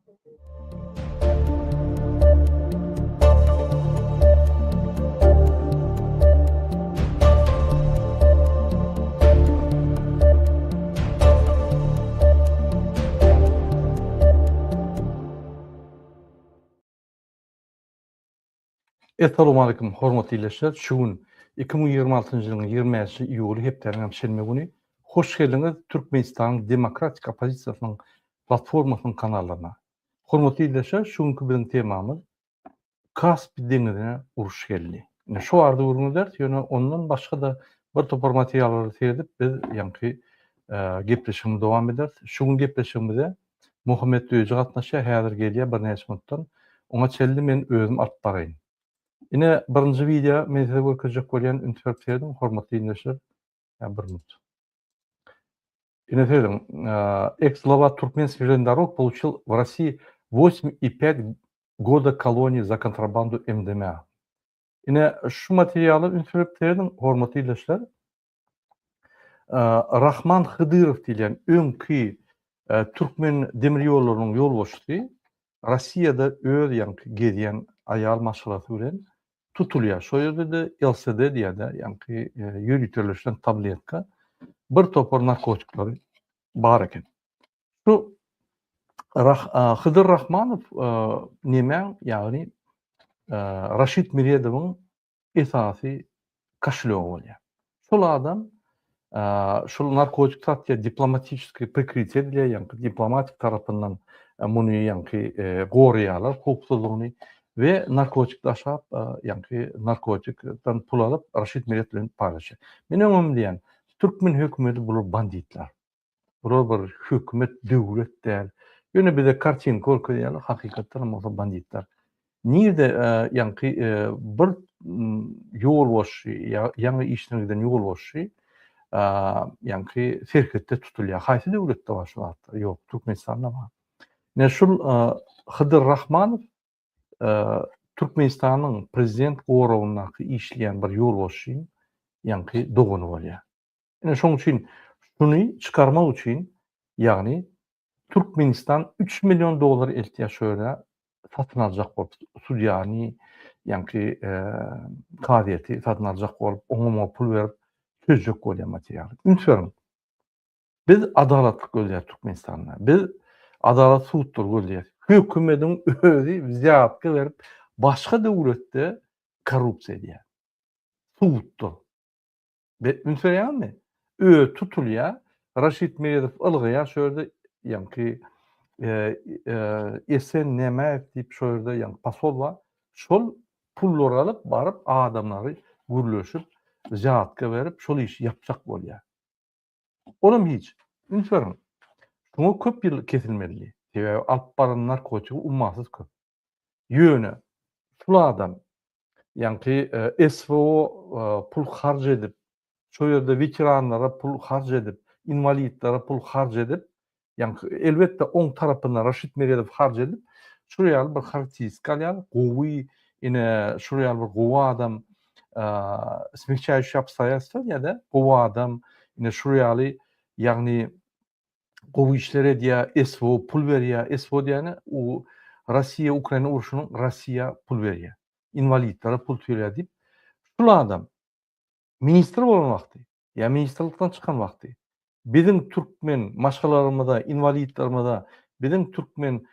Essalowmalikim hormatly ildeşler şu gün 2026-njy ýylyň 25-nji iýuly hepdäniň hem şenbe güni hoş geldiňiz Türkmenistanyň demokratik oppozisiýasynyň platformasynyň kanallaryna. Hormatly ildeşler şu günki biziň temamyz Kaspi deňizine uruş geldi. Ine şu barada gürrüň ederis ýöne ondan başga-da bir topar materiallara seredip biz ýaňky gepleşigimizi dowam ederis. Şu gün gepleşigimize Muhammet Düýeji gatnaşýar, häzir gelýär birnäçe minutdan. Oňa çenli men özüm alyp baraýyn. Ine, birinji wideo men size görkezjek bolýan, üns berip serediň, hormatly ildeşler. Ýa bir minut. Ine serediň, Ex-глава Туркменских железных дорог получил в России 8,5 года колонии за контрабанду MDMA. Ine, şu materiala üns berip serediň, hormatly ildeşler. Rahman Hydyrow diýilýän öňki türkmen demir ýollarynyň ýolbaşçysy Rossiýada öz ýaňky gezýän aýal maşgalasy bilen tutulýar. Şo ýerde-de LSD diýýär-de, ýaňky ýöriteleşen tabletka, bir topar narkotikleri bar eken. Şu Hydyr Rahmanow nemäň, ýagny Raşid Meredowyň esasy koşelýogy bolýar. Şol adam şol narkotik satýar, diplomatiçeskiý prikrytiýe edilýär, ýaňky diplomatik tarapyndan muny ýaňky goraýarlar howpsuzlygyny we narkotik daşap, ýaňky narkotikden pul alyp Raşid Meredow bilen paýlaşýar. Men öňem diýýän, türkmen hökümeti bular banditler. Bular bir hökümet, döwlet däl. Ýöne bize kartinka görkezýärler, hakykatdan hem bolsa banditler. Nirde ýaňky bir ýolbaşçy, ýaňy işden giden ýolbaşçy ýaňky serhetde tutulýar. Haýsy döwletde bar şu zatlar? Ýok, Türkmenistanda bar. Ine şul Hydyr Rahmanow Türkmenistanyň prezident goragyndaky işleýän bir ýolbaşçyň ýaňky dogany bolýar. Ine şoň üçin şuny çykarmak üçin ýagny Türkmenistan 3 million dollar eltýär şu ýere satyn aljak bolup sudýany ýaňky kazyýeti satyn aljak bolup oňa muňa pul berip çözjek bolýar materialy. Üns beriň. Biz adalatlyk gözleýäris Türkmenistanda. Biz adalat sudlary gözleýäris. Hökümediň özi wzýatka berip başga döwletde korrupsiýa edýär. Sudda. Be, üns berýäňizmi? Özi tutulýar, Raşid Meredow ylgaýar şo ýerde, ýaňky Esen Nämäýew diýip şo ýerde ýaňky posol bar. Şol pullary alyp baryp adamlary gürleşip, wzýatka berip şol işi ýapjak bolýar. Olam hiç. Üns beriň. Şuňa köp ýyl kesilmelidi. Sebäbi alyp baran narkotigi ummasyz köp. Ýöne şul adam ýaňky SWO pul harç edip, şo ýerde weteranlara pul harç edip, inwalidlere pul harç edip, ýaňky elbetde oň tarapyndan Raşid Meredow harç edip, şul ýaly bir harakteristika alýar, gowy, ine şul ýaly bir gowy adam, smягчающие обстоятельства diýýär-de, gowy adam, ine şul ýaly, ýagny gowy işler edýär, SWO pul berýär, SWO diýýäni u Rossiýa Ukraina urşunyň Rossiýa pul berýär, inwalidlere pul töleýär diýip, şul adam ministr bolan wagty ýa ministrlikden çykan wagty biziň türkmen maşgalalarymyza, inwalidlerimize, biziň türkmen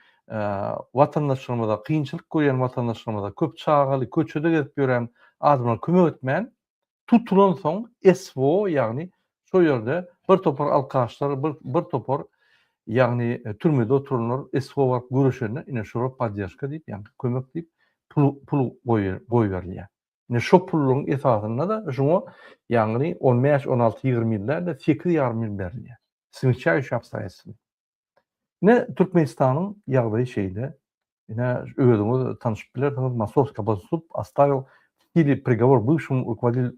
watandaşlarymyza, kynçylyk görýän watandaşlarymyza, köp çagaly, köçede gezip ýören adamlara kömek etmän, tutulansoň SWO ýagny şo ýerde bir topar alkaşlar bir bir topar ýagny türmede oturanlar SWO baryp görüşende ine şolar podderžka diýip ýagny kömek diýip pul pul goýberilýär. Ine şo pullaryň esasynda-da şuňa ýagny 15, 16, 20 ýyl däl-de 8 ýarym ýyl berilýär. Smягчающие обстоятельства. Ine Türkmenistanyň ýagdaýy şeýle. Ine özüňiz tanşyp bilersiňiz Mosowskiý oblastnoý sud ostavil w sile prigovor bywşemu rukovoditelю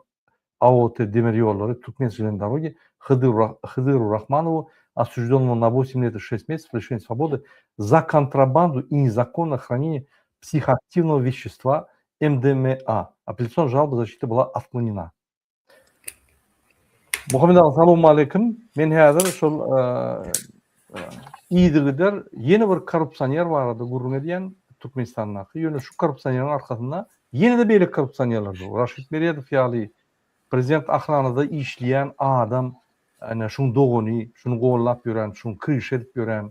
AOT Demir ýollary Türkmenskiý železnoý dorogi Hydyru Rahmanowu osужденному на 8 лет и 6 месяцев лишения свободы за контрабанду и незаконное хранение психоактивного вещества MDMA. Апелляционная жалоба защиты была отклонена. Muhammet aga salowmaleýkim. Men häzir şol e, e, Yzygider ýene bir korrupsioner barada gürrüň edýän Türkmenistandaky, ýöne şu korrupsioneriň arkasynda ýene-de beýleki korrupsionerler dur. Raşid Meredow ýaly prezident ahranada işleýän adam, ine şuň dogany, şuny gollap ýören, şuň kryşa edip ýören.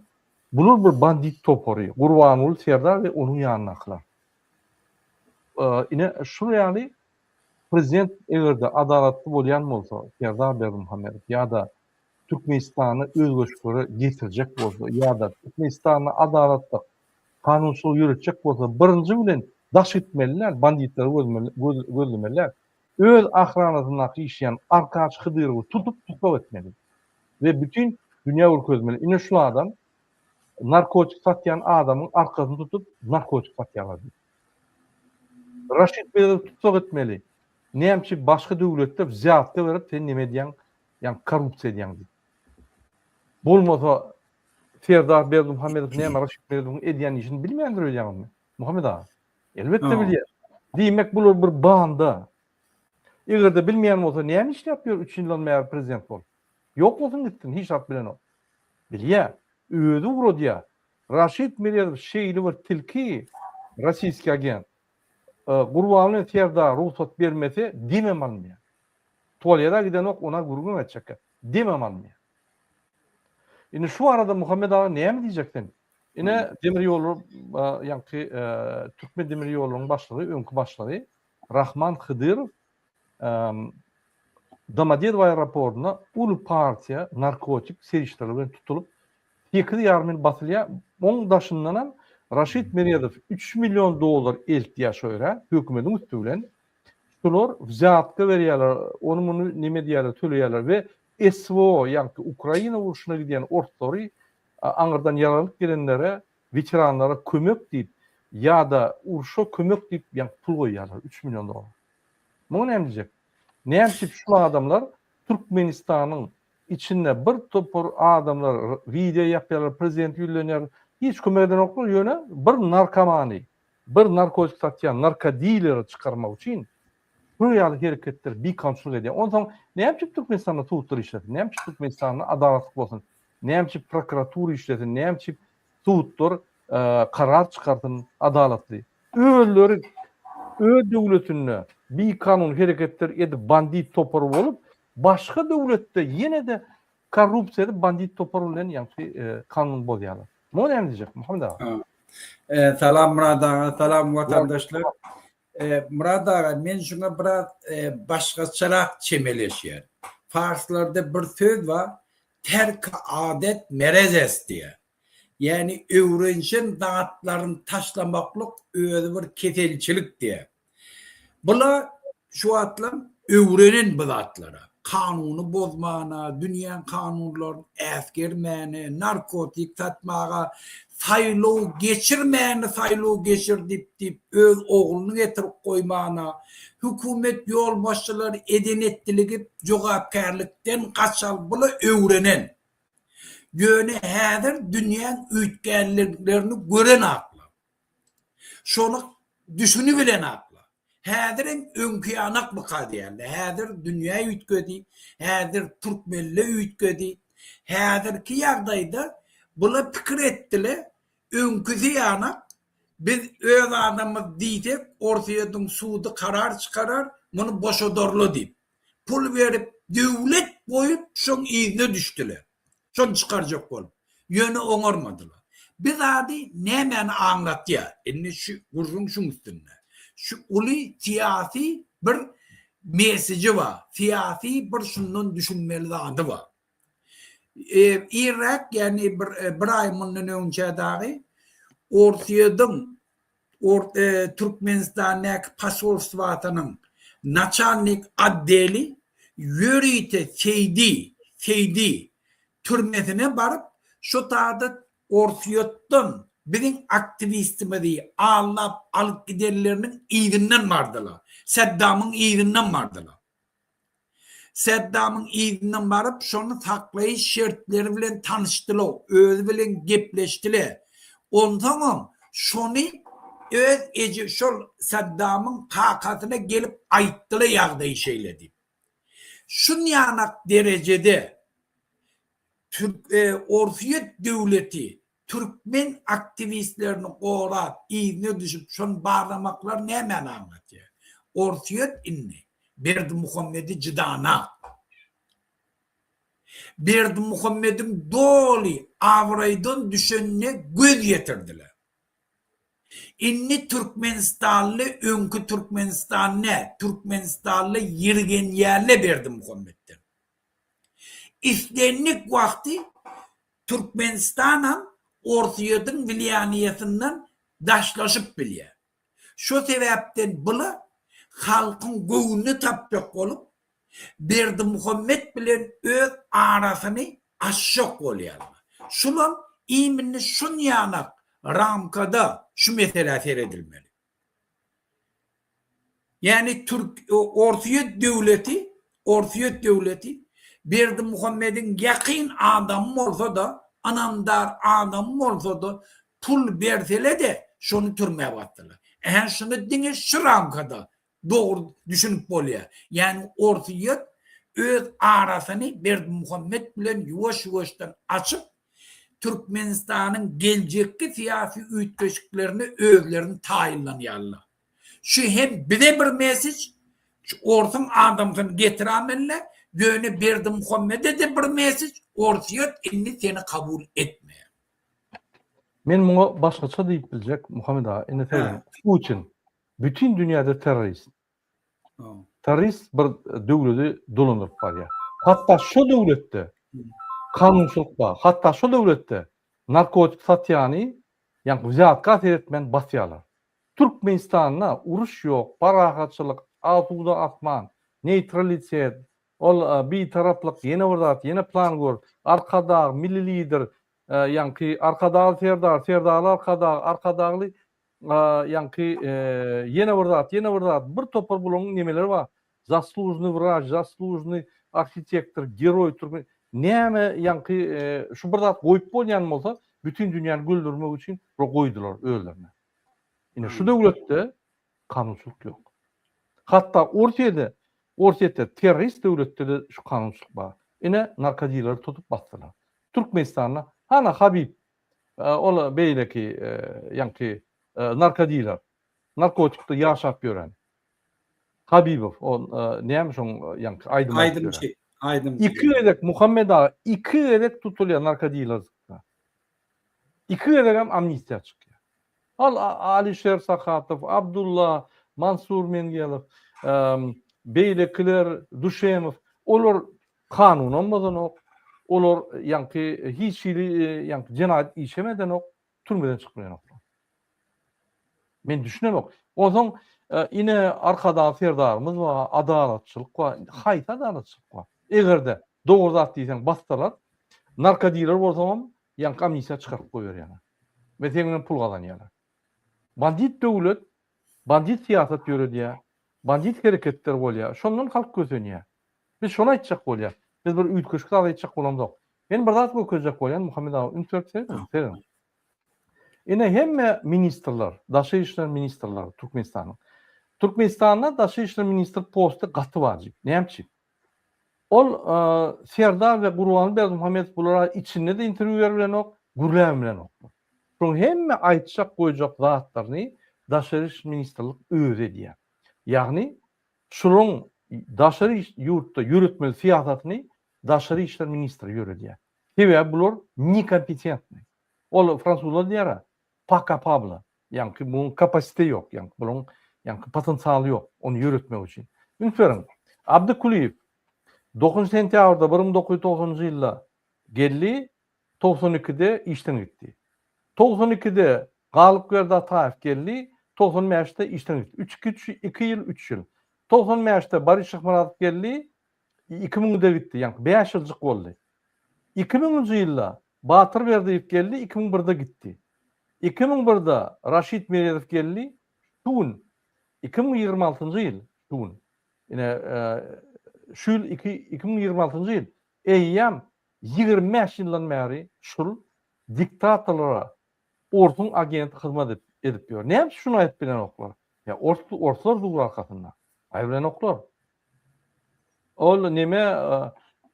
Bular bir bandit topary, Gurbanguly Serdar we onuň ýanyndakylar. Ine şul ýaly prezident eger-de adalatly bolýan bolsa Serdar Berdimuhamedow ýa-da Türkmenistany özgerişliklere getirjek bolsa ýa-da Türkmenistanda adalatlyk, kanunçylygy ýöretjek bolsa birinji bilen daş gitmeli däl, banditleri gözlemeli däl. Öz ahranasyndaky işleýän Arkaç Hydyrowy tutup tussag etmeli we bütin dünýä görkezmeli. Ine şul adam narkotik satýan adamyň arkasyny tutup narkotik satýarlar diýip. Raşid Bezowy tussag etmeli. Näme üçin başga döwletde wzýatka berip sen neme edýäň ýagny korrupsiýa edýäň diýip. Bolmasa Serdar Berdimuhamedow näme Raşid Meredowyň edýän işini bilmeýändir öýdýäňizmi? Muhammet aga. Elbetde bilýär. Diýmek bular bir banda. Eger-de bilmeýän bolsa näme işläp ýör üç ýyldan bäri prezident bolup? Ýok bolsun gitsin hiç zat bilenok. Bilýär. Özi ugradýar. Raşid Meredow şeýle bir tilki rossiýski agent. Gurbanguly Serdar rugsat bermese demem alynýar. Tualeda gidenok ona gürrüňem etjekkä. Demem alynýar. Indi şu barada Muhammet aga näme diýjek sen? Ine demir ýollar ýaňky Türkmen demir ýollarynyň başlygy, öňki başlygy Rahman Hydyrow Domodedowo aeroportynda uly partiýa narkotik serişdeler bilen tutulyp, 8,5 ýyl basylýar. Oň daşyndanam Raşid Meredow 3 million dollar eltýär şo ýere, hökümediň üsti bilen. Şular wzýatka berýärler, ony-muny neme edýärler, töleýärler we SWO, ýagny Ukraina urşuna gidýän orslary aňyrdan ýaralyp gelenlere, weteranlara kömek diýip ýa-da urşa kömek diýip ýagny pul goýýarlar, üç million dollar. Muňa näme diýjek? Näme üçin şul adamlar Türkmenistanyň içinde bir topar adamlar wideo ýapýarlar, prezidente ýüzlenýärler, hiç kömek edenoklar, ýöne bir narkomany Bir narkotik satýan narkodileri çykarmak üçin şular ýaly hereketler bikanunçylyk edýär. Onsoň näme üçin Türkmenistanda sudlar işlesin? Näme üçin Türkmenistanda adalatlyk bolsun? Näme üçin prokuratura işlesin? Näme üçin sudlar karar çykarsyn adalatly? Özleri öz döwletinde bikanun hereketler edip bandit topary bolup, başga döwletde ýene-de korrupsiýa edip bandit topary bilen ýaňky kanun bozýarlar. Muňa näme diýjek Muhammet aga? Salam Myrat aga, salam watandaşlar. Myrat aga, men şuňa biraz başgaçarak çemeleşýän. Parslarda bir söz bar, terk adet merez est diýýär. Ýagny öwrenişen zatlaryny taşlamaklyk özi bir keselçilik diýýär. Bula şu wagtlam öwrenen bu zatlara. Kanuny bozmana, dünýäň kanunlaryny äsgermäne, narkotik satmaga, saýlaw geçirmäni saýlaw geçir diýip diýip öz ogluny getirip goýmana, hökümet ýolbaşçylary eden-etdiligi jogapkärlikden gaçal bula öwrenen. Ýöne häzir dünýäň üýtgänliklerini görenaklar. Şony düşünibilenaklar. Häzirem öňki ýanakmyka diýýänler. Häzir dünýä üýtgedi, häzir türkmenle üýtgedi. Häzirki ýagdaýda bular pikir etdiler, öňküsi ýanak, biz öz adamymyz diýsek, Orsýetiň sudy karar çykarar, muny boşadarlar diýip. Pul berip, döwlet goýup şoň yzyna düşdüler. Şony çykarjak bolup. Ýöne oňarmadylar. Bi zady nämäni aňlatýar? Indi şu gürrüň şuň üstünde. Şu uly syýasy bir mesiji bar. Syýasy bir şundan düşünmeli zady bar. Irräk, ýagny bir bir aý mundan öňçä dagy Orsýetiň Türkmenistandaky posolstwasynyň naçalnik otdeli ýörite Seýdi, Seýdi, türmesine baryp, şo taýda Orsýetden biziň aktiwistimizi aldap alyp gidenleriniň yzyndan bardylar. Saddamyň yzyndan bardylar. Saddamyň yzyndan baryp, şony saklaýyş şertleri bilen tanyşdylar, özi bilen gepleşdiler. Onsoňam şony öz eje şol Saddamyň kakasyna gelip aýtdylar ýagdaýy şeýle diýip. Şunýanak derejede. Türk e, Orsýet döwleti türkmen aktiwistlerini gorap, yzyna düşüp şony barlamaklar nämäni aňlatýar? Orsýet indi Berdimuhamedi jydanak. Berdimuhamediň doly abraýdan düşenine göz ýetirdiler. Indi türkmenistanly öňki Türkmenistan däl, türkmenistanly ýirgenýärler Berdimuhametden. Islendik wagty Türkmenistanam Orsýetiň wliýaniýasyndan daşlaşyp bilýär. Şo sebäpden bula halkyň göwnüni tapjak bolup, Berdimuhamet bilen öz arasyny açjak bolýarlar. Şulam imini şunýanak ramkada şu meselä seredilmeli. Ýagny türk Orsýet döwleti Orsýet döwleti Berdimuhamediň ýakyn adamy bolsa-da, ynamdar adamy bolsa-da pul bersele-de şony türmä basdylar. Ähä şuny diňe şu ramkada dogry düşünip bolýar. Ýagny Orsýet öz arasyny Berdimuhamet bilen ýuwaş-ýuwaşdan açyp, Türkmenistanyň geljekki syýasy üýtgeşiklerine özlerini taýynlanýarlar. Şu hem bize bir message, şu orsuň adamsyny getiramelle, ýöne Berdimuhamede-de bir message, Orsýet indi seni kabul etmeýär. Men muňa başgaça diýip biljek, Muhammet aga, indi serediň, Putin bütin dünýäde terrorist. Terrorist bir döwleti dolandyryp barýar. Hatda şo döwletde kanunçylyk bar. Hatda şo döwletde narkotik satýany, ýagny wzýatka seretmän basýarlar. Türkmenistanda uruş ýok, parahatçylyk, asuda asman, neýtralitet, ol bitaraplyk, ýene bir zat, ýene plan gör, Arkadag, Milli Lider, ýaňky Arkadagly Serdar, Serdarly Arkadag, Arkadagly ýaňky ýene bir zat, ýene bir zat, bir topar bularyň nemeleri bar. Zaslužnyý wraç, zaslužnyý arhitektor, geroý türkmen. Näme ýaňky şu bir zat goýup bolýan bolsa, bütin dünýäni güldürmek üçin bir goýdular özlerine. Ine şu döwletde kanunçylyk ýok. Hatda Orsýede, Orsýetde terrorist döwletde-de şu kanunçylyk bar. Ine narkodileri tutup basdylar. Türkmenistanda hana Habib Ol beýleki ýaňky narkodiler, narkotikde ýaşap ýören. Habibow, ol näme şoň ýaňky aýdym aýdyp ýören. Aýdymçy, aýdymçy. Iki gezek Muhammet aga iki gezek tutulýar narkodilerlikde. Iki gezegem amnistiýa çykýar. Al Alişer Sahatow, Abdulla, Mansur Mengelow, beýlekiler, Duşemow, olar Kanunam bozanok, olar ýaňky hiç hili ýaňky jenaýat işem edenok, türmeden çykyp bilenoklar. Men düşünemok. Onsoň ine Arkadag Serdarymyz bar, adalatçylyk bar. Haýsy adalatçylyk bar? Eger-de dogry zat diýseň bassalar, narkodiler bolsaňam ýaňky amnistiýa çykaryp goýberýärler. We seň bilen pul gazanýarlar. Bandit döwlet, bandit syýasat ýöredýär, bandit hereketler bolýar. Şondan halk kösenýär. Biz şony aýtjak bolýas. Biz bir üýtgeşik zat aýtjak bolamzok. Men bir zat görkezjek bolýan, Muhammet aga üns berip serediň, serediň. Ine hemme ministrler, daşary işler ministrleri Türkmenistanyň. Türkmenistanda daşary işler ministr posty gaty wajyp. Näme üçin? Ol Serdar we Gurbanguly Berdimuhamedow bulara içinde-de interwýu berip bilenok, gürläbem bilenoklar. Şoň hemme aýtjak goýjak zatlaryny daşary iş ministrlik özi edýär. Ýagny Şularyň daşary ýurtda ýöretmeli syýasatyny daşary işler ministri ýöredýär. Sebäbi bular nekompetentnyý. Ol fransuzlar diýýär-ä, pas capable, ýaňky munuň kapasite ýok, ýaňky bularyň ýaňky potensialy ýok ony ýöretmek üçin. Üns beriň, Abdy Kulyýew dokuzynjy sentýabrda 1990-njy ýylda geldi, 92-de işden gitdi. 92-de Galypberdi Ataýew geldi, 95-de işden gitdi. Üç, iki, üç, iki ýyl, üç ýyl. 95-de Boris Şyhmyradow geldi, 2000-de gitdi, ýaňky bäş ýyljyk boldy. 2000-nji ýylda Batyr Berdiýew geldi, 2001-de gitdi. 2001-de Raşid Meredow geldi, şu gün, 2026-njy ýyl, şu gün, ine, şu ýyl iki, 2026-njy ýyl, eýýäm 25 ýyldan bäri şul diktatorlara orsuň agenti hyzmat edip ýör. Näme üçin şuny aýdyp bilenoklar? Ýa ors orslar dur arkasynda. Aýyp bilenoklar. Ol neme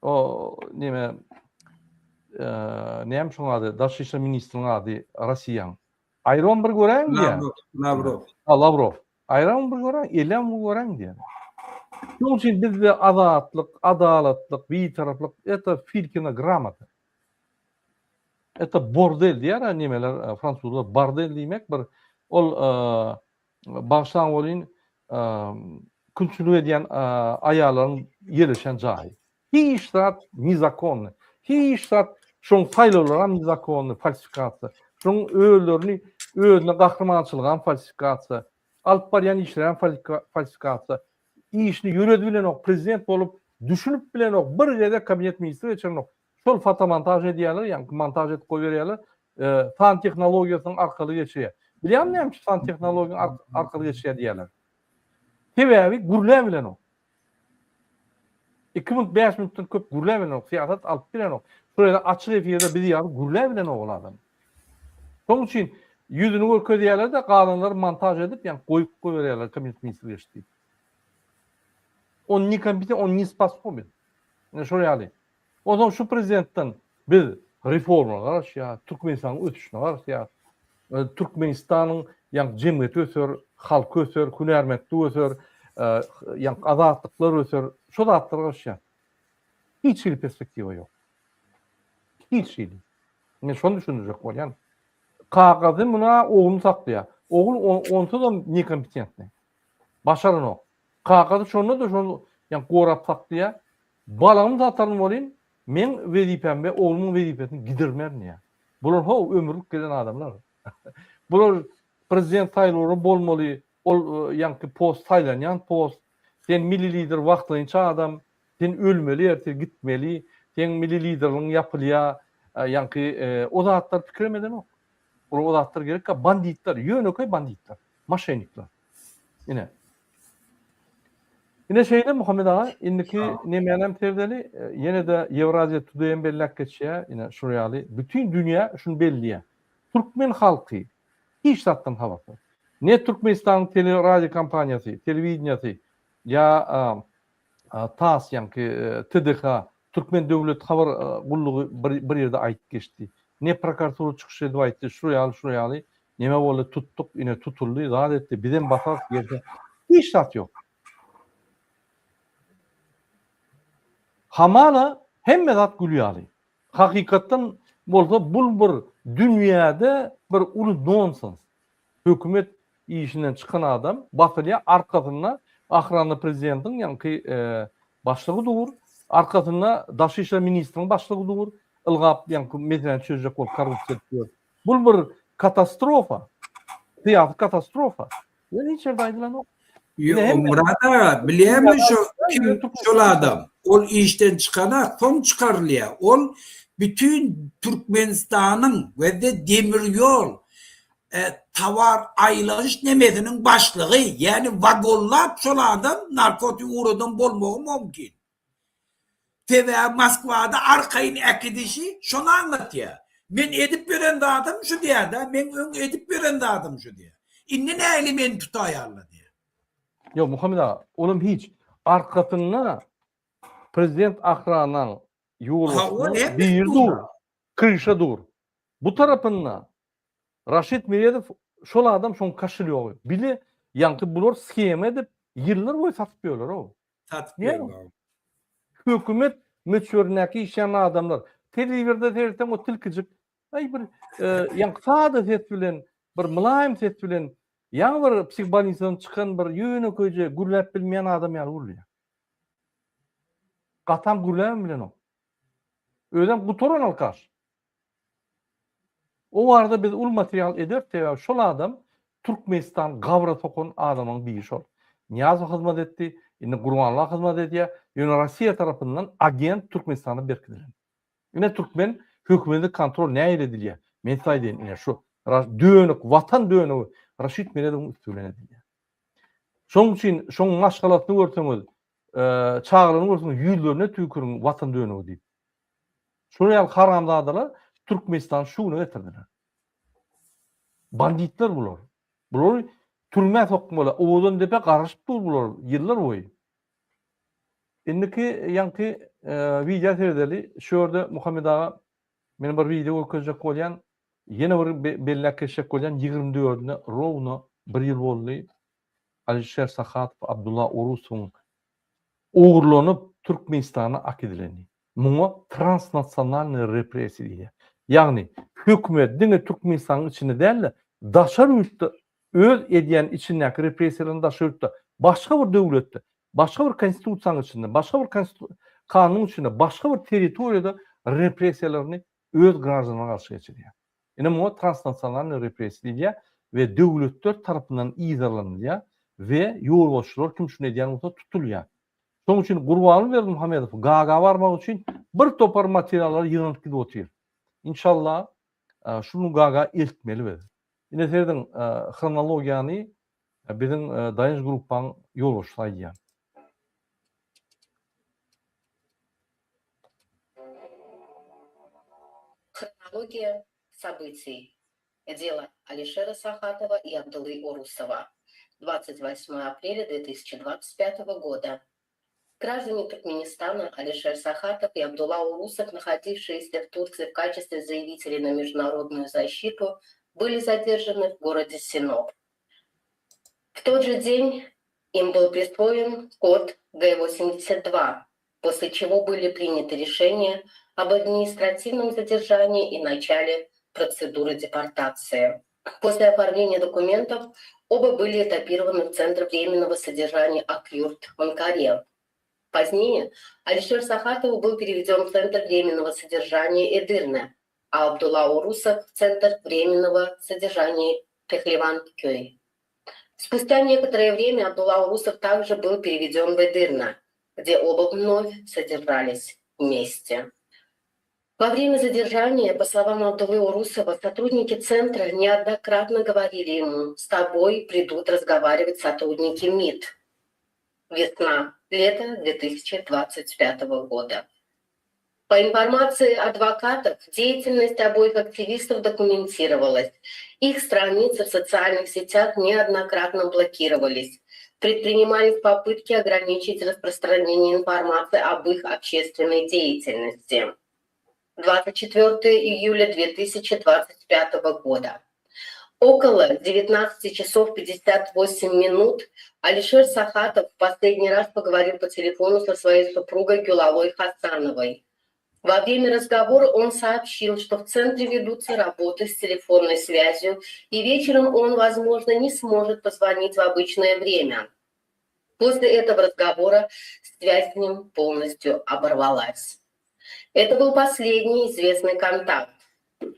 o neme näme şoň ady, daşary işler ministriniň ady Rossiýaň. Aýrybam bir göräýiň diýýär. Lawrow, Lawrow. Ha, Lawrow. Aýrybam bir göräýiň, elem bir göräýiň diýýär. Şonuň üçin bizde azatlyk, adalatlyk, bitaraplyk это Filkina gramota. Это bordel diýýär nemeler, fransuzlar bordel diýmek bir ol bagyşlaň welin külçülik edýän aýallaryň ýerleşen jaýy. Hiç zat nezakonny. Hiç zat şoň saýlawlaram nezakonny, falsifikasiýa. Şoň özlerini özüne gahrymançylygam falsifikasiýa. Alyp barýan işlerem falsifikasiýa. Işini ýöredibilenok, prezident bolup düşünip bilenok, bir gezek kabinet ministri geçirenok. Şol fotomontaž edýärler, ýaňky montaž edip goýberýärler. San tehnologiýasynyň arkaly geçirýär. Bilýäňmi näme üçin san tehnologiýanyň arkaly geçirýär diýýärler? Sebäbi gürläbilenok. 2 minut, 5 minutdan köp gürläbilenok, syýasat alyp bilenok. Şol ýerde açyk efirde biz ýaly gürläbilenok ol adam. Şonuň üçin ýüzüni görkezýärler-de, galanlary montaž edip, ýaňky goýup goýberýärler kabinet ministri geçdi diýip. On ne kompetent, on ne sposoben. Ine şol ýaly. Onsoň şu prezidentden biz reforma garaşýas, Türkmenistanyň ösüşine garaşýas. Türkmenistanyň ýaňky jemgyýeti öser, halky öser, hünärmentlik öser, ýaňky azatlyklar öser. Şo zatlara garaşýas. Hiç hili perspektiwa ýok. Hiç hili. Men şony düşündirjek bolýan. Kakasy muna ogluny saklaýar. Ogul onsuzam nekompetentnyý. Başaranok. Kakasy şonda-da şony ýaňky gorap saklaýar. Balagymy sataryn welin, meň wezipämi we oglumyň wezipesini gidirmerin diýýär. Bular ho ömürlik gelen adamlar. Bular prezident saýlawlary bolmaly, ol ýaňky post saýlanýan post. Sen milli lider wagtlaýynça adam, sen ölmeli ertir gitmeli, seň milli liderligiň ýapylýar, ýaňky o zatlary pikirem edenok. Olara o zatlar gerekkä banditler, ýönekeý banditler, moşennikler. Ine. Ine şeýle Muhammet aga, indiki nemänem serdeli, ýene-de Ýewraziýa Today-em belläp geçýär, ine şul ýaly, bütin dünýä şuny belleýär. Türkmen halky hiç zatdan habarsyz. Ne Türkmenistanyň teleradio kompaniýasy, telewideniýasy ýa TASS ýaňky TDH, Türkmen döwlet habar gullugy bir bir ýerde aýdyp geçdi. Ne prokuratura çykyş edip aýtdy, şu ýaly, şu ýaly neme boldy, tutduk, ine tutuldy, zat etdi, bizem basarys gelse. Hiç zat ýok. Hamala hemme zat gül ýaly. Hakykatdan bolsa bul bir dünýäde bir uly nonsens. Hökümet işinden çykan adam basylýar, arkasynda Ahrana prezidentiň ýaňky başlygy dur, arkasynda daşary işler ministriniň başlygy dur, ylgap ýaňky meseläni çözjek bolup korrupsiýa edip ýör. Bul bir katastrofa, syýasy katastrofa. Ýöne hiç ýerde aýdylanok. Ýok, Myrat aga, bilýäňmi şo kim şol adam? Ol işden çykanak, soň çykarylýar. Ol bütin Türkmenistanyň we-de demir ýol towar aýlanyş nemesiniň başlygy, ýagny wagonlap şol adam narkotik ugradan bolmagy mümkin. Sebäbi Moskwada arkaýyn äkidişi şony aňlatýar. Men edip ýören zadym şu diýýär-dä, meň öň edip ýören zadym şu diýýär. Indi nähili meni tutaýarlar diýýär. Ýok, Muhammet aga, olam hiç. Arkasynda prezident Ahranaň ýolbaşçysynyň biri dur, kryşa dur. Bu tarapynda Raşid Meredow şol adam şoň koşelýogy. Bile ýaňky bular shema edip ýyllar boýy satyp ýörler-ow. Satyp ýörler. Hökümet möçberindäki işleýän adamlar. Telewizorda seretseň o tilkijik aý bir ýaňky sada ses bilen bir mylaýym ses bilen ýaňy bir psihbolnisadan çykan bir ýönekeýje gürläp bilmeýän adam ýaly gürleýär. Gatam gürläbem bilenok. Özem gutaran alkaş. O barada biz uly material ederis, sebäbi şol adam Türkmenistany gabra sokan adamlaryň biri şol. Nyýazow hyzmat etdi, indi Gurbanguly hyzmat edýär, ýöne Rossiýa tarapyndan agent Türkmenistana berkidilen. Ine türkmen hökümeti kontrol nähili edilýär? Men size aýdaýyn, ine şu dönük, watan dönügi Raşid Meredowyň üsti bilen edilýär. Şonuň üçin şoň maşgalasyny görseňiz, çagalaryny görseňiz ýüzlerine tüýküriň watan dönügi diýip. Şular ýaly haramzadalar Türkmenistany şu güne getirdiler. Banditler bular. Bulary türmä sokmaly. Owadan depe garaşyp dur bular ýyllar boýy. Indiki ýaňky wideo seredeli. Şu ýerde Muhammet aga. Men bir wideo görkezjek bolýan. Ýene bir belläp geçjek bolýan, 24-üne rowno bir ýyl boldy. Alişer Sahatow Abdulla Orusowyň ogurlanyp Türkmenistana akidileni. Muňa transnasionalnyý repressiýa diýilýär. Ýagny hökümet diňe Türkmenistanyň içinde däl-de, daşary ýurtda öz edýän içindäki repressiýalaryny daşary ýurtda, başga bir döwletde, başga bir konstitusiýanyň içinde, başga bir kanunyň içinde, başga bir territoriýada repressiýalaryny öz graždanlaryna garşy geçirýär. Ine muňa transnasionalnyý repressiýa diýilýär we döwletler tarapyndan yzarlanylýar we ýolbaşçylar kim şuny edýän bolsa tutulýar. Şonuň üçin Gurbanguly Berdimuhamedow Gaga barmak üçin bir topar materiallary ýygnanyp gidip otyr. Inşallah şuny Gaga eltmeli biz. Ine serediň hronologiýany biziň Daýanç gruppaň ýolbaşçysy aýdýar. Hronologiýa событий. Дело Алишера Сахатова и Абдуллы Орусова. 28 апреля 2025 года. Граждане Туркменистана Алишер Сахатов и Абдулла Урусов, находившиеся в Турции в качестве заявителей на международную защиту, были задержаны в городе Синоп. В тот же день им был присвоен код Г-82, после чего были приняты решения об административном задержании и начале процедуры депортации. После оформления документов оба были этапированы в Центр временного содержания Акюрт в Анкаре. Позднее Алишер Сахатов был переведен в Центр временного содержания Эдырне, а Абдулла Урусов в Центр временного содержания Пехлеван-Кёй. Спустя некоторое время Абдулла Урусов также был переведен в Эдырна, где оба вновь содержались вместе. Во время задержания, по словам Абдуллы Урусова, сотрудники центра неоднократно говорили ему, с тобой придут разговаривать сотрудники МИД. Весна, лето 2025 года. По информации адвокатов, деятельность обоих активистов документировалась. Их страницы в социальных сетях неоднократно блокировались. Предпринимались попытки ограничить распространение информации об их общественной деятельности. 24 июля 2025 года. Около 19 часов 58 минут Алишер Сахатов в последний раз поговорил по телефону со своей супругой Гюлалой Хасановой. Во время разговора он сообщил, что в центре ведутся работы с телефонной связью, и вечером он, возможно, не сможет позвонить в обычное время. После этого разговора связь с ним полностью оборвалась. Это был последний известный контакт.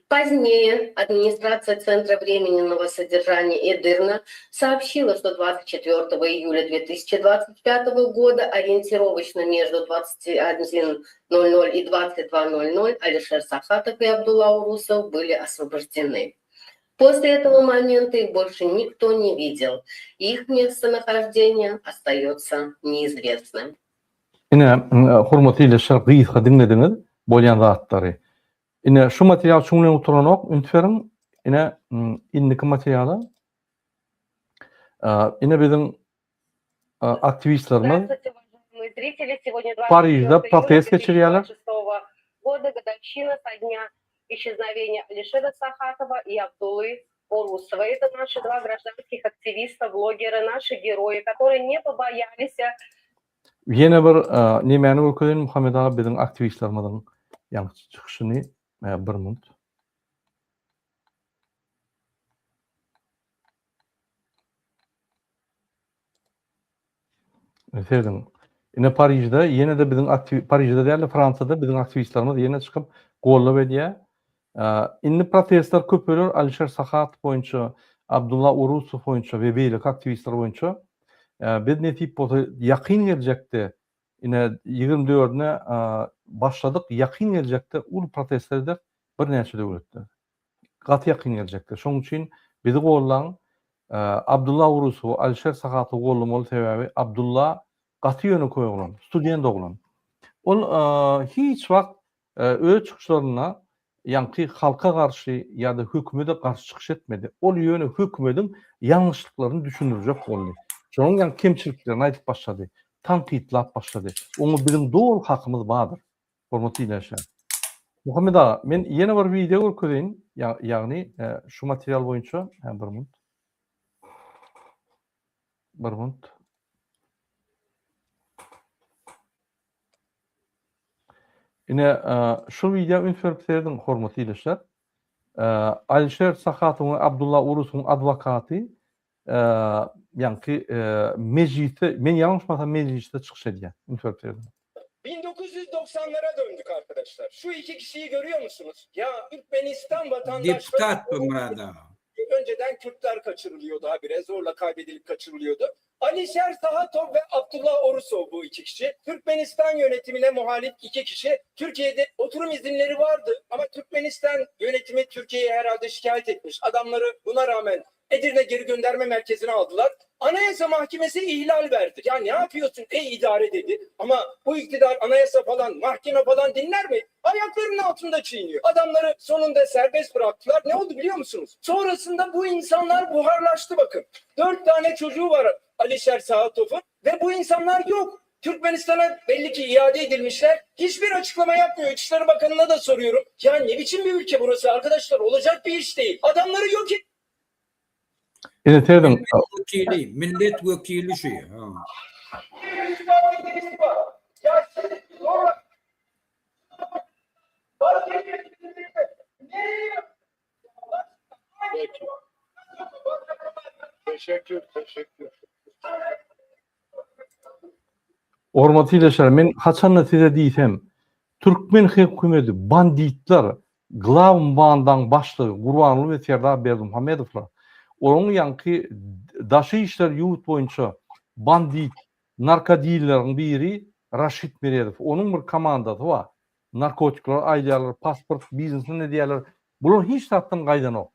Позднее администрация Центра временного содержания Эдырна сообщила, что 24 июля 2025 года ориентировочно между 21.00 и 22.00 Алишер Сахатов и Абдулла Урусов были освобождены. После этого момента их больше никто не видел. Их местонахождение остается неизвестным. Ine, hormatly ildeşler, gysga diňlediňiz bolýan zatlary. Ine, şu material şuň bilen gutaranok, üns beriň. Ine, indiki materiala. Ine biziň aktiwistlerimiz Parižde protest geçirýärler. Года годовщина со дня исчезновения Алишера Сахатова и Абдуллы Орусова. Это наши два гражданских активиста, блогеры, наши герои, которые не побоялись Ýene bir nemäni görkezeýin Muhammet aga biziň aktiwistlerimiziň ýaňky çykyşyny bir minut. Serediň. Ine Parižde ýene-de biziň aktiw Parižde däl-de Fransiýada biziň aktiwistlerimiz ýene çykyp goldaw edýär. Indi protestler köpeler Alişer Sahatow boýunça, Abdulla Urusow boýunça we beýleki aktiwistler boýunça. Biz nesip bolsa ýakyn geljekde ine 24-üne başladyk, ýakyn geljekde uly protestler ederis birnäçe döwletde. Gaty ýakyn geljekde. Şonuň üçin bizi gollaň. Abdulla Urusowy, Alişer Sahatowy gollamaly sebäbi Abdulla gaty ýönekeý oglan, student oglan. Ol hiç wagt Öz çykyşlarynda ýaňky halka garşy ýa-da hökümede garşy çykyş etmedi. Ol ýöne hökümediň ýalňyşlyklaryny düşündirjek boldy. Şonuň ýaňky kemçiliklerini aýdyp başlady. Tankytlap başlady. Oňa biziň doly hakymyz bardyr. Hormatly ildeşler. Muhammet aga, men ýene bir wideo görkezeýin, ýagny şu material boýunça, hä bir minut. Bir minut. Ine, şu wideo üns berip serediň, hormatly ildeşler. Alişer Sahatowyň we Abdulla Urusowyň adwokaty ýaňky mejlisde, men ýalňyşmasam mejlisde çykyş edýär. Üns berip serediň. 1990'lara döndük arkadaşlar. Şu iki kişiyi görüyor musunuz? Ya Türkmenistan vatandaşları Deputat bu Myrat aga. Önceden Kürtler kaçırılıyordu habire zorla kaybedilip kaçırılıyordu. Alişer Sahatov ve Abdullah Orusov bu iki kişi. Türkmenistan yönetimine muhalif iki kişi. Türkiye'de oturum izinleri vardı ama Türkmenistan yönetimi Türkiye'ye herhalde şikayet etmiş. Adamları buna rağmen Edirne geri gönderme merkezine aldılar. Anayasa Mahkemesi ihlal verdi. Ya ne yapıyorsun ey idare dedi. Ama bu iktidar anayasa falan mahkeme falan dinler mi? Ayaklarının altında çiğniyor. Adamları sonunda serbest bıraktılar. Ne oldu biliyor musunuz? Sonrasında bu insanlar buharlaştı bakın. Dört tane çocuğu var Alişer Sahatov'un ve bu insanlar yok. Türkmenistan'a belli ki iade edilmişler. Hiçbir açıklama yapmıyor. İçişleri Bakanı'na da soruyorum. Ya ne biçim bir ülke burası arkadaşlar? Olacak bir iş değil. Adamları yok Ine serediň. Wekili, millet wekili şu. Ha. Peki. Teşekkür, teşekkür. Hormatly ildeşler, men haçanda size diýsem, türkmen hökümeti banditler, glawn bandaň başlygy Gurbanguly we Serdar Berdimuhamedowlar, olaryň ýaňky daşy işler ýurt boýunça bandit, narkodilleriň biri Raşid Meredow, onuň bir komandasy bar, narkotikleri aýdýarlar, pasport biznesini edýärler, bular hiç zatdan gaýdanok.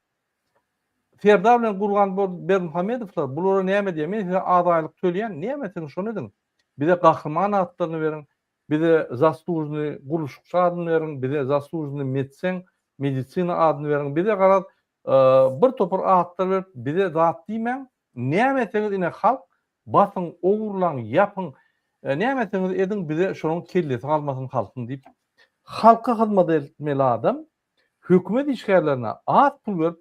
Serdar bilen Gurban Berdimuhamedowlar bulara näme diýýär, men size az aýlyk töleýän, näme etseňiz şony ediň, bize gahryman atlaryny beriň, bize zaslužnyý gurluşykçy adyny beriň, bize zaslužnyý medsen, medisina adyny beriň, bize garaz bir topar atlar berip bize zat diýmäň, näme etseňiz ine halk basyň, ogurlaň, ýapyň, näme etseňiz ediň bize şonuň kellesi galmasyn halkyň diýip halka hyzmat etmeli adam hökümet işgärlerine az pul berip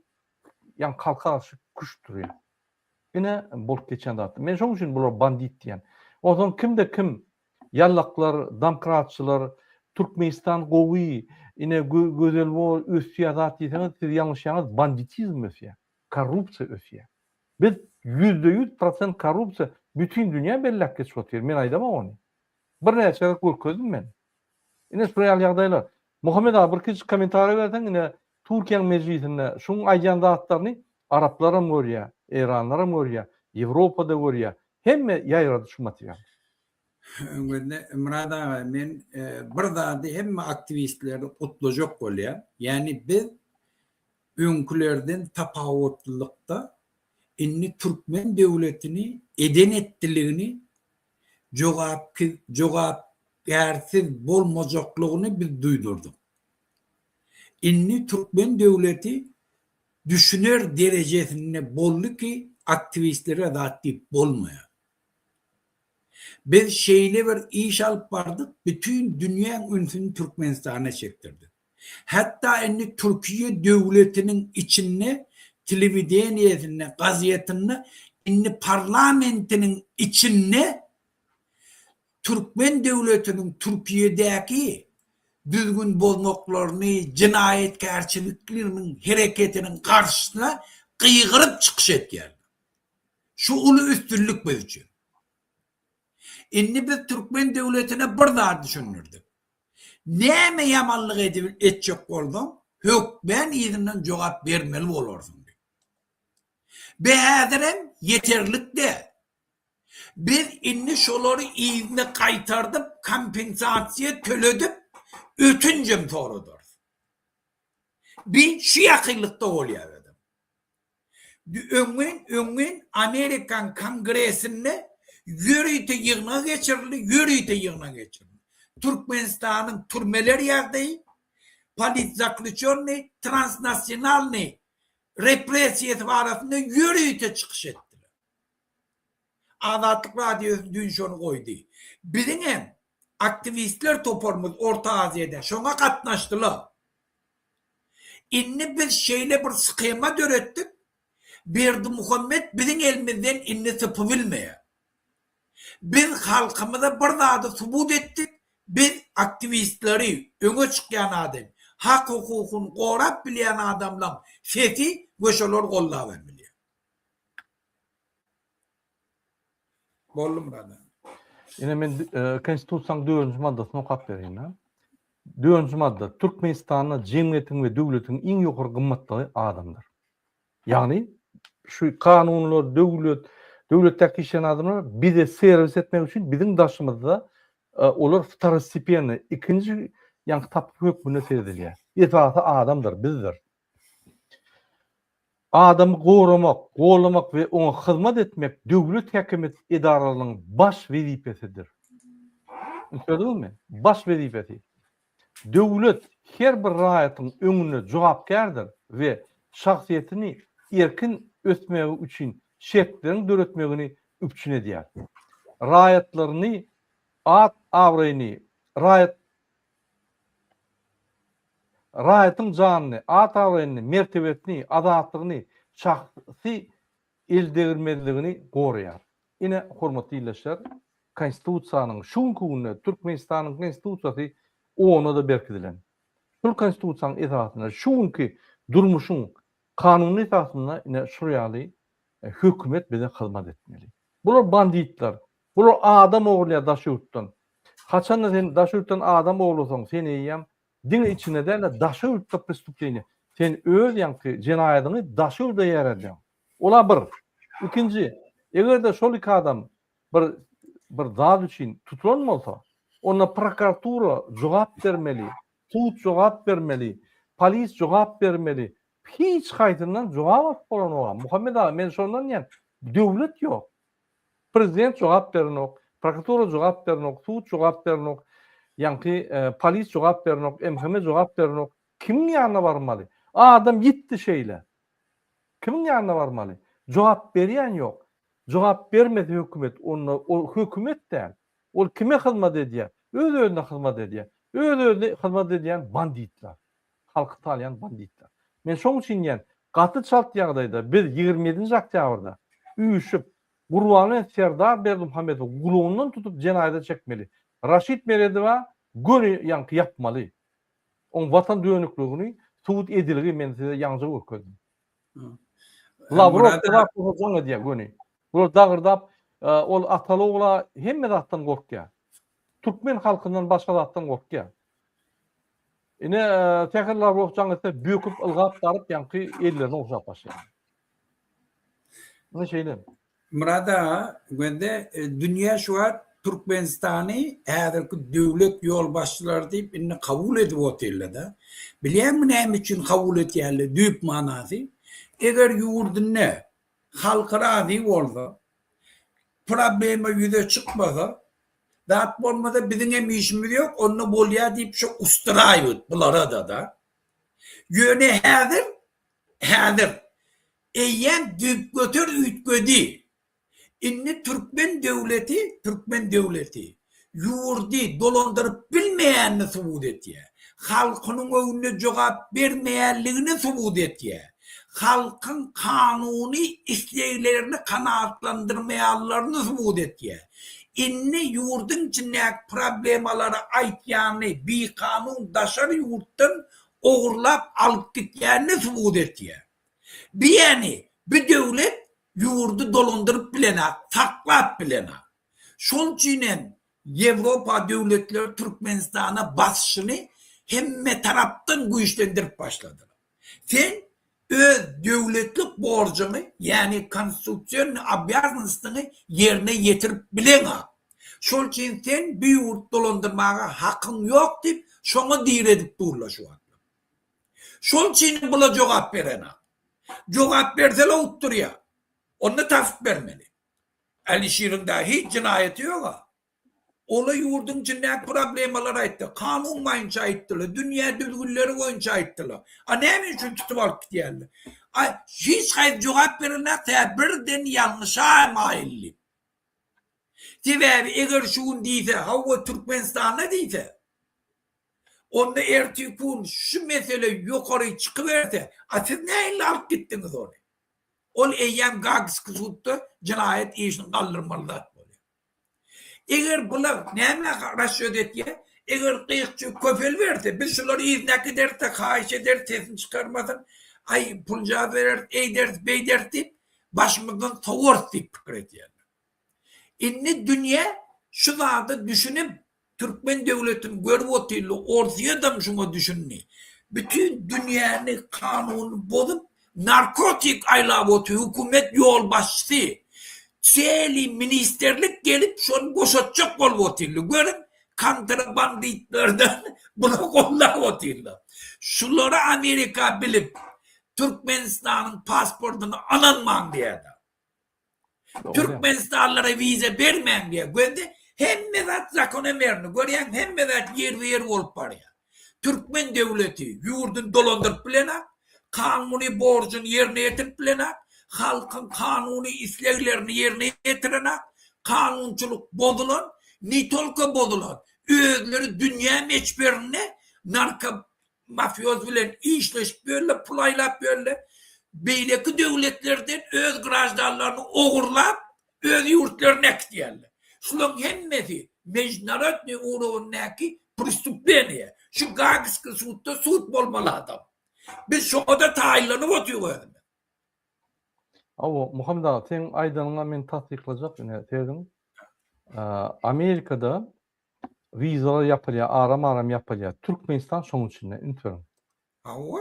ýaňky halka garşy küştdürýär. Ine bolup geçýän zat. Men şoň üçin bular bandit diýýän. Onsoň kimde kim ýallaklar, domkratçylar, Türkmenistan gowy, ine gözel bor, ösýär zat diýseňiz siz ýalňyşýaňyz, banditizm ösýär, korrupsiýa ösýär. Biz 100% prosent korrupsiýa bütin dünýä belläp geçip otyr. Men aýdamok ony. Birnäçe gezek görkezdim men. Ine şular ýaly ýagdaýlar. Muhammet aga bir kiçijik kommentariý berseň ine Türkiýäň mejlisinde şuň aýdýan zatlaryny araplaram görýär, eýranlaram görýär, Ýewropada görýär. Hemme ýaýrady şu material. Öňünde Myrat aga men bir zady hemme aktiwistleri gutlajak bolýan. Ýagny biz öňkülerden tapawutlylykda indi türkmen döwletini eden etdiligini jogapkärsiz bolmajaklygyny biz duýdurdyk. Indi türkmen döwleti düşüner derejesinde boldy ki, aktiwistlere zat diýip bolmaýar. Biz şeýle bir iş alyp bardyk, bütin dünýäň ünsüni Türkmenistana çekdirdik. Hatda indi Türkiýe döwletiniň içinde telewideniýesinde, gazetinde, indi parlamentiniň içinde türkmen döwletiniň Türkiýedäki düzgün bozmaklaryny, jenaýatkärçilikleriniň hereketiniň garşysyna gygyryp çykyş etýärler. Şu uly üstünlik biz üçin. Indi biz türkmen döwletine bir zat düşündirdik. Näme ýamanlyk edip etjek bolsaň, hökmän yzyndan jogap bermeli bolarsyň diýip. Be häzirem ýeterlik däl. Biz indi şolary yzyna gaýtardyp, kompensasiýa töledip, ötünjem soradarys. Bi şu ýakynlykda bolýar özem. Öňňin, öňňin Amerikan Kongresinde ýörite ýygnak geçirildi, ýörite ýygnak geçirildi. Türkmenistanyň türmeler ýagdaýy, politzaklýuçennyý, transnasionalnyý repressiýasy barasynda ýörite çykyş etdiler. Azatlyk Radiosy düýn şony goýdy. Biziň hem aktiwistler toparymyz Orta Aziýada şoňa gatnaşdylar. Indi biz şeýle bir shema döretdik, Berdimuhamet biziň elimizden indi sypybilmeýär. Biz halkymyza bir zady subut etdik, biz aktiwistleri, öňe çykýan adam, hak-hukukyny gorap bilýän adamlaň sesi we şolar goldap hem bilýär. Boldy Myrat aga. Ine men Konstitusiýanyň dördünji maddasyny okap bereýin. Dördünji madda, Türkmenistanda jemgyýetiň we döwletiň iň ýokary gymmatlygy adamdyr. Ýagny şu kanunlar, döwlet, döwletdäki işleýän adamlar bize serwis etmek üçin biziň daşymyzda olar wtorostepennýi, ikinji ýaňky tapgy hökmünde seredilýär. Esasy adamdyr, bizdir. Adamy goramak, gollamak we oňa hyzmat etmek döwlet häkimiýet edaralarynyň baş wezipesidir. Üns berdiňizmi? Baş wezipesi. Döwlet her bir raýatyň öňünde jogapkärdir we şahsyýetini erkin ösmegi üçin şertleriň döretmegini üpjün edýär. Raýatlaryny at-abraýyny, raýat Raýatyň janyny, at-abraýyny, mertebesini, azatlygyny, şahsy eldegrilmezligini goraýar. Ine, hormatly ildeşler, Konstitusiýanyň şu günki günde Türkmenistanyň Konstitusiýasy ona-da berkidilen. Şol Konstitusiýanyň esasynda şu günki durmuşyň kanuny esasynda ine şul ýaly hökümet bize hyzmat etmeli. Bular banditler. Bular adam ogurlaýar daş ýurtdan. Haçanda sen daş ýurtdan adam ogurlasaň sen eýýäm diňe içinde däl-de daşy ýurtda prestupleniýe. Sen öz ýaňky jenaýadyňy daşy ýurda ýaradýaň. Ola bir. Ikinji, eger-de şol iki adam bir bir zat üçin tutulan bolsa, onda prokuratura jogap bermeli, sud jogap bermeli, polis jogap bermeli. Hiç haýsyndan jogap alyp bolanok. Muhammet aga, men şondan diýýän, döwlet ýok. Prezident jogap berenok, prokuratura jogap berenok, sud jogap berenok, ýaňky polis jogap berenok, MHM jogap berenok. Kimiň ýanyna barmaly? Adam ýitdi şeýle. Kimiň ýanyna barmaly? Jogap berýän ýok. Jogap bermese hökümet, onda ol hökümet däl. Ol kime hyzmat edýär? Öz-özüne hyzmat edýär. Öz-özüne hyzmat edýän banditler. Halky talaýan banditler. Men şoň üçin diýýän, gaty çalt ýagdaýda biz 27-nji oktýabrda üýşüp, Gurbanguly Serdar Berdimuhamedowy gulagyndan tutup jenaýata çekmeli. Raşid Meredowa göni ýaňky ýapmaly. Oň watan dönükligini subut edilgi men size ýaňja görkezdim. Lawrow Trakowa jaň edýär göni. Bular dagyrdap ol ataly ogla hemme zatdan gorkýar. Türkmen halkyndan başga zatdan gorkýar. Ine sähel Lawrow jaň etse böküp ylgap baryp ýaňky ellerini ogşap başlaýar. Ine şeýle. Myrat aga, gözde dünýä şu wagt Türkmenistany häzirki döwlet ýolbaşçylary diýip indi kabul edip otyrlar-da. Bilýäňmi näme üçin kabul etýärler düýp manasy? Eger ýurdunda halky razy bolsa, problema ýüze çykmasa, zat bolmasa biziň hem işimiz ýok, onda bolýar diýip şu ustraýwat bulara-da-da. Ýöne häzir, häzir Eýýäm düýpgöter üýtgedi. Indi türkmen döwleti, türkmen döwleti ýurdy dolandyryp bilmeýänini subut etýär. Halkynyň öňünde jogap bermeýänligini subut etýär. Halkyň kanuny isleglerini kanagatlandyrmaýanlaryny subut etýär. Indi ýurduň içindäki problemalary aýtýany bikanun daşary ýurtdan ogurlap alyp gitýänini subut etýär. Biýäni bi döwlet ýurdy dolandyryp bilenak, saklap bilenak. Şol üçin hem Ýewropa döwletleri Türkmenistana basyşyny hemme tarapdan güýçlendirip başladylar. Sen öz döwletlik borjuňy, ýäni konstitusionnyý obýaznostyňy ýerine ýetirip bileňak. Şol üçin sen bi ýurt dolandyrmaga hakyň ýok diýip, şoňa diredip durlar şu wagtlar. Şol üçinem bula jogap berenak. Jogap berseler utdurýar. Onda tapyp bermeli. Alişiriň dagy hiç jenaýaty ýoga. Ola ýurduň içindäki problemalary aýtdy. Kanun boýunça aýtdylar. Dünýä düzgünleri boýunça aýtdylar. A näme üçin tutup alyp gidýärler? A hiç haýsy jogap berenak, sebäbi birden ýalňyşa maýyl diýip. Sebäbi eger şu gün diýse, hawa Türkmenistanda diýse,. Onda ertirki gün şu mesele ýokary çykyberse, a siz nähili alyp gitdiňiz ony? Ol eýýäm Gaagski sudda jenaýat işini galdyrmaly zat bolýar. Eger bular nämä rasçýot etýär? Eger gyýykçy köpeliberse, biz şulary yzyna äkideris-de, haýyş ederis, sesini çykarmasyn, aý, puljaz bereris, eýderis, beýderis diýip, başymyzdan sowarys diýip pikir edýärler. Indi dünýä şu zada düşünip, türkmen döwletini görüp otyrlar, Orsýetem şuňa düşündi. Bütin dünýäni kanuny bozup, narkotik aýlap otyr hökümet ýolbaşçysy. Çeli ministrlik gelip şony boşatjak bolup otyrlar. Görüň, kontrabanditlerden bular gollap otyrlar. Şulary Amerika bilip, Türkmenistanyň pasportyny alanmaň diýýärler. Türkmenistanlylara wiza bermäň diýýär. Gözde hemme zat zakonomerny. Görýäň hemme zat ýerbe-ýer bolup barýar. Türkmen döwleti ýurduny dolandyryp bilenak, kanuny borjuny ýerine ýetirip bilenak, halkyň kanuny isleglerini ýerine ýetirenak, kanunçylyk bozulan, ne tolko bozulan, özleri dünýä meçberinde narko mafioz bilen işleşip ýörler, pul aýlap ýörler. Beýleki döwletlerden öz graždanlaryny ogurlap, öz ýurtlaryna äkidýärler. Şularyň hemmesi mejdunarodnyý urowindäki prestupleniýe. Şu Gaagskiý sudda sud bolmaly adam. Biz şoňa-da taýynlanyp otyk özümiz. Hawa, Muhammet aga, seň aýdanyňa men tassyklajak ine sözüň. Amerikada Wizalar ýapylýar, aram-aram ýapylýar. Türkmenistan şoň içinde, üns beriň. Hawa.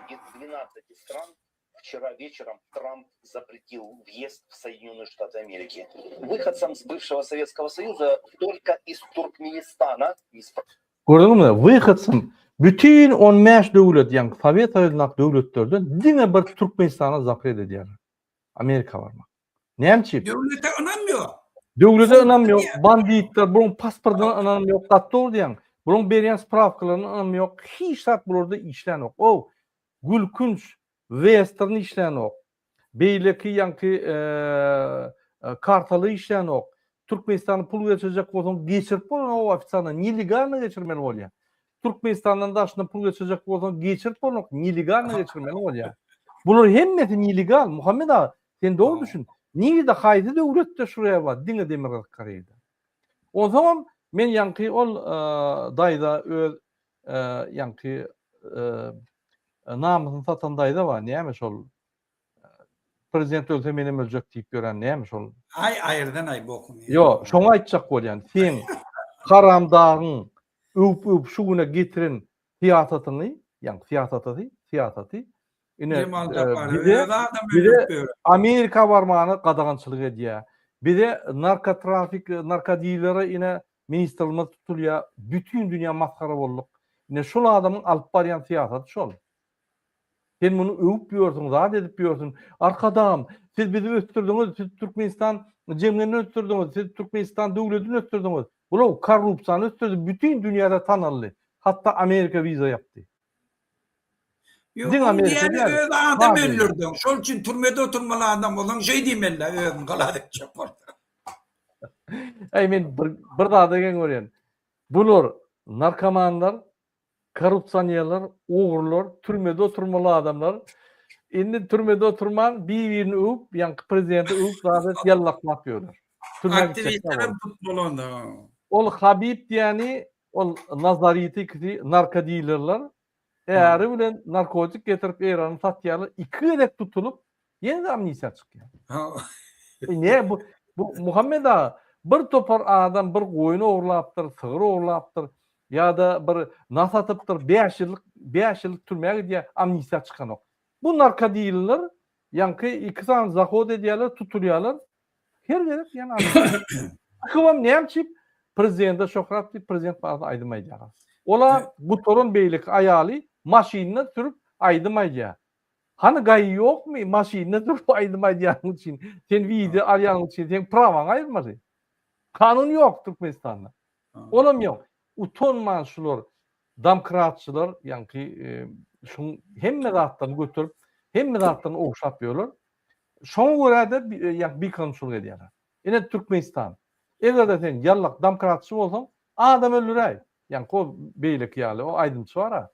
Из 12 стран вчера вечером Трамп запретил въезд в Соединенные Штаты Америки. Выходцам с бывшего Советского Союза только из Туркменистана не Gördüňizmi? Wyhodcam bütin 15 döwlet, ýagny Sowet Soýuzyndaky döwletlerden diňe bir Türkmenistana zapret edýärler. Amerika barmak. Näme üçin? Döwlete ynam ýok. Döwlete ynam ýok, banditler, bularyň pasportyna ynam ýok, gaty dogry diýýäň. Bularyň berýän sprawkalaryna ynam ýok, hiç zat bularda işlänok. O gülkünç western işlänok. Beýleki ýaňky kartaly işlänok. Türkmenistana pul geçirjek bolsaň geçirip bolanok ofitsialno, nelegalno geçirmeli bolýar. Türkmenistandan daşyna pul geçirjek bolsaň geçirip bolanok, nelegalno geçirmeli bolýar. Bular hemmesi nelegal, Muhammet aga, sen dogry düşün. Nirede haýsy döwletde şuraya bar, diňe Demirgazyk Koreýada. Onsoňam men ýaňky ol daýza öz ýaňky namysyny satan daýza bar, näme şol Prezident ölse menem öljek diýip ýören näme şol? Aý aýyrdan aý bokuny. Ýo, şoňa aýtjak bolýan. Seň haramdagyň öwüp-öwüp şu güne getiren syýasatyňy, ýagny syýasatasy, syýasaty ine bize bize Amerika barmana gadagançylyk edýär. Bize narkotrafik, narkodilere ine ministrimiz tutulýar. Bütin dünýä masgara bolduk. Ine şol adamyň alyp barýan syýasaty şol. Sen muny öwüp ýörsüň, zat edip ýörsüň. Arkadagym, siz bizi ösdürdiňiz, siz Türkmenistan jemgyýetini ösdürdiňiz, siz Türkmenistan döwletini ösdürdiňiz. Bular korrupsiýany ösdürdi, bütin dünýäde tanaldy. Hatda Amerika wiza ýapdy. Ýok, Diňe ol Amerika diýýäni däl. öz adam Aziýa. öldürdiň. Şol üçin türmede oturmaly adam bolsaň şeý diýmeli-dä, özüni halas etjek bolsaň. Äý men bir bir zada geň görýän. Bular narkomanlar, Korrupsionerler, ogrular, türmede oturmaly adamlar. Indi türmede oturman bir-birini öwüp, ýaňky prezidenti öwüp zat edip ýallaklap ýörler. Türmä gitjek Aktiwistlerem tutmaly onda. Ol Habib diýeni, ol Nazariti ikisi narkodilerler. Äri bilen narkotik getirip Eýrana satýarlar. Iki gezek tutulyp, ýene-de amnistiýa çykýar. Ne bu bu Muhammet aga bir topar adam bir goýun ogurlapdyr, sygyr ogurlapdyr ýa-da bir nas atypdyr, 5 ýyllyk 5 ýyllyk türmä gidýär, amnistiýa çykanok. Bu narkodiller ýaňky iki sany zahod edýärler, tutulýarlar. Her gezek ýene amnistiýa. Çykybam näme üçin prezidente şöhrat diýip prezident barada aýdym aýdýarlar. Ola gutaran beýleki aýaly maşynda sürüp aýdym aýdýar. Hany gaýy ýokmy maşynda durup aýdym aýdýanyň üçin, sen wideo alýanyň üçin seň prawaňy aýyrmaly. Kanun ýok Türkmenistanda. Olam ýok. Utanman şular domkratçylar ýaňky şuň hemme zatlaryny göterip, hemme zatlaryny ogşap ýörler. Şoňa görä-de ýaňky bikanunçylyk edýärler. Ine Türkmenistan. Eger-de sen ýallak domkratçy bolsaň, adam öldüräý. Ýaňky o beýleki ýaly o aýdymçy bar-a.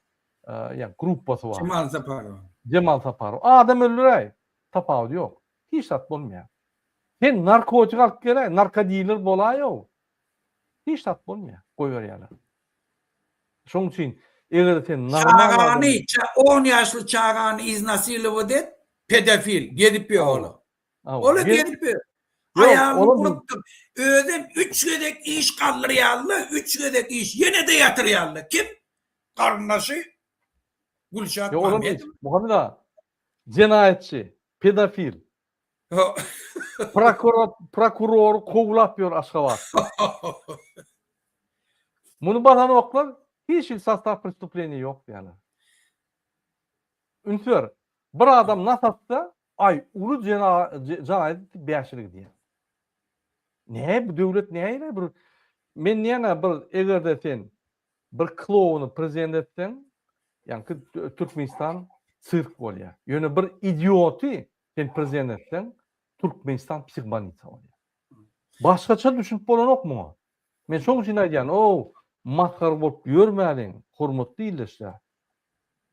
Ýaňky gruppasy bar. Jemal Saparow. Jemal Saparow. Adam öldüräý. Tapawudy ýok. Hiç zat bolmaýar. Sen narkotik alyp geläý, narkodiler bolaý-ow. Hiç zat bolmaýar. Goýberýärler. Şonuň üçin eger sen normal Çagany, on ýaşly çagany iznasilować et, pedofil, gezip ýör ol. Ol gezip ýör. Aýalyny urupdyr. Özem üç gezek iş galdyrýarlar, üç gezek iş, ýene-de ýatyrýarlar. Kim? Garyndaşy Gülşat Mamedowa. Muhammet aga, jenaýatçy, pedofil. Prokuror, prokurory kowlap ýör Aşgabatda. Muny basanoklar, hiç hili sostaw prestupleniýa ýok diýýärler. Üns ber, bir adam nas atsa, aý uly jenaýat etdi bäş ýyl gidýär. Nä bu döwlet nähili bir men diýýän-ä bir eger-de sen bir klowny prezident etseň, ýaňky Türkmenistan sirk bolýar. Ýöne bir idioty sen prezident etseň, Türkmenistan psihbolnitsa bolýar. Başgaça düşünip bolanok muňa. Men şoň üçin aýdýan, ow, masgara bolup ýörmäliň, hormatly ildeşler.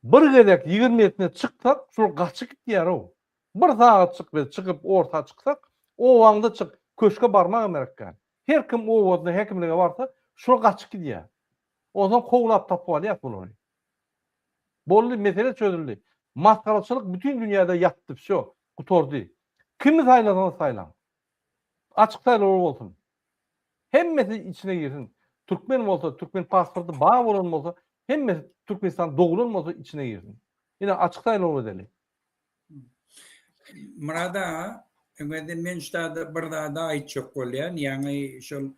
Bir gezek ýigrimisine çyksak, şular gaçyp gitýär-ow. Bir sagatjyk biz çykyp orta çyksak, obaňda çyk, köşge barmagam gerek däl. Her kim obasyna häkimlige barsa, şular gaçyp gidýär. Onsoň kowlap tapyp alýas bulary. Boldy, mesele çözüldi. Masgaraçylyk bütin dünýäde ýatdy, wsýo, gutardy. Kimi saýlasaňyz saýlaň. Açyk saýlawlar bolsun. Hemmesi içine girsin. Türkmen bolsa, türkmen pasporty bar bolan bolsa, hemmesi Türkmenistanda doglan bolsa içine girsin. Ine açyk saýlaw edeli. Myrat aga, öňede men şu zada bir zady aýtjak bolýan, ýaňy şol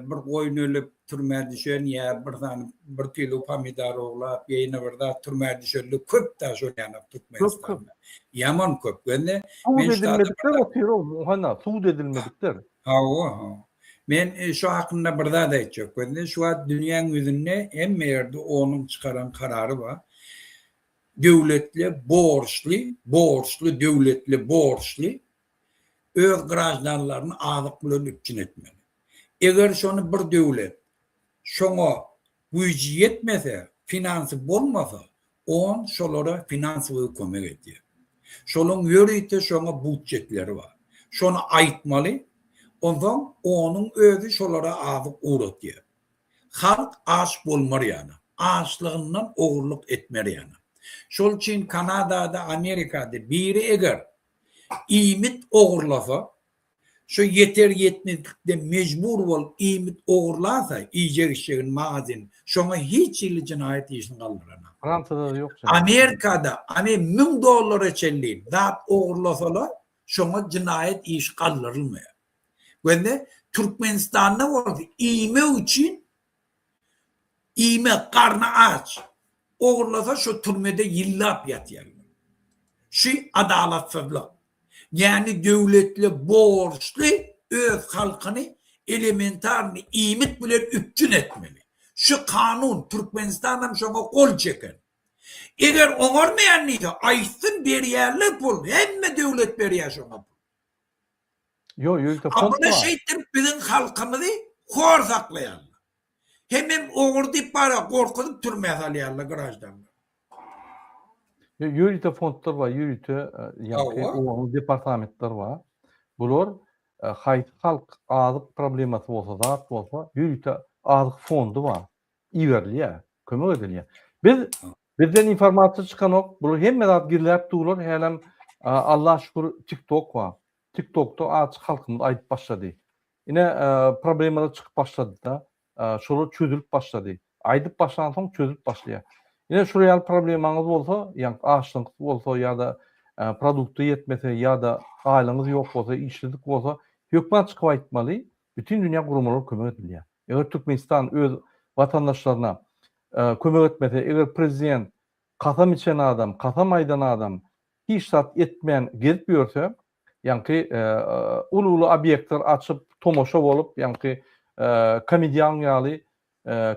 bir goýun ölüp türmä düşen ýa bir sany bir kilo pomidor oglap ýa ýene bir zat türmä düşenler köp da şol ýanak Türkmenistanda. Ýaman köp. Ýöne men şu zada edilmedikler otyr o Muhanna, sud edilmedikler. Hawa, hawa. Men şu hakynda bir zat aýtjak. Gözle şu wagt dünýäň ýüzünde hemme ýerde onuň çykaran karary bar. Döwletli borçly, borçly, döwletli borçly öz graždanlaryny azyk bilen üpjün etmeli. Eger şony bir döwlet şoňa güýji ýetmese, finansy bolmasa, on şolara finansowy kömek edýär. Şolaň ýörite şoňa budjetleri bar. Şony aýtmaly, onsoň onuň özi şolara azyk ugratýar. Halk aç bolmar ýaly. Açlygyndan ogurlyk etmer ýaly. Şol üçin Kanadada, Amerikada biri eger iýmit ogurlasa, şo ýeter-ýetmezlikden mejbur bolup iýmit ogurlasa, iýjek-içjegini magazin, şoňa hiç hili jenaýat işini galdyranok. Fransiýada-da ýok jenaýat. Amerikada ane 1000 dollara çenli zat ogurlasalar, şoňa jenaýat işi galdyrylmaýar. Gözle, Türkmenistanda bolsa iýmek üçin iýmek, garny aç. Ogurlasa şo türmede ýyllap ýatýarlar. Şu adalatsyzlyk. Ýagny döwletli borçly öz halkyny elementarny iýmit bilen üpjün etmeli. Şu kanun Türkmenistanam şoňa gol çeken. Eger oňarmaýan diýse aýtsyn berýärler pul hemme döwlet berýär şoňa pul. Ýok, ýörite fond bar. Şeýtdirip biziň halkymyzy hor saklaýarlar. Hemem ogry diýip bara gorkuzyp türmä salýarlar graždanlary. Ýörite fondlar bar, ýörite ýaňky onuň departamentler bar. Bular haýsy halk azyk problemasy bolsa, zat bolsa, ýörite azyk fondy bar. Iberilýär, kömek edilýär. Biz bizden informasiýa çykanok. Bular hemme zat gizläp durlar. Hälem Alla şükür TikTok bar. TikTokda azajyk halkymyz aýdyp başlady. Ine problemalar çykyp başlady-da. Şolar çözülip başlady. Aýdyp başlansoň çözülip başlaýar. Ine şular ýaly problemaňyz bolsa, ýa açlygyňyz bolsa ýa-da produkta ýetmese ýa-da aýlygyňyz ýok bolsa, işsizlik bolsa, hökman çykyp aýtmaly. Bütin dünýä guramalar kömek edilýär. Eger Türkmenistan öz watandaşlaryna kömek etmese, eger prezident kasam içen adam, kasam aýdan adam hiç zat etmän gezip ýörse, ýaňky uly-uly obýektler açyp, tomaşa bolup, ýaňky komedian ýaly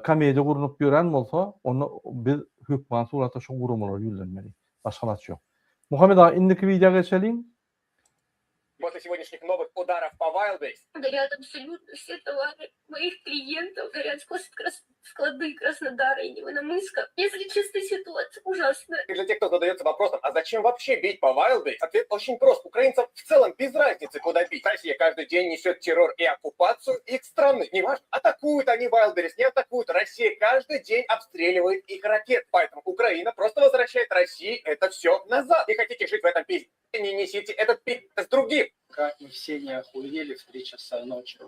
komediýa gurnup ýören bolsa, onda biz hökmany suratda şu guramalara ýüzlenmeli. Başga alaç ýok. Muhammet aga, indiki wideo geçeliň. После сегодняшних новых ударов по Wildberries. Горят абсолютно все товары моих клиентов, горят склады Краснодара и Невинномысска. Если честно, ситуация ужасная. И для тех, кто задается вопросом, а зачем вообще бить по Wildberries, ответ очень прост. Украинцам в целом без разницы, куда бить. Россия каждый день несет террор и оккупацию их страны. Неважно, атакуют они Wildberries, не атакуют. Россия каждый день обстреливает их ракет. Поэтому Украина просто возвращает России это все назад. Не хотите жить в этом пизде, не несите этот пиздец другим. Пока мы все не охуели в 3 часа ночи.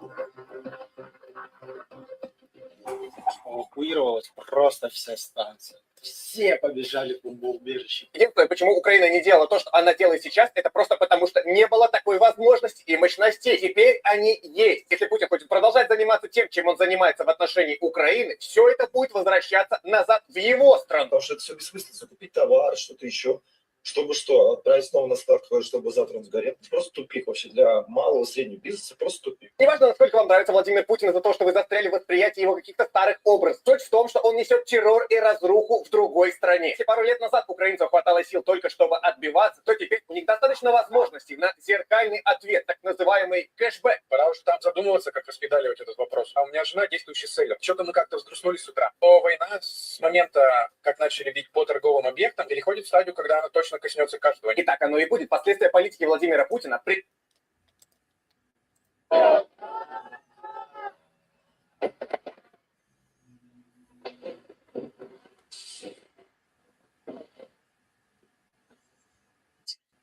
Эвакуировалась просто вся станция. Все побежали в бомбоубежище. Единственное, почему Украина не делала то, что она делает сейчас, это просто потому, что не было такой возможности и мощностей. Теперь они есть. Если Путин хочет продолжать заниматься тем, чем он занимается в отношении Украины, все это будет возвращаться назад в его страну. Потому что это все бессмысленно. Купить товар, что-то еще. Чтобы что, отправить снова на склад, чтобы завтра он сгорел. Это просто тупик вообще для малого и среднего бизнеса, просто тупик. Неважно, насколько вам нравится Владимир Путин за то, что вы застряли в восприятии его каких-то старых образов. Суть в том, что он несет террор и разруху в другой стране. Если пару лет назад украинцам хватало сил только чтобы отбиваться, то теперь у них достаточно возможностей на зеркальный ответ, так называемый кэшбэк. Пора уже там задумываться, как распедаливать этот вопрос. А у меня жена действующий селлер. Что-то мы как-то взгрустнули с утра. То война с момента, как начали бить по торговым объектам, переходит в стадию, когда она точно коснется каждого. И так оно и будет. Последствия политики Владимира Путина при...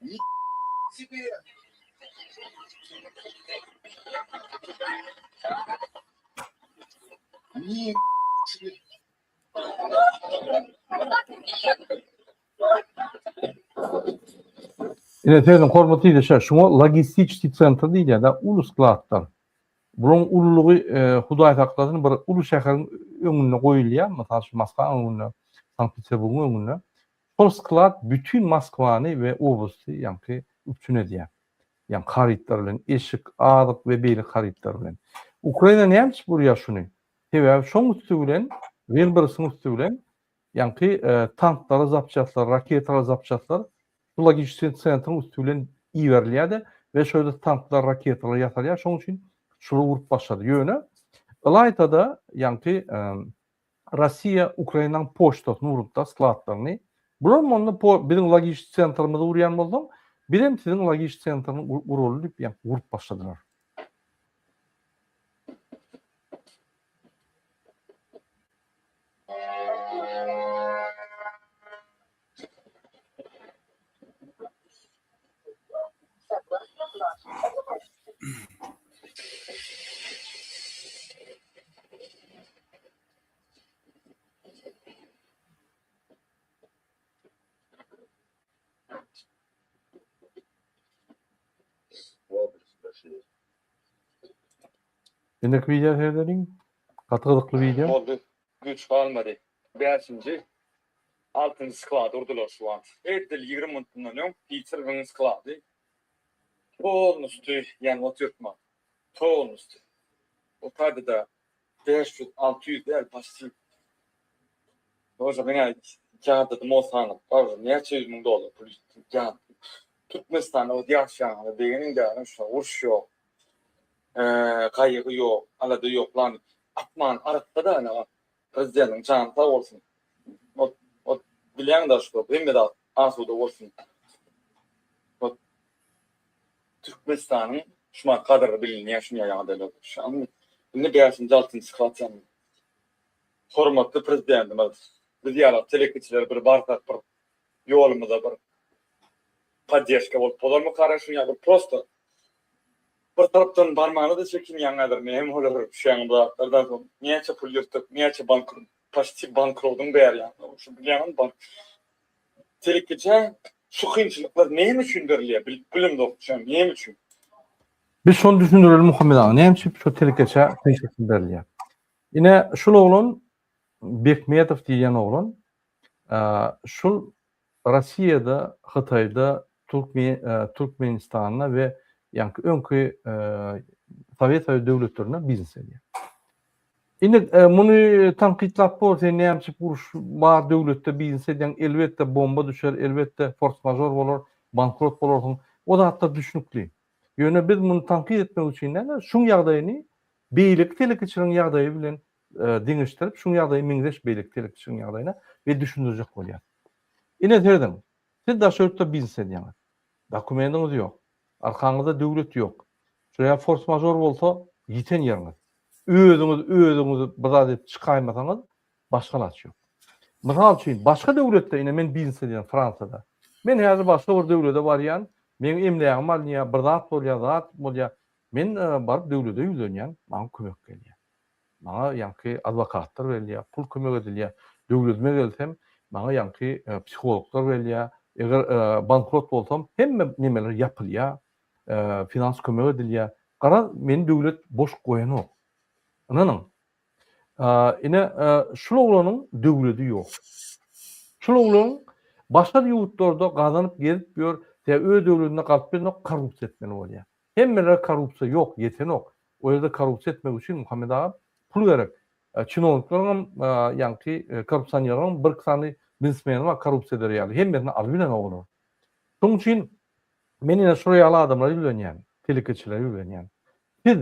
Ни себе! Ни себе! Ine sezin hormatly ildeşler, şuňa logistiçki sentr diýilýär-de, uly skladlar. Bularyň ululygy Hudaý saklasyn bir uly şäheriň öňünde goýulýar, mysal üçin Moskwanyň öňünde, Sankt-Peterburgyň öňünde. Şol sklad bütin Moskwany we oblasty ýaňky üpjün edýär. Ýagny harytlar bilen, eşik, azyk we beýleki harytlar bilen. Ukraina näme üçin gurýar şuny? Sebäbi şoň üsti bilen, Welbersiň üsti bilen ýaňky tanklara zapçastlar, raketalara zapçastlar şu logistik sentriň üsti bilen iberilýär-de we şo ýerde tanklar, raketalar ýasalýar. Şoň üçin şular urup başlady. Ýöne ylaýta-da ýaňky Russiýa Ukrainanyň poçtasyny urupda, skladlaryny. Bular onda biziň logistik sentrimizi urýan bolsaň, bizem siziň logistik sentrini uraly diýip ýaňky urup başladylar. Indiki wideo seredeliň. Gaty gyzykly wideo. Boldy. Güýç galmady. Bäşinji, altynjy sklady urdular şu wagt. Edil 20 minut mundan öň Peterbiň sklady polnusty ýanyp otyrtma. Polnusty. O taýda-da 500, 600 däl, почти. Bože, men ýadadym o sany. Bože, näçe ýüz müň dollar pul ýa Türkmenistanda o ýaşaýanyňyza begeniň däl, şu uruş ýok. Gaýgy ýok, alada ýok lan. Asman arassa-da ine prezidentiň jany sag bolsun. Ot, ot bilýäň-dä şu hemme zat asuda bolsun. Ot Türkmenistanyň şumat gadyry bilinýär şuny ýagdaýlarda. Şamy indi bäşinji altynjy sklad ýandy. Hormatly prezidentimiz biz ýaly telekeçiler bir barsak bir ýolumyza bir poddeşka bolup bolarmykara şuny ýa bir prosto bir tarapdan barmana-da çekinýäň häzir näme bolar şuňa bu zatlardan soň näçe pul ýyrtdyk näçe bankrot paçti bankrodyň bäri ýa şu bilýäňmi bank Telekeçä şu kynçylyklar näme üçin berilýär bilip bilemzok şo näme üçin. Biz şony düşündireli Muhammet aga näme üçin şu telekeçä kynçylyklar berilýär. Ine şul oglan Bekmetow diýen oglan şul Rossiýada, Hytaýda, Türkmenistanda we ýaňky öňki Sowet Soýuzy döwletlerinde biznes edýär. Indi muny tankytlap bor, sen näme üçin uruş bar döwletde biznes edýäň, elbetde bomba düşer, elbetde fors-mažor bolar, bankrot bolarsyň. O zatlar düşnükli. Ýöne biz muny tankyt etmek üçin däl-de, şuň ýagdaýyny beýleki telekeçileriň ýagdaýy bilen deňeşdirip, şuň ýagdaýy meňzeş beýleki telekeçileriň ýagdaýyna we düşündirjek bolýas. Ine serediň, siz daşary ýurtda biznes edýäňiz. Dokumendiňiz ýok. Arkaňyzda döwlet ýok. Şuraya fors-mažor bolsa, ýiten ýeriňiz. Özüňiz özüňizi bir zat edip çykaýmasaňyz, başga alaç ýok. Mysal üçin, başga döwletde, ine men biznes edýän Fransiýada. Men häzir başga bir döwlete barýan, meň emlägim alynýar, bir zat bolýar, zat bolýar. Men baryp döwlete ýüzlenýän, maňa kömek gelýär. Maňa ýaňky adwokatlar gelýär, pul kömek edilýär. Döwletime gelsem, maňa ýaňky psihologlar gelýär. Eger bankrot bolsam, hemme nemeler ýapylýar, finans kömek edilýär. Garaz, meni döwlet boş goýanok. Ynanyň. Ine, şul oglanyň döwledi ýok. Şul oglan başga ýurtlarda gazanyp gezip ýör, sebäbi öz döwledinde galyp bilenok, korrupsiýa etmeli bolýar. Hemmelere korrupsiýa ýok, ýetenok. O ýerde korrupsiýa etmek üçin Muhammet aga pul gerek. Çinownikleriňem ýaňky korrupsionerleriň bir iki sany biznesmeni bar korrupsiýa eder ýaly. Hemmesini alybilenok olar. Şonuň üçin men ine şular ýaly adamlara ýüzlenýän, telekeçilere ýüzlenýän. Siz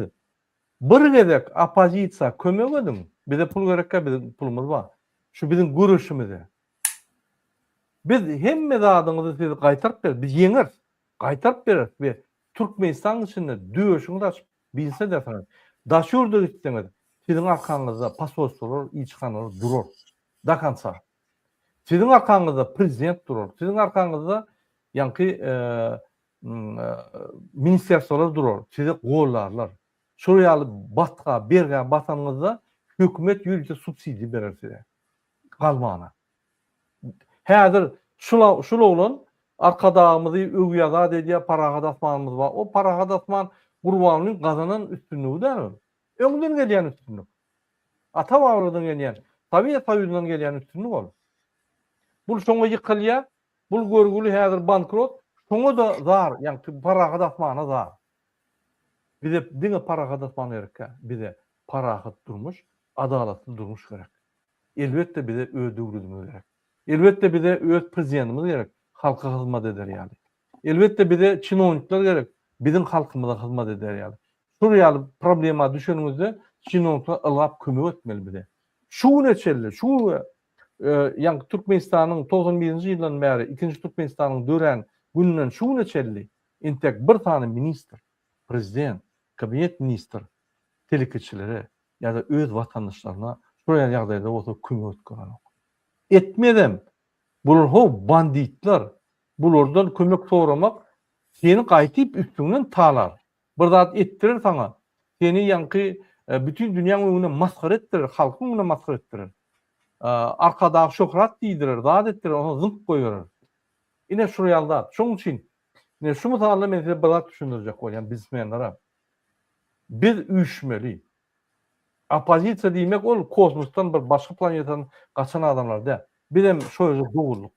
bir gezek oppozisiýa kömek ediň, bize pul gerekkä biziň pulumyz bar. Şu biziň göreşimize. Biz hemme zadyňyzy size gaýtaryp bereris, biz ýeňeris. Gaýtaryp bereris we Türkmenistanyň içinde döşüňizi açyp biznes edersiňiz. Daşy ýurda gitseňiz, siziň arkaňyzda posolstwolar, ilçihanalar durar. Do konca. Siziň arkaňyzda prezident durar. Siziň arkaňyzda ýaňky ministerstwolar durar. Sizi gollarlar. Şol ýaly batga, bergä batanyňyzda hökümet ýörite subsidiýa berer size. Galmana. Häzir şul şul oglan Arkadagymyzy öwýä zat edýär, parahat asmanymyz bar. O parahat asman Gurbangulyň gazanan üstünligi däl ol. Öňden gelýän üstünlik. Ata-babalardan gelýän, Sowet Soýuzyndan gelýän üstünlik ol. Bul şoňa ýykylýar, bul görgüli häzir bankrot, şoňa-da zar, ýagny parahat asmana zar. Bize diňe parahat asman gerekkä, bize parahat durmuş, adalatly durmuş gerek. Elbetde bize öz döwletimiz gerek. Elbetde bize öz prezidentimiz gerek, halka hyzmat eder ýaly. Elbetde bize çinownikler gerek, biziň halkymyza hyzmat eder ýaly. Şul ýaly problema düşeniňizde çinownikler ylgap kömek etmeli bize. Şu güne çenli, şu ýaňky Türkmenistanyň 91-nji ýyldan bäri ikinji Türkmenistanyň dörän gününden şu güne çenli entek bir sany ministr, prezident, kabinet ministr telekeçilere ýa-da öz watandaşlaryna şol ýaly ýagdaýda bolsa kömek edip görenok. Etmezem. Bular how banditler. Bulardan kömek soramak seni gaýtyp üstüňden talar. Bir zat etdirer saňa. Seni ýaňky bütin dünýäň öňünde masgara etdirer, halkyň öňünde masgara etdirer. Arkadag şöhrat diýdirer, zat etdirer, onsoň zyňyp goýberer. Ine şul ýaly zat. Şonuň üçin ine şu mysalda men size bir zat düşündirjek bolýan biznesmenlere. Biz üýşmeli. Oppozisiýa diýmek ol kosmosdan bir başga planetadan gaçan adamlar däl. Bizem şo ýerde doguldyk.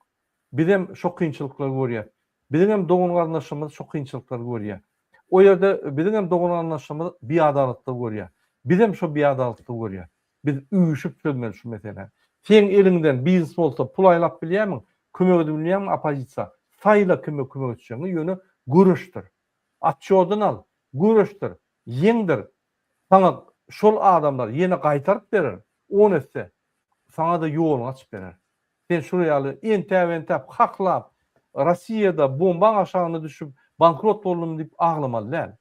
Bizem şo kynçylyklary görýäs. Biziňem dogan-garyndaşlarymyz şo kynçylyklary görýär. O ýerde biziňem dogan-garyndaşlarymyz biadalatlygy görýär. Bizem şo biadalatlygy görýäs. Biz üýşüp çözmeli şu meseläni. Seň eliňden biznes bolsa pul aýlap bilýärmiň, kömek edip bilýärmiň oppozisiýa? Saýla kime kömek etjegiňi, ýöne göreşdir. Otçýodyny al, göreşdir, ýeňdir. Saňa şol adamlar ýene gaýtaryp berer, on esse. Saňa-da ýoluny açyp berer. Sen şular ýaly entäp-entäp, haklap, Rossiýada bombaň aşagyna düşüp bankrot boldum diýip aglamaly däl.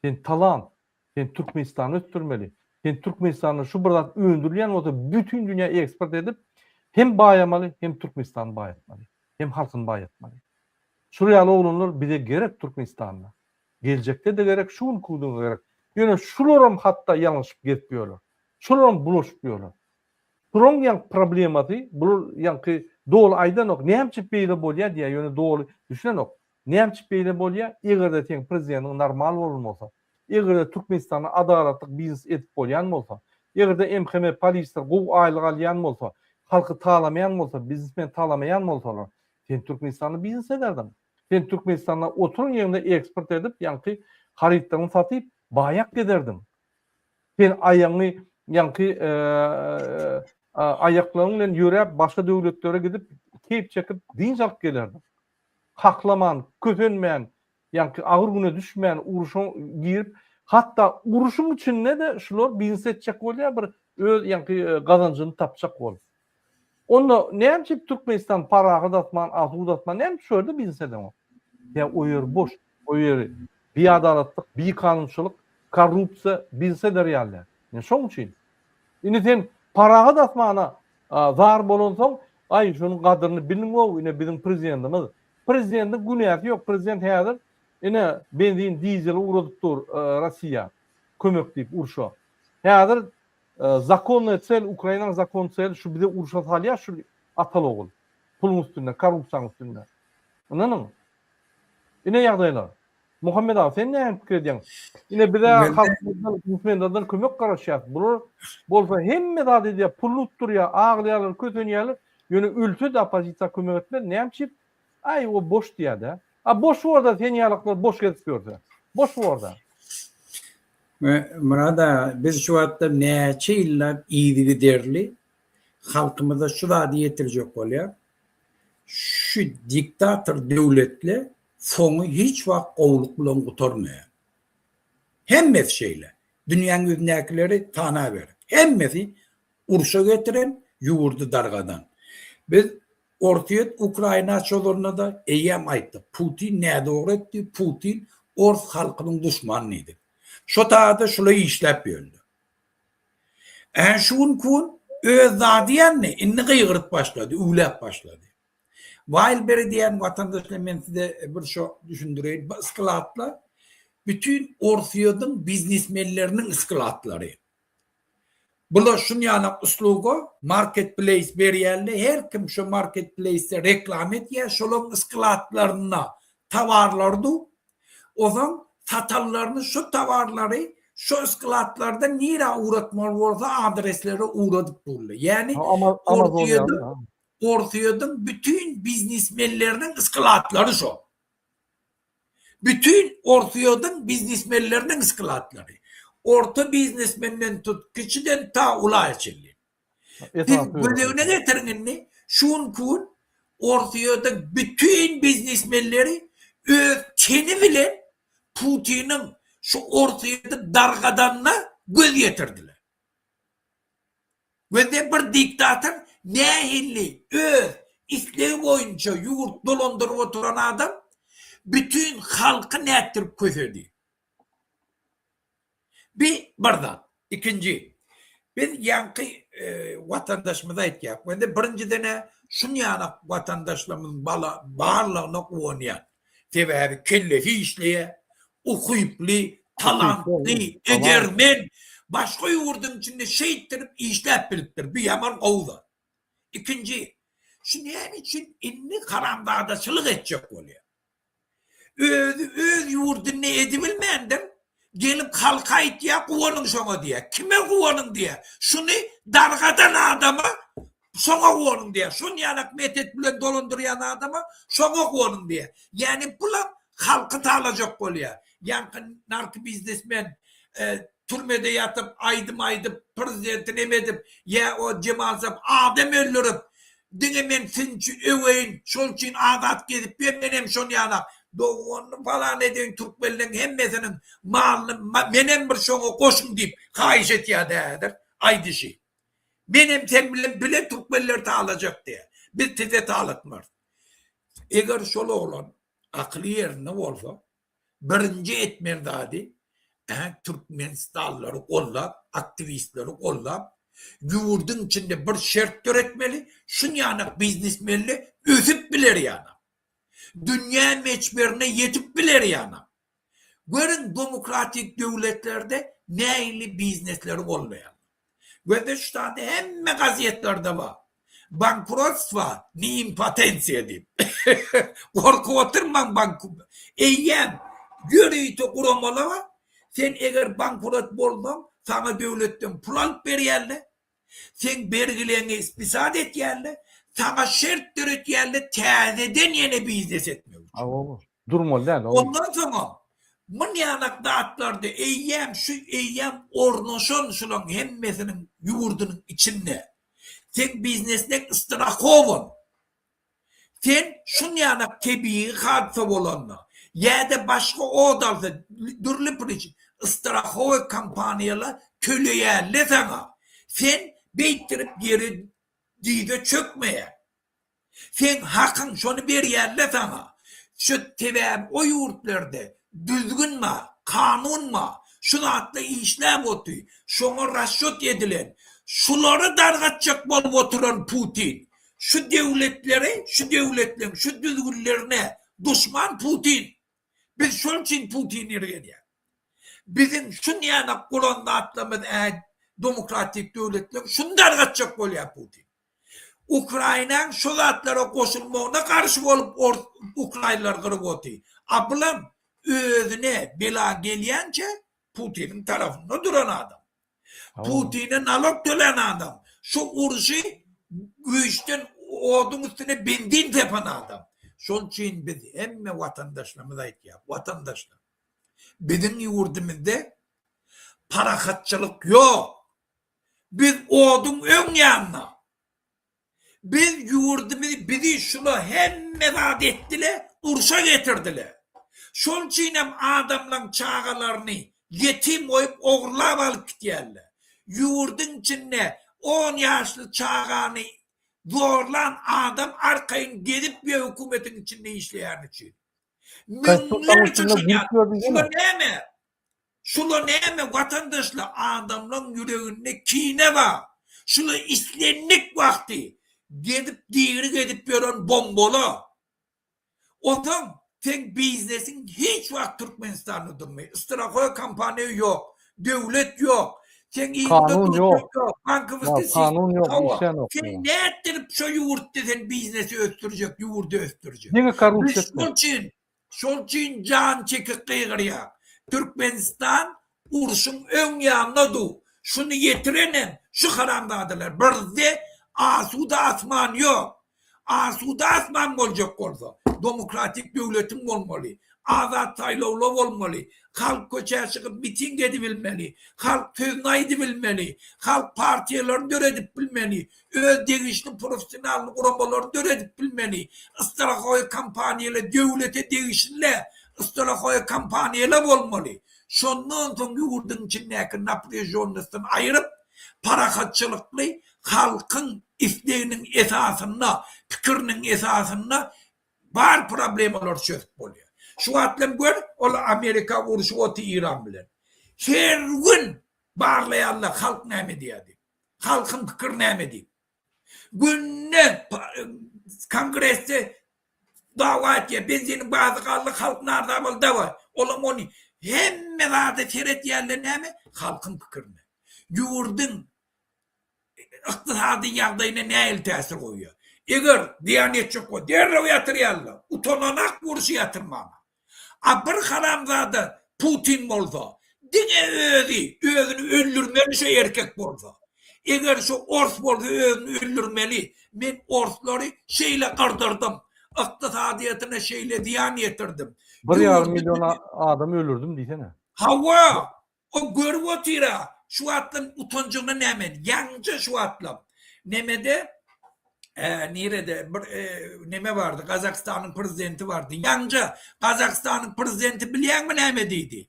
Sen talant, sen Türkmenistany ösdürmeli. Sen Türkmenistanda şu bir zat öndürilýän bolsa bütin dünýä eksport edip hem baýamaly, hem Türkmenistany baýatmaly, hem halkyny baýatmaly. Şular ýaly oglanlar bize gerek Türkmenistanda. Geljekde-de gerek, şu günki günde gerek. Ýöne şularam hatda ýalňyşyp gezip ýörler. Şularam bulaşyp ýörler. Şularyň ýaňky problemasy, bular ýaňky doly aýdanok, näme üçin beýle bolýar diýýär, ýöne doly düşünenok. Näme üçin beýle bolýar? Eger-de seň prezidentiň normal bolan bolsa, eger-de Türkmenistanda adalatlyk biznes edip bolýan bolsa, eger-de MHM polisler gowy aýlyk alýan bolsa, halky talamaýan bolsa, biznesmen talamaýan bolsalar, sen Türkmenistanda biznes ederdiň. Sen Türkmenistanda oturan ýeriňde eksport edip, ýaňky harytlaryňy satyp, baýap gezerdiň. Sen aýagyňy ýaňky aýaklaryň bilen ýöräp başga döwletlere gidip, keýp çekip, dynç alyp gelerdiň. Haklaman, kösenmän. Ýaňky agyr güne düşmän urşa girip, hatda urşuň içinde-de şular biznes etjek bolýar, bir öz ýaňky gazanjyny tapjak bolup. Onda näme üçin Türkmenistan parahat asman, asuda asman näme üçin şu ýerde biznes edeňok? Ýa o ýer boş, o ýeri biadalatlyk, bikanunçylyk, korrupsiýa biznes eder ýaly däl. Ine şoň üçin. Indi sen parahat asmana zar bolansoň, aý şunuň gadyryny biliň-ow, ine biziň prezidentimiz. Prezidentiň günäsi ýok, prezident häzir ine benzin, dizel ugradyp dur Rossiýa kömek diýip urşa. Häzir zakonnyý sel, Ukrainanyň zakon seli şu bize urşa salýar şu ataly ogul. Puluň üstünde, korrupsiýanyň üstünde. Ynanyň. Ine ýagdaýlar. Muhammet aga sen näme pikir edýäň? Ine bize halkymyzdan, musulmanlardan kömek garaşýas. Bular bolsa hemme zat edýär, puluny utdurýar, aglaýarlar, kösenýärler. Ýöne ölse-de oppozisiýa kömek etmez. Näme üçin? Aý o boş diýýär-de. A boş borda sen ýalaklar boş gezip ýörse. Boş borda. Myrat aga biz şu wagtda näçe ýyllap yzygiderli halkymyza şu zady ýetirjek bolýar. Şu diktator döwletle soňy hiç wagt gowulyk bilen gutarmaýar. Hemmesi şeýle. Dünýäň ýüzündäkileri sanaber. Hemmesi urşa getiren, ýurdy dargadan. Biz Orsýet Ukraina çozanda-da eýýäm aýtdyk. Putin nädogry etdi, Putin ors halkynyň duşmany diýdik. Şo taýda şular işläp ýörler. Ä şu günki gün öz zady ýandy, indi gygyryp başlady, üwläp başlady. Wildberry diýen watandaşlar men size bir şo düşündireýin. Bu skladlar bütin Orsýetiň biznesmenleriniň skladlary. Bular şun ýaly usluga marketplace berýärler. Her kim şo marketplace-de reklama edýär. Şolaryň skladlarynda towarlar dur. Ozaň satanlaryny şo towarlary şo skladlardan nirä ugratmaly bolsa adreslere ugradyp durlar. Ýagny Orsýetiň Orsýetiň bütin biznesmenleriniň skladlary şo. Bütin Orsýetiň biznesmenleriniň skladlary. Orta biznesmenden tut, kiçiden ta ula çenli. Siz göz öňüne getiriň indi, şu günki gün Orsýetiň bütin biznesmenleri öz teni bilen Putiniň şu Orsýeti dargadanyna göz ýetirdiler. Gözde bir diktator nähili öz islegi boýunça ýurt dolandyryp oturan adam bütin halky nätdirip kösedi. Bi bir zat. Ikinji, biz ýaňky watandaşymyza aýtýak. Indi birinjiden-ä şunýanak watandaşlarymyzyň barlygyna guwanýan. Sebäbi kellesi işleýär, ukyply, talantly, edermen, başga ýurduň içinde şeýtdirip işläp bilipdir. Bu ýaman gowy zat. Ikinji, şu näme üçin indi haramzadaçylyk etjek bolýar? Özi öz ýurdunda edibilmändir, gelip halka aýtýar, guwanyň şoňa diýýär. Kime guwanyň diýýär. Şuny dargadan adama şoňa guwanyň diýýär. Şon ýalak metet bilen dolandyrýan adama şoňa guwanyň diýýär. Ýagny bulam halky talajak bolýar. Ýaňky narkobiznesmen türmede ýatyp aýdym aýdyp prezidenti neme edip ýa o Jemal Sap adam öldürip diňe men synçy öweýin şol üçin azat gezip ýör menem şon ýalak doganyny falan edeýin türkmenleň hemmesiniň malyny menem bir şoňa goşuň diýip haýyş etýärdi häzir aýdyşy menem sen bilen bile türkmenleri talajak diýýär biz size talatmarys eger şol oglan akyly ýerinde bolsa Birinji etmeli zady türkmenistanlylary goldap, aktiwistleri goldap, ýurduň içinde bir şert döretmeli, şunýanak biznesmenler ösüp biler ýanak. Dünýä meçberine ýetip biler ýanak. Görüň demokratik döwletlerde nähili biznesleri goldaýarlar. Gözde şu zady hemme gazetlerde bar. Bankrotstwo ne impotensiýa diýip. Gorkup oturmaň bank eýýäm ýörite guramalar bar. Sen eger bankrot bolsaň saňa döwletden pul alyp berýärler. Seň bergileňi spisat etýärler. Saňa şert döretýärler täzeden ýene biznes etmek üçin. Durmaly däl. Ondan soňam munýalak zatlarda eýýäm şu eýýäm ornaşan şulaň hemmesiniň ýurdunyň içinde seň biznesleň strahowan. Sen şunýalak tebigy hadysa bolanda. Ýa-da başga ot alsa, dürli priçin, strahowy kompaniýalar töleýärler saňa. Sen beýtdirip ýere dyza çökmeýäň. Seň hakyň şony berýärler saňa. Şu sebäbi o ýurtlarda düzgün bar, kanun bar. Şu zatda işläp oty. Şoňa rasçot edilen. Şulary dargatjak bolup oturan Putin. Şu döwletleri, şu döwletleň şu düzgünlerine duşman Putin. Biz şol üçin Putini ýergenýäs. Biziň şunýanak guran zatlarymyz ä demokratik döwletleň şuny dargatjak bolýar Putin. Ukrainaň şo zatlara goşulmagyna garşy bolup ors ukrainlary gyryp oty. A bulam özüne bela gelýänçä Putiniň tarapynda duran adam. Putine nalog tölän adam. Şu urşy güýçden oduň üstüne benzin sepen adam. Şol üçin biz hemme watandaşlarymyza aýtýas, watandaşlar biziň ýurdumyzda parahatçylyk ýok. Biz oduň öň ýanynda. Biz ýurdumyzy bizi şula hemme zat etdile, urşa getirdiler. Şol üçinem adamlaň çagalaryny ýetim goýup ogurlap alyp gitýärler. Ýurduň içinde on ýaşly çagany zorlan adam arkaýyn gezip ýör hökümetiň içinde işleýäni üçin. Müňlerçe şular näme? Şula näme watandaşlar adamlaň ýüreginde kine bar. Şula islendik wagty gezip diri gezip ýören bombola. Onsoň seň biznesiň hiç wagt Türkmenistanda durmaýar. Strahoý kompaniýa ýok. Döwlet ýok. Seň yzyňda Kanun durjak ýok. ýok. Bankowskiý Ýa kanun ýok, Hawa. işlänok. Sen nätdirip şo ýurtda sen biznesi ösdürjek, ýurdy ösdürjek. Diňe Biz korrupsiýa şol üçin Şol üçin jan çekip gygyrýar. Türkmenistan urşuň öň ýanynda dur. Şuny ýetirenem şu haramzadalar. Birde asuda asman ýok. Asuda asman boljak bolsa, domokratik döwletiň bolmaly. Azat saýlawlar bolmaly. Halk köçä çykyp miting edibilmeli. Halk sözüni aýdybilmeli. Halk partiýalaryny döredip bilmeli. Öz degişli professional guramalaryny döredip bilmeli. Strahoý kompaniýalar döwlete degişli strahoý kompaniýalar bolmaly. Şondan soň ýurduň içindäki naprýažonnostyny aýryp, parahatçylykly halkyň isleginiň esasynda, pikiriniň esasynda bar problemalary çözüp bolýar. Şu wagtlam gör, ol Amerika urşup otyr Eýran bilen. Her gün barlaýarlar halk näme diýýär diýip. Halkyň pikiri näme diýip. Günde kongresde dawa etýär. Benziniň bahasy galdy, halk narza boldy dawa. Olam ony hemme zada seretýärler näme? Halkyň pikirine. Ýurduň ykdysady ýagdaýyna nähili täsir goýýar? Eger zyýan etjek bolsa derrew ýatyrýarlar. Utananak urşy ýatyrmaga. A bir haramzada Putin bolsa diňe özi özüni öldürmeli şo erkek bolsa. Eger şo ors bolsa özüni öldürmeli. Men orslary şeýle gyrdyrdım. Ykdysadyýetine şeýle zyýan ýetirdim. Bir ýarym million adam öldürdim diýsene. Hawa, O görüp otyra şu wagtlam utanjygyna näme ýaňja şu wagtlam nemede nirede bir neme bardy Gazagystanyň prezidenti bardy ýaňja Gazagystanyň prezidenti bilýäňmi näme diýdi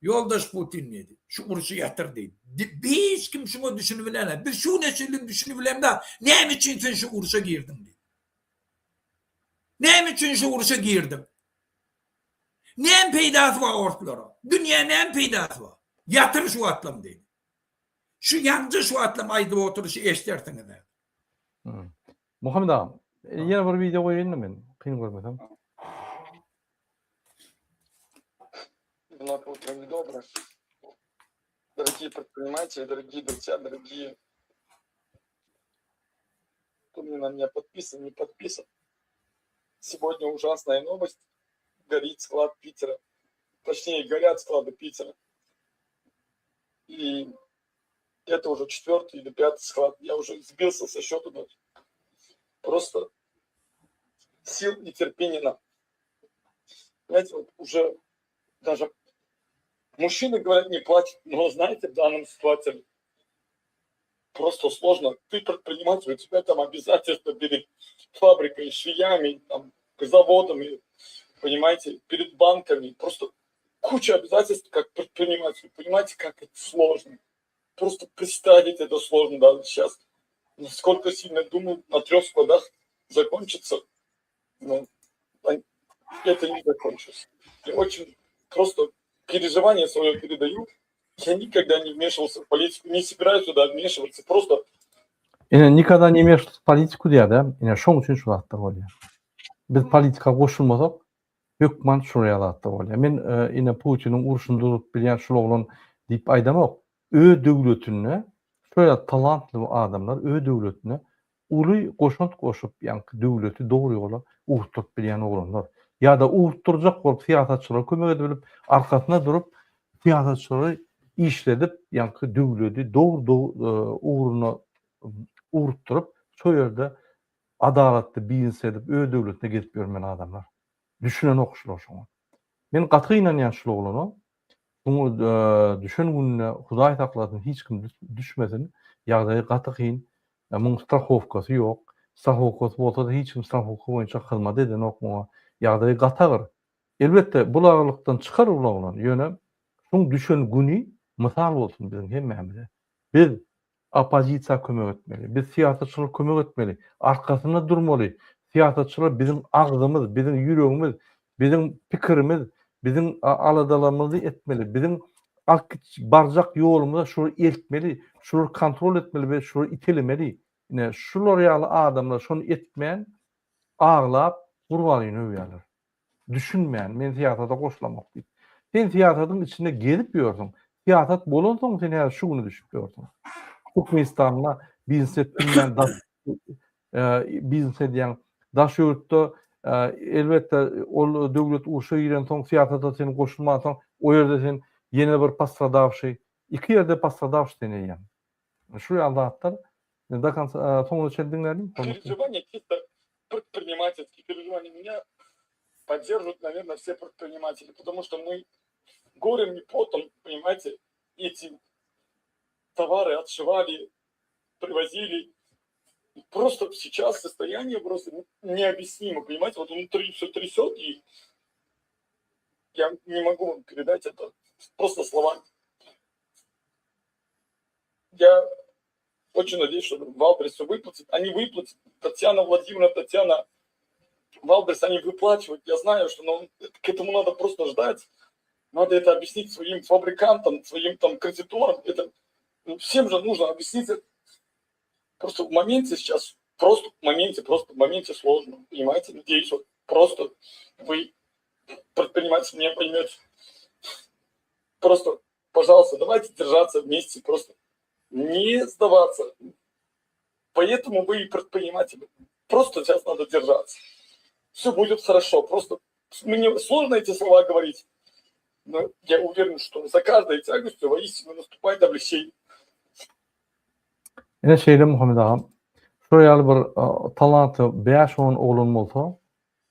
Ýoldaş Putin diýdi şu urşy ýatyr diýdi hiç kim şuňa düşünip bilenok biz şu güne çenli düşünip bilemzok näme üçin sen şu urşa girdiň diýdi näme üçin şu urşa girdiň Näme peýdasy bar orslara? Dünýä näme peýdasy bar? Ýatyr şu wagtlam diýdi. Şu ýaňja şu wagtlam aýdyp oturyşy eşdersiňiz häzir. Muhammet agam, ýene bir wideo goýaýyn-da men, kyn görmeseň. Вновь утро недоброе. Дорогие предприниматели, дорогие друзья, дорогие, кто мне на меня подписан, не подписан. Сегодня ужасная новость. Горит склад Питера. Точнее, горят склады Питера. И это уже четвертый или пятый склад. Я уже сбился со счета даже. Просто сил и терпения нам. Знаете, вот уже даже мужчины говорят, не платят, но знаете, в данном ситуации просто сложно. Ты предприниматель, у тебя там обязательства перед фабрикой, швеями, там, заводами. Понимаете, перед банками просто куча обязательств как предпринимателю. Понимаете, как это сложно. Просто представить это сложно даже сейчас. Насколько сильно думаю, на трех складах закончится, но это не закончится. Я очень просто переживание свое передаю. Я никогда не вмешивался в политику, не собираюсь туда вмешиваться. Просто Ine nikada не вмешиваться в политику diýýär-dä. Ine şoň üçin şu zatlar bolýar. Biz politika goşulmasak, hökman şular ýaly zatlar bolýar. Men ine Putiniň urşuny durzup bilýän şul oglan diýip aýdamok. Öz döwletinde şol ýaly talantly adamlar öz döwletine uly goşant goşup, ýaňky döwleti dogry ýola ugrukdyryp bilýän oglanlar. Ýa-da ugrukdyrjak bolup syýasatçylara kömek edip bilip, arkasynda durup syýasatçylary işledip, ýaňky döwledi dogry ugruna ugrukdyryp, şo ýerde adalatly biznes edip, öz döwletinde gezip ýörmeli adamlar. Düşünenok şular şoňa. Men gaty gynanýan şul oglana. Şuňa düşen gününe Hudaý saklasyn hiç kim düşmesin. Ýagdaýy gaty kyn. Muň strahowkasy ýok. Strahowkasy bolsa-da hiç kim strahowka boýunça hyzmat edenok muňa. Ýagdaýy gaty agyr. Elbetde bul agyrlykdan çykar bul oglan. Ýöne şuň düşen güni mysal bolsun biziň hemmämize. Biz Oppozisiýa kömek etmeli. Biz syýasatçylara kömek etmeli. Arkasynda durmaly. Syýasatçylar biziň agzymyz, biziň ýüregimiz, biziň pikirimiz, biziň aladalarymyzy etmeli. Biziň alyp barjak ýolumyza şulary eltmeli, şulary kontrol etmeli we şulary itelemeli. Ine, şular ýaly adamlar şony etmän, aglap, Gurbanlyny öwýärler. Düşünmän, men syýasata goşulamok diýip. Sen syýasatyň içinde gezip ýörsüň. Syýasat bolansoň sen häzir şu güne düşüp ýörsüň. Türkmenistanda biznes edip bilmän daş biznes edýäň. Daş ýurtda elbetde ol döwlet urşa girensoň syýasata sen goşulmansoň o ýerde sen ýene bir postradawşy, iki ýerde postradawşy sen eýýäm. Şu ýaly zatlar do konca soňuna çenli diňläliň. Переживания чисто предпринимательские переживания. Меня поддерживают, наверное, все предприниматели, потому что мы горем и потом, понимаете, эти товары отшивали, привозили. Просто сейчас состояние просто необъяснимо, понимаете, вот внутри все трясет, и я не могу вам передать это просто словами. Я очень надеюсь, что Валберес все выплатит. Они выплатят. Татьяна Владимировна, Татьяна Валберес, они выплачивают. Я знаю, что но к этому надо просто ждать. Надо это объяснить своим фабрикантам, своим там кредиторам. Это ну, всем же нужно объяснить. Просто в моменте сейчас, просто в моменте, просто в моменте сложно. Понимаете? Надеюсь, вот просто вы, предприниматель, меня поймете. Просто, пожалуйста, давайте держаться вместе, просто не сдаваться. Поэтому вы и предприниматели. Просто сейчас надо держаться. Все будет хорошо. Просто мне сложно эти слова говорить. Но я уверен, что за каждой тягостью воистину наступает облегчение. Ine şeýle Muhammet agam, şular ýaly bir talantly bäş-on oglan bolsa,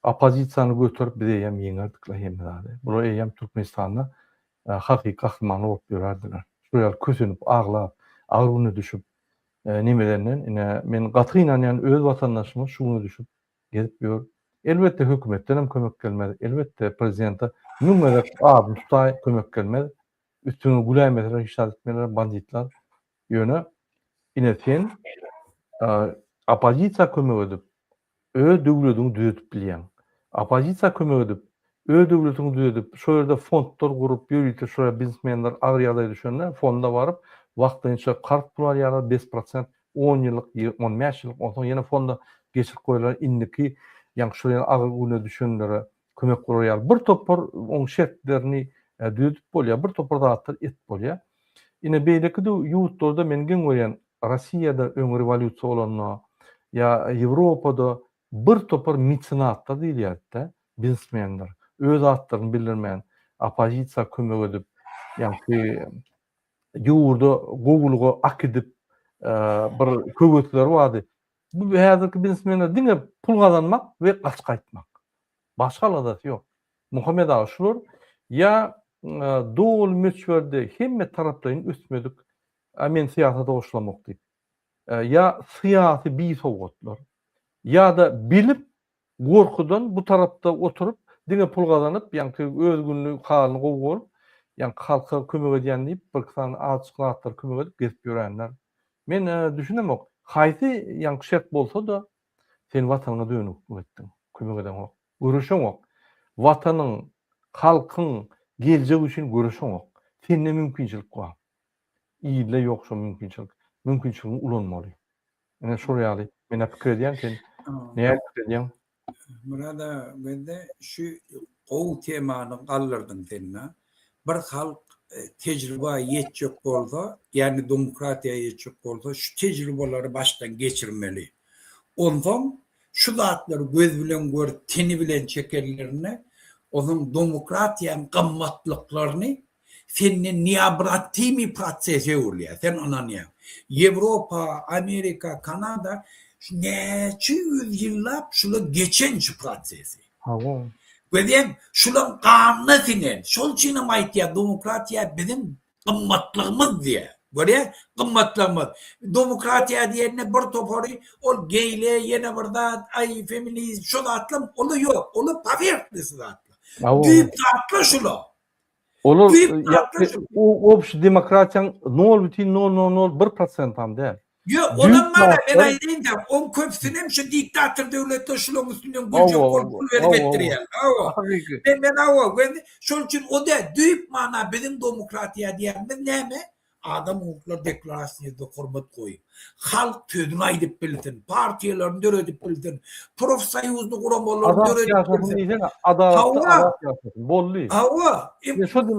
oppozisiýany göterip biz eýýäm ýeňerdik-le hemme zady. Bular eýýäm Türkmenistanda hakyky gahrymanlar bolup ýörärdiler. Şular ýaly kösenip, aglap, agyr güne düşüp nemedenden, ine men gaty gynanýan öz watandaşymyz şu güne düşüp gezip ýör. Elbetde hökümetden hem kömek gelmez, elbetde prezidente müň gezek adyny tutaý kömek gelmez. Üstüňe güläýmeseler hiç zat etmezler banditler. Ýöne ine sen oppozisiýa kömek edip öz döwlediňi düzedip bilýäň. Oppozisiýa kömek edip öz döwletiňi düzedip şo ýerde fondlar gurup ýörite şo ýerde biznesmenler agyr ýagdaýa düşende fonda baryp wagtlaýynça karz pul alýarlar bes prosent on ýyllyk on bäş ýyllyk onsoň ýene fonda geçirip goýarlar indiki ýaňky şol ýaly agyr güne düşenlere kömek bolar ýaly bir topar oň şertlerini düzedip bolýar, bir topar zatlar etip bolýar. Ine beýleki ýurtlarda men geň görýän Rossiýada öň rewolýusiýa bolanda ýa Ýewropada bir topar metsenatlar diýilýärdi-de, biznesmenler öz atlaryny bildirmän oppozisiýa kömek edip, ýaňky ýurda gowulyga akidip bir höwesleri bardy. Bu häzirki biznesmenler diňe pul gazanmak we gaçyp gaýtmak. Başga aladasy ýok. Muhammet aga şular ýa doly möçberde hemme taraplaýyn ösmedik, a men syýasata goşulamok diýip. Ýa syýasy bisowgatlar. Ýa-da bilip gorkudan bu tarapda oturyp Diňe pul gazanyp, ýaňky öz gününi, halyny gowy görüp, ýaňky halka kömek edýän diýip, birki sany azajyk zatlar kömek edip gezip ýörenler. Men düşünemok. Haýsy ýaňky şert bolsa-da, sen watanyňa dönüklik etdiň, kömek edeňok, göreşeňok. Watanyň, halkyň geljegi üçin göreşeňok. Sende mümkinçilik bar. Ilde ýok şo mümkinçilik. Mümkinçiligiňi ulanmaly. Ine şol ýaly. Men-ä pikir edýän, sen nähili pikir edýäň? Myrat aga bende şu gowy temany galdyrdyň sen-de. Bir halk tejriba ýetjek bolsa, ýagny demokratiýa ýetjek bolsa şu tejribalary başdan geçirmeli. Onsoň şu zatlary göz bilen görüp, teni bilen çekenlerinde onuň demokratiýaň gymmatlyklaryny Sende neobratimi proses öwrülýär. Sen ynanýaň. Ýewropa, Amerika, Kanada şu näçe ýüz ýyllap şula geçen şu prosesi. Hawa. Görýäň, şulaň ganyna siňen. Şol üçinem aýtýar, demokratiýa biziň gymmatlygymyz diýýär. Görýäň, gymmatlygymyz. Demokratiýa diýende bir topary ol geýle, ýene bir zat, aý feminizm, şo zatlam ola ýok. Ola powerhnosty zatlar. Düýp zatlar şula. Olar obşi demokratiýaň nol bütin nol nol nol bir prosentam däl. Ýok, olam bar, men aýdaýyn-da, oň köpüsinem şu diktator döwletler şulaň üstünden güljek bolup pul berip etdirýärler. Hawa. Men men hawa, men şol üçin o däl, düýp mana biziň demokratiýa diýýänimiz näme? Adam hukuklary deklarasiýasyna hormat goýup, halk sözüni aýdyp bilsin, partiýalaryny döredip bilsin, profsoýuzny guramalaryny döredip bilsin. Adalatly azat ýaşasyn. Boldy. Hawa.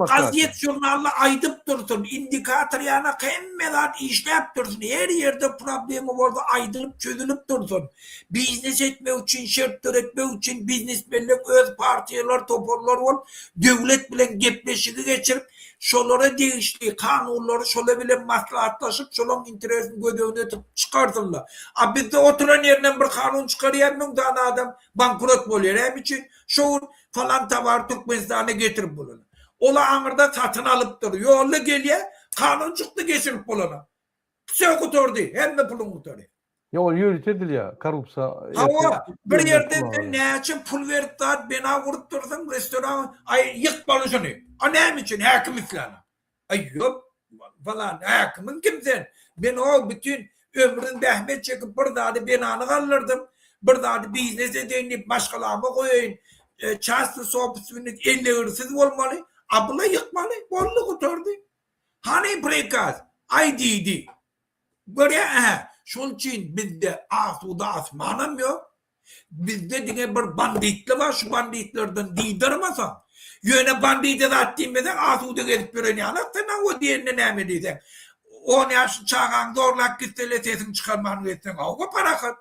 Gazet žurnalda aýdyp dursun, indikator ýanak hemme zat işläp dursun, her ýerde problema bolsa aýdylyp çözülip dursun. Biznes etmek üçin şert döretmek üçin biznesmenler öz partiýalar, toparlar bolup döwlet bilen gepleşigi geçirip, şolara degişli kanunlary şolar bilen maslahatlaşyp, şolaň interesini göz öňünde tutup çykarsynlar. A bizde oturan ýerinden bir kanun çykarýar, müň sany adam bankrot bolýar. Näme üçin? Şo gün falan towary Türkmenistana getirip bolany. Ola aňyrda satyn alypdyr. Ýolda gelýär, kanun çykdy geçirip bolana. Wsýo gutardy, hemme puluň gutarýar. Ýok, ol ýörite edilýär, korrupsiýa. Hawa, bir ýerde sen näçe pul berip zat bina gurup dursuň, restoran, aý ýykmaly şuny. A näme üçin? Häkim islänok. Aý ýok, falan, häkimiň kim sen? Men o bütin ömrüm zähmet çekip bir zady binany galdyrdym, bir zady biznes edeýin diýip maşgalama goýaýyn, çastny sobstwennik ellegirsiz bolmaly, a bula ýykmaly, boldy gutardy. Hany prikaz? Aý diýdi. Görýä-ä, şol üçin bizde asuda asmanam ýok. Bizde diňe bir banditler bar, şu banditlerden dyndarmasaň, ýöne bandide zat diýmeseň, asuda gezip ýören ýalak sen hawa diýende näme diýseň, on ýaşly çagaňy zorlap gitsele sesiňi çykarman gezseň, hawa parahat.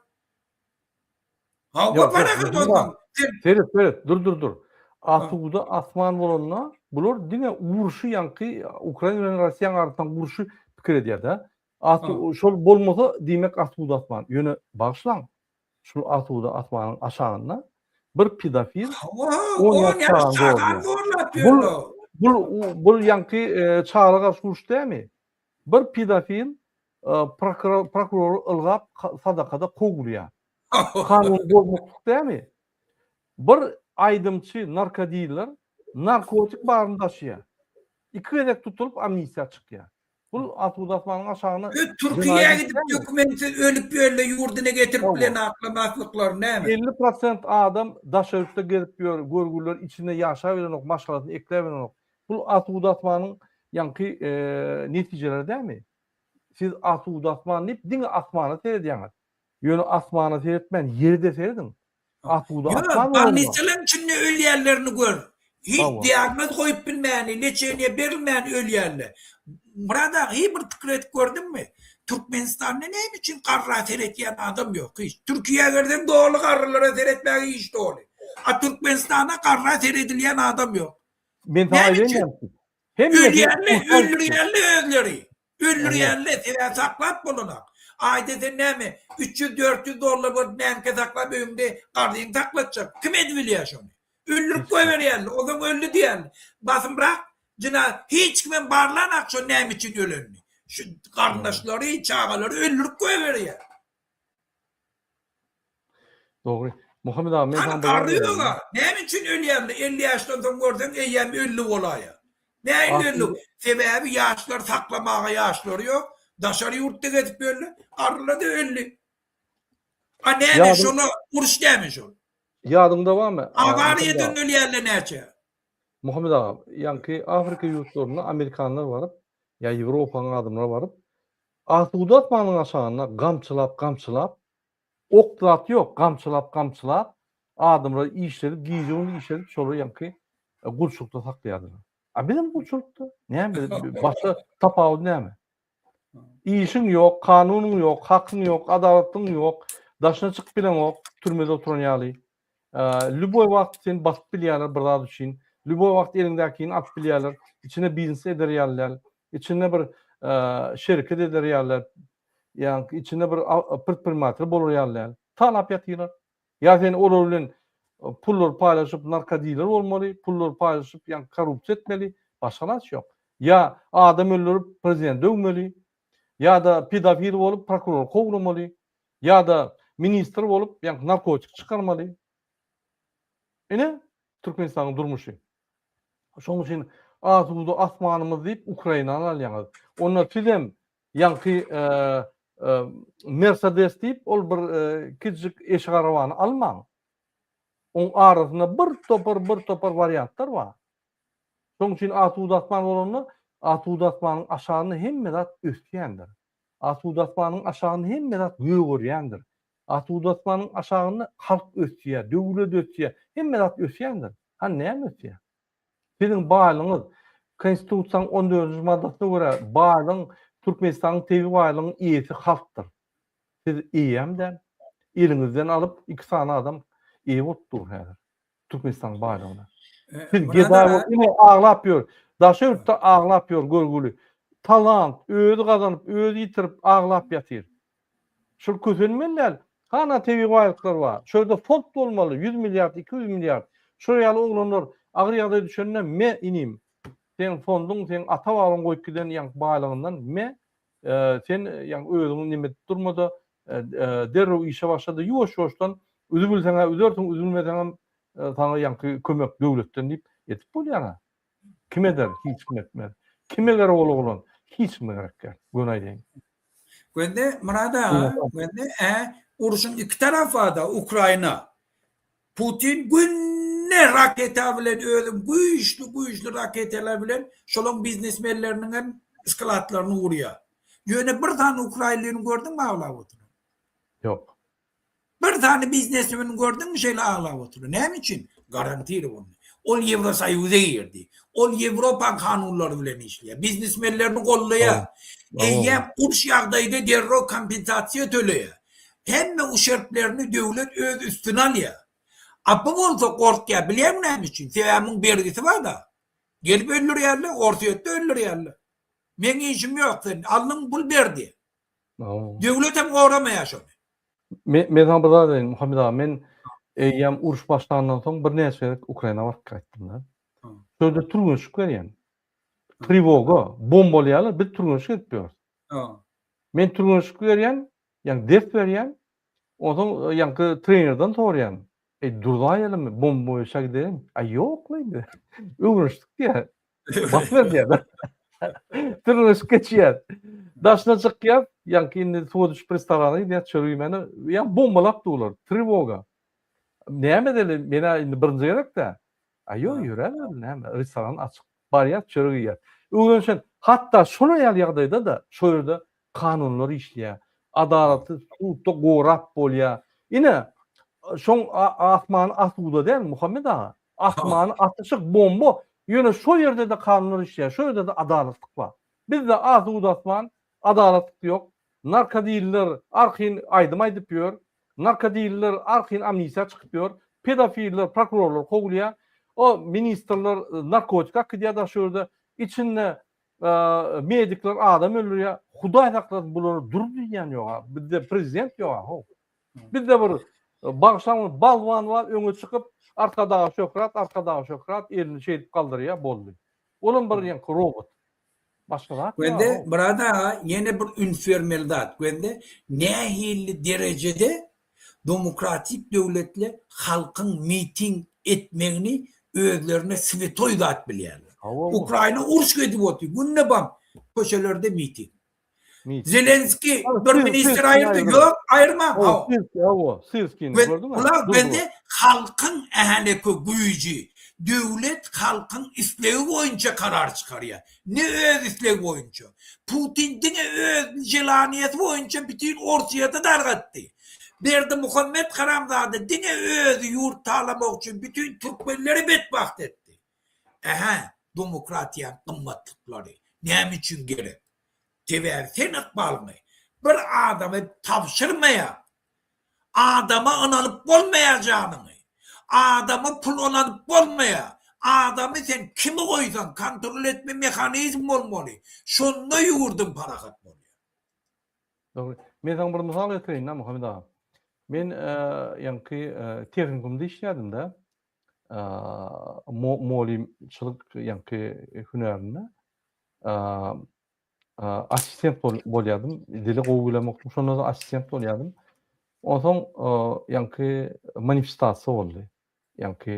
Hawa parahat onsoň. Seret, seret, dur, dur, dur. Asuda asman bolanda bular diňe urşy ýaňky Ukraina bilen Russiýanyň arasyndaky urşy pikir edýär-de. Asu şol bolmasa diýmek asuda asman. Ýöne bagyşlaň, şul asuda asmanyň aşagynda bir pedofil on ýaş çagany zorlap ýör. Bul bul ýaňky çaga garşy uruş dälmi? Bir pedofil prokurory ylgap sadakada kowulýar. Kanun bozmaklyk dälmi? Bir aýdymçy narkodiller narkotik baryny daşaýar. Iki gezek tutulyp amnistiýa çykýar. Bul asuda asmanyň aşagyna Türkiýä gidip dokumentsiz ölüp ýörle ýurdyna getirip bilen aklamaslyklary näme? 50 prosent adam daşary ýurtda gezip ýör, görgüliler içinde ýaşabilenok, maşgalasyny ekläbilenok. Bul asuda asmanyň ýaňky netijeleri dälmi? Siz asuda asman diýip diňe asmana seredýäňiz. Ýöne asmana seretmän ýere-de serediň. Asuda Ýok, asman bolanda. bolnisalaryň içinde ölýänlerini gör. Hiç Hawa. diagnoz goýup bilmäni, leçeniýe berilmäni ölýärler. Myrat aga, hiý bir pikir edip gördüňmi? Türkmenistanda näme üçin garra seretýän adam ýok hiç? Türkiýä gelseň doly garrylara seretmäge iş doly. A Türkmenistanda garra seredilýän adam ýok. Men saňa Näme aýdaýyn üçin? näme üçin? Hemmesi Ölýärler, utanç. öldürýärler özleri. Öldürýärler, sebäbi saklap bolanok. Aýda sen näme, 300-400 dollar berip mäňke saklap öýüňde garryňy saklatjak? Kim edibilýär şony? Öldürip goýberýärler, onsoň öldi diýýärler. Basymrak jyna hiç kimem barlanak şo näme üçin ölenini. Şu garyndaşlary, çagalary öldürip goýberýär. Dogry. Muhammet aga men Hany saňa bir garry zat ýoga. Näme üçin ölýärler? 50 ýaşdan soň görseň eýýäm öldi bolaýa. Nähili öldi? Sebäbi ýaşlar saklamaga ýaşlary ýok. Daşary ýurtda gezip ýörler. Garrylar-da öldi. A näme şola uruş näme şol? Ýadyňda barmy? Awariýadan ölýärler näçe? Muhammet aga, ýaňky Afrika ýurtlaryna amerikanlar baryp, ýa Ýewropanyň adamlary baryp, asuda asmanyň aşagynda gamçylap, gamçylap, ok zat ýok, gamçylap, gamçylap, adamlary işledip, gije-gündiz işledip, şolary ýaňky gulçulykda saklaýardylar. A bizem gulçulykda. Näme başga tapawudy näme? Işiň ýok, kanunyň ýok, hakyň ýok, adalatlygyň ýok, daşyna çykyp bileňok, türmede oturan ýaly. Lýuboý wagt seni basyp bilýärler bir zat üçin. Lýuboý wagt eliňdäkini alyp bilýärler. Içinde biznes eder ýaly däl. Içinde bir şereket eder ýaly däl. Ýa içinde bir predprimatel bolar ýaly däl. Talap ýatyrlar. Ýa sen olar bilen pullary paýlaşyp narkodiler bolmaly, pullary paýlaşyp ýa korrupsiýa etmeli, başga alaç ýok. Ýa adam öldürip prezidenti döwmeli, ýa-da pedofil bolup prokurory kowlamaly, ýa-da ministr bolup ýa narkotik çykarmaly. Ine Türkmenistanyň durmuşy. Şonuň üçin asuda asmanymyz diýip Ukrainany alýaňyz. Onda sizem Ýaňky Mersedes diýip ol bir kiçijik eşik arabany almaň. Oň arasynda bir topar bir topar wariantlar bar. Şoň üçin asuda asman bolanda asuda asmanyň aşagynda hemme zat ösýändir. Asuda asmanyň aşagynda hemme zat gögerýändir. Asuda asmanyň aşagynda halk ösýär, döwlet ösýär, hemme zat ösýändir. Hany näme ösýär? Siziň baýlygyňyz, Konstitusiýanyň on dördünji maddasyna görä, baýlygyň, Türkmenistanyň tebigy baýlygyň eýesi halkdyr. Siz eýem däl. Eliňizden alyp, iki sany adam eýe bolup dur häzir Türkmenistanyň baýlygyna. Siz gedaý bolup, ine aglap ýör. Daşary ýurtda aglap ýör görgüli. Talant, özi gazanyp, özi ýitirip aglap ýatyr. Şol kösenmeli däl. Hana tebigy baýlyklar bar. Şo ýerde fond bolmaly, 100 milliard, 200 milliard. Şol ýaly oglanlar agyr ýagdaýa düşende me inim, seň fonduň, seň ata-babaň goýup giden ýaňky baýlygyňdan me, sen ýaňky özüňi neme edip durma-da, derrew işe başla-da, ýuwaş-ýuwaşdan üzübilseň-ä üzersiň, üzülmeseňem saňa ýaňky kömek döwletden diýip edip bolýar-a. Kim eder? Hiç kim etmez. Kime gerek ol oglan? Hiç kime gerek däl. Göni aýdaýyn. Göndi Myrat aga, göndi ä urşuň iki tarapy barda Ukraina. Putin günde raketa bilen özüň güýçli güýçli raketalar bilen şolaň biznesmenleriniň hem skladlaryny urýar. Ýöne bir sany ukrainlini gördüňmi aglap oturan? Ýok. Bir sany biznesmeni gördüňmi şeýle aglap oturan? Näme üçin? Garantirowany. Ol Ýewrosoýuza girdi. Ol Ýewropaň kanunlary bilen işleýär. Biznesmenlerini goldaýar. Eýýäm uruş ýagdaýda derrew kompensasiýa töleýär. Hemme uşerblerini döwlet öz üstüne alýar. A bu bolsa gorkýar. Bilýäňmi näme üçin? Sebäbi muň bergisi bar-da. Gelip öldürýärler, Orsýetde öldürýärler. Meň işim ýok, sen alnyň pul ber diýýär. Döwletem goramaýar şony. Men, men saňa bir zat aýdaýyn, Muhammet aga, men eýýäm uruş başlandan soň birnäçe gezek Ukraina baryp gaýtdym-da. Şo ýerde türgenşik berýän. Trewoga, bombalaýarlar, biz türgenşik edip ýörüs. Men türgenşik berýän, ýagny ders berýän, onsoň ýaňky trenerden soraýan, Eý, durzaýalymy, bomba boýunça gidelim? Aý, ýok-la indi. Öwrenişdik diýýär. Basber diýýär. Türgenleşik geçýär. Daşyna çykýar, ýaňky indi suwa düşüp restorana gidýär, çörek iýmäne. Ýa bombalap durlar, trewoga. Näme edeli, men-ä indi birinji gezek-dä. Aý, ýok, ýöräbereli, näme, restoran açyk. Barýas, çörek iýýäs. Öwrenişen, hatda şolar ýaly ýagdaýda-da şo ýerde kanunlar işleýär. Adalaty sudda gorap bolýar. Ine, şoň asmany asuda däl, Muhammet aga. Asmany atyşyk, bomba. Ýöne şo ýerde-de kanunlar işleýär, şo ýerde-de adalatlyk bar. Bizde asuda asman, adalatlyk ýok. Narkodiller arkaýyn aýdym aýdyp ýör. Narkodiller arkaýyn amnistiýa çykyp ýör. Pedofiller, prokurorlar kowulýar. O ministrler narkotik akydýar daş ýerde. Içinde medikler adam öldürýär. Hudaý saklasyn bulara dur diýýän ýok-a. Bizde prezident ýok-a how. Bizde bir bagyşlaň balwan bar öňe çykyp Arkadaga şöhrat, Arkadaga şöhrat elini şeýdip galdyrýar boldy. Olam bir ýaňky robot. Başga zat ýok. Göndi Myrat aga ýene bir üns bermeli zat göndi nähili derejede. Demokratik döwletler halkyň miting etmegini özlerine swetoý zat bilýärler. Ukraina uruş edip otyr. Günde bam köçelerde miting. Zelenskiý bir ministr aýyrdy. Ýok, aýyrmaň. Hawa, Sirskini gördüňmi? Bular bizde halkyň ähleki güýji. Döwlet halkyň islegi boýunça karar çykarýar. Ne öz islegi boýunça. Putin diňe öz jelaniýesi boýunça bütin Orsýeti dargatdy. Berdimuhamet haramzada diňe özi ýurt talamak üçin bütin türkmenleri betbagt etdi. Ähä, domokratiýaň gymmatlyklary näme üçin gerek? Sebäbi sen ykbalyňy bir adama tabşyrmaýaň. Adama ynanyp bolmaýar janyňy. Adama pul ynanyp bolmaýar. Adamy sen kimi goýsaň kontrol etme mehanizm bolmaly. Şonda ýurduň parahat bolýar. Dogry. Men saňa bir mysal getireýin-dä Muhammet aga. Men ýaňky tehnikumda işleýärdim-de. Mugallymçylyk ýaňky hünärinde. Assistent bolýardym. Dili gowy bilemokdym. Şonda da assistent bolýardym. Onsoň ýaňky manifestasiýa boldy. Ýaňky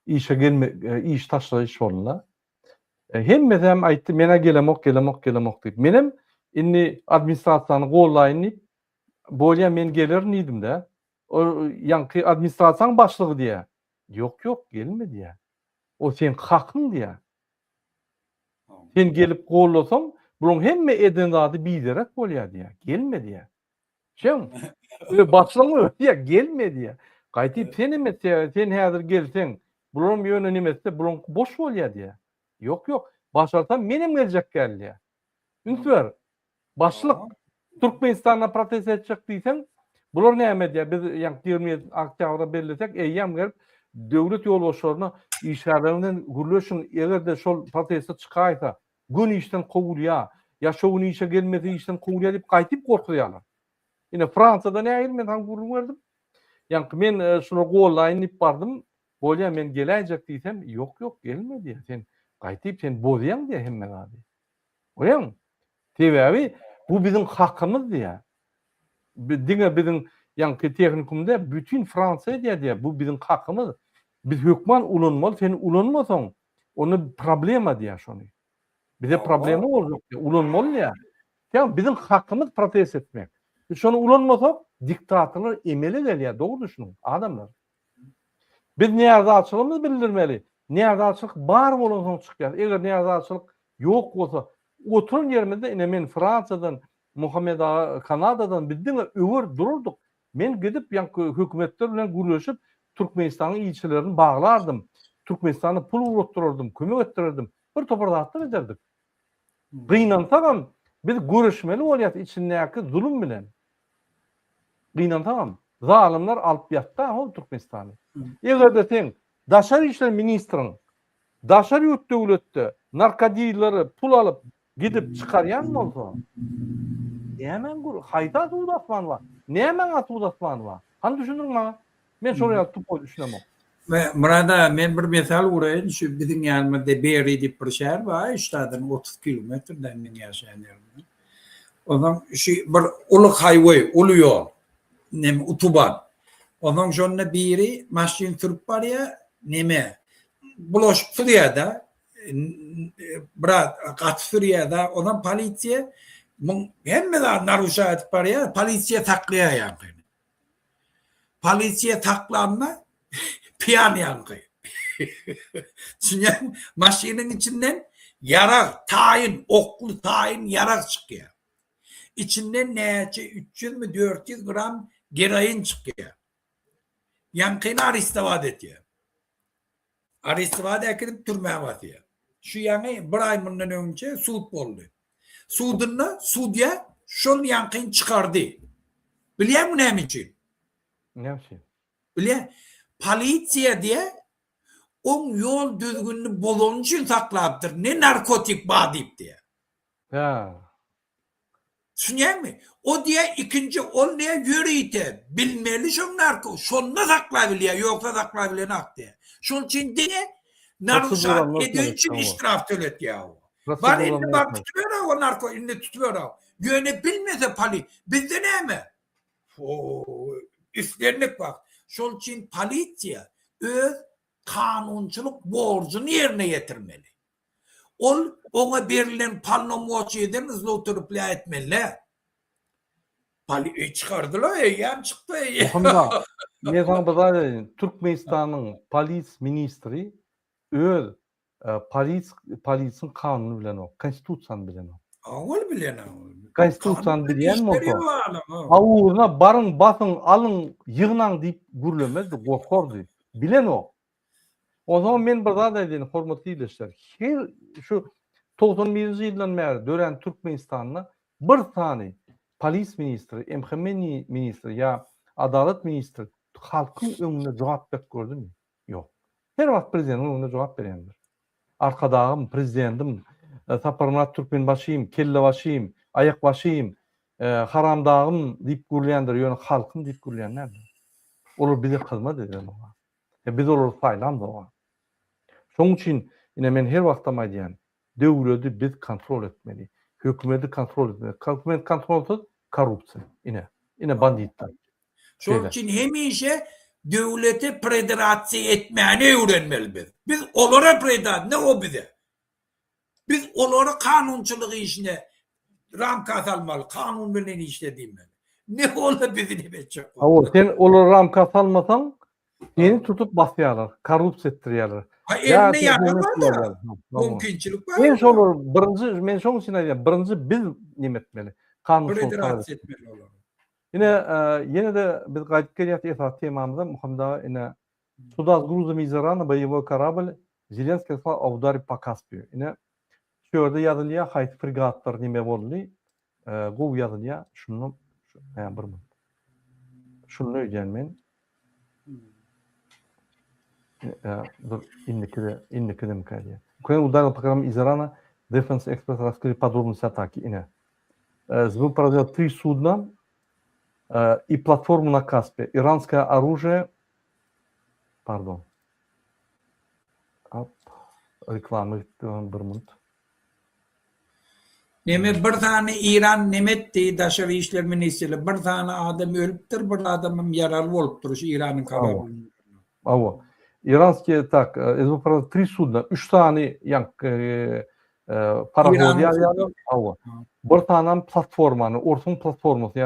işe gelme, iş taşlaýyş boldy-da. Hemmesi hem aýtdy, men-ä gelemok, gelemok, gelemok diýip. Menem indi administrasiýany gollaýyn diýip, bolýa men gelerin diýdim-de. Ol ýaňky administrasiýanyň başlygy diýýär. Ýok, ýok, gelme diýýär. O seň hakyň diýýär. Sen gelip gollasaň, bulaň hemme eden zady biderek bolýar diýýär. Gelme diýýär. Şeň, ö başlygyň özi diýýär, gelme diýýär. Gaýtyp sen hem etse, sen häzir gelseň, bularam ýöne neme etse, bulaňky boş bolýar diýýär. Ýok, ýok, başarsam menem geljek däl diýýär. Üns ber. Başlyk Türkmenistanda protest etjek diýseň, bular näme edýär? Biz ýaňky 27 oktýabra bellesek, eýýäm gelip döwlet ýolbaşçylaryna işgärler bilen gürleşiň, eger-de şol proteste çykaýsa, göni işden kowulýar, ýa şo gün işe gelmese işden kowulýar diýip gaýtyp gorkuzýarlar. Ine Fransiýada nähili men saňa gürrüň berdim. Ýaňky men e, şulary gollaýyn diýip bardym. Bolýar men geläýjek diýsem, ýok ýok gelme diýýär. Sen gaýtyp sen bozýaň diýýär hemme zady. Görýäňmi? Sebäbi bu biziň hakymyz diýýär. Diňe biziň ýaňky tehnikumda bütin Fransiýa edýär diýýär. Bu biziň hakymyz. Biz hökman ulanmaly, sen ulanmasaň, onda problema diýýär şony. Bize problema boljak diýýär, ulanmaly diýýär. Ýa biziň hakymyz protest etmek. Biz şony ulanmasak, diktatorlar emele gelýär, dogry düşüniň, adamlar. Biz närazyçylygymyzy bildirmeli. Närazyçylyk bar bolansoň çykýar. Eger närazyçylyk ýok bolsa, oturan ýerimizde ine men Fransiýadan, Muhammet aga Kanadadan biz diňe öwer durardyk. Men gidip ýaňky hökümetler bilen gürleşip Türkmenistanyň ilçilerini baglardym. Türkmenistana pul ugratdyrardym, kömek etdirerdim. Bir topar zatlar ederdik. Gynansagam biz göreşmeli bolýas içindäki zulum bilen. Gynansagam zalymlar alyp ýatda hol Türkmenistany. Eger-de seň daşary işler ministriň daşary ýurt döwletde narkodilleri pul alyp gidip çykarýan bolsa nämäň gür haýsy asuda asman bar? Nämäň asuda asmany bar? Hany düşündiriň maňa. Men şol ýaly tupoý düşünemok. Myrat aga men bir mesal uraýyn şu biziň ýanymyzda Berry diýip bir şäher bar ştadan 30 kilometrden meň ýaşaýan ýerimden. Onsoň şu bir uly haýweý, uly ýol. Neme utuban. Onsoň şonda biri maşyn sürüp barýar, neme bulaşyp sürýär-de, biraz gaty sürýär-de, onsoň polisiýa muň hemme zady naruşa edip barýar, polisiýa saklaýar ýaňkyny. Polisiýa saklanda piýan ýaňky. Düşünýäňmi? Maşynyň içinden ýarag, taýyn, okly taýyn ýarag çykýar. Içinden näçe 300 mi 400 gram geroin çykýar. Ýaňkyny arestowat etýär. Arestowat äkidip türmä basýar. Şu ýaňy bir aý mundan öňçe sud boldy. Sudunda sudýa şol ýaňkyny çykardy. Bilýäňmi näme üçin? Näme üçin? Bilýän. Polisiýa diýä oň ýol düzgünini bozany üçin saklapdyr. Ne narkotik bar diýip diýä. Hä. Düşünýäňmi? O diýä ikinji ol diýä ýörite bilmeli şoň narko şonda saklabilýä ýogsa saklabilenak diýä. Şoň üçin diňe naruşat eden üçin iştraf töletýä o. Bar indi bar tutuber o narko indi tutuber o. Ýöne bilmese poli bizde näme? Islendik wagt. Şol üçin polisiýa öz kanunçylyk borjuny ýerine ýetirmeli. Ol oňa berlen polnomoçiýeden zloutrplýa etmeli däl. Poli çykardylar eýýäm çykdy eýýäm. Muhammet aga, men saňa bir zat aýdaýyn. Türkmenistanyň polis ministri öz polis polisiň kanunyny bilenok, konstitusiýany bilenok. Ol bilenok. Konstitusiýany bilýän bolsa, ugruna baryň, basyň, alyň, ýygnaň diýip gürlemezdi, gorkardy. Bilenok. Onsoňam men bir zat aýdaýyn, hormatly ildeşler. Her şu 91-nji ýyldan bäri dörän Türkmenistanda bir sany polis ministri, MHM ministri ýa adalat ministri halkyň öňünde jogap berip gördümi? Ýok. Her wagt prezidentiň öňünde jogap berýändir. Arkadagym, prezidentim, Saparmyrat Türkmenbaşym, kellebaşym, aýakbaşym, haramdagym diýip gürleýändir, ýöne halkym diýip gürleýän däldir. Olar bize hyzmat edenok. Biz olary saýlamzok. Şonuň üçin ine men her wagtam aýdýan, döwledi biz kontrol etmeli. Hökümeti kontrol etmeli. Hökümet kontrolsyz korrupsiýa. Ine, ine banditler. Şonuň üçin hemişe döwleti prederasiýa etmäni öwrenmeli biz. Biz olara preda, ne o bize. Biz olary kanunçylyk işine ramka salmaly, kanun bilen işle diýmeli. Ne olar bizi neme etjek bolýar. Hawa, sen olary ramka salmasaň, seni tutup basýarlar, korrupsiýa etdirýärler. Ha elinde ýarag bar-da. Mümkinçilik bar. Men şolary birinji, men şonuň üçin aýdýan, birinji biz neme etmeli? Kanunçylyk Prederasiýa etmeli olary. Ine, ýene-de biz gaýdyp gelýäs esasy temamyza, Muhammet aga, ine, Suda s gruzami iz Irana boýewoý korabl Zelenskiý сказал o udare po Kaspiýu. Ine, şu ýerde ýazylýar, haýsy fregatlar neme boldy, gowy ýazylýar, şunda, hä, bir minut. Şunda öýdýän men. Dur, indiki-de, indiki-demikä diýýär. Ukraina udarila po kораблям из Ирана, Defense Experts раскрыли подробности атаки. Ine, СБУ проверила три судна и платформу на Каспе. Иранское оружие, pardon, Ap, reklama gitdi bir minut. Neme bir sany Iran neme etdi daşary işler ministrligi bir sany adam ölüpdir bir adamam ýaraly bolupdyr şu Iranyň karablynda. Hawa. Iranskiý tak, SBU tri sudna, üç sany ýaňky Parahod ýazýarlar. Hawa. Bir sanam platformany, orsuň platformasyny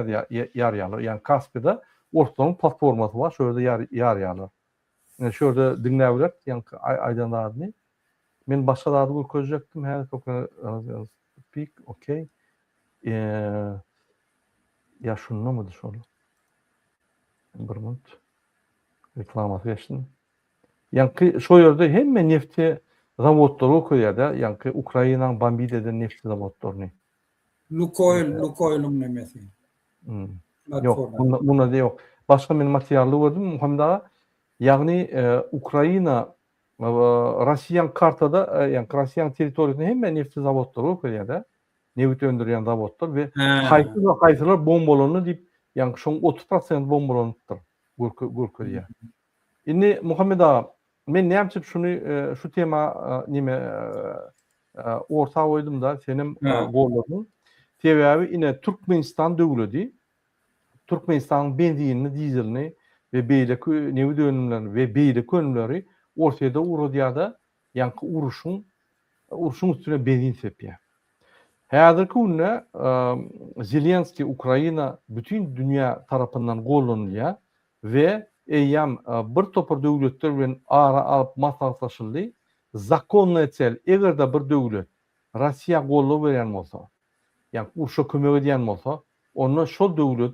ýazýarlar. Ýagny Kaspide orslaryň platformasy bar, şo ýerde ýarýarlar. Ine şu ýerde diňläbileris ýaňky aýdan zadyny. Men başga zady görkezjekdim häzir pik, okey. Ýa şundamydy şol? Bir minut. Reklamasy geçsin. Ýaňky şo ýerde hemme nefti zawodlary görkezýär-de, ýaňky Ukrainanyň bombid eden nefti zawodlaryny. Lukoil, Lukoilyň nemesi. Ýok, bunda bunda ýok. Başga men materialda gördüm Muhammet aga. Ýagny Ukraina Russiýanyň kartada, ýagny Russiýanyň territoriýasynda hemme nefti zawodlary görkezýär-de. Nebit öndürýän zawodlar we haýsy haýsylar bombalandy diýip, ýagny şoň 30 prosent bombalanypdyr görkezýär. Indi Muhammet aga, men näme üçin şuny şu tema neme orta goýdum-da, senem golladyň. Sebäbi ine Türkmenistan döwledi Türkmenistanyň benzinini, dizelini we beýleki nebit önümlerini we beýleki önümleri Orsýede ugradýar-da, ýaňky uruşyň urşuň üstüne benzin sepýär. Häzirki günde Zelenskiý Ukraina bütin dünýä tarapyndan gollanylýar we eýýäm bir topar döwletler bilen ara alyp maslahatlaşyldy. Zakonnaýa sel, eger-de bir döwlet Russiýa goldaw berýän bolsa, ýagny urşa kömek edýän bolsa, onda şol döwlet,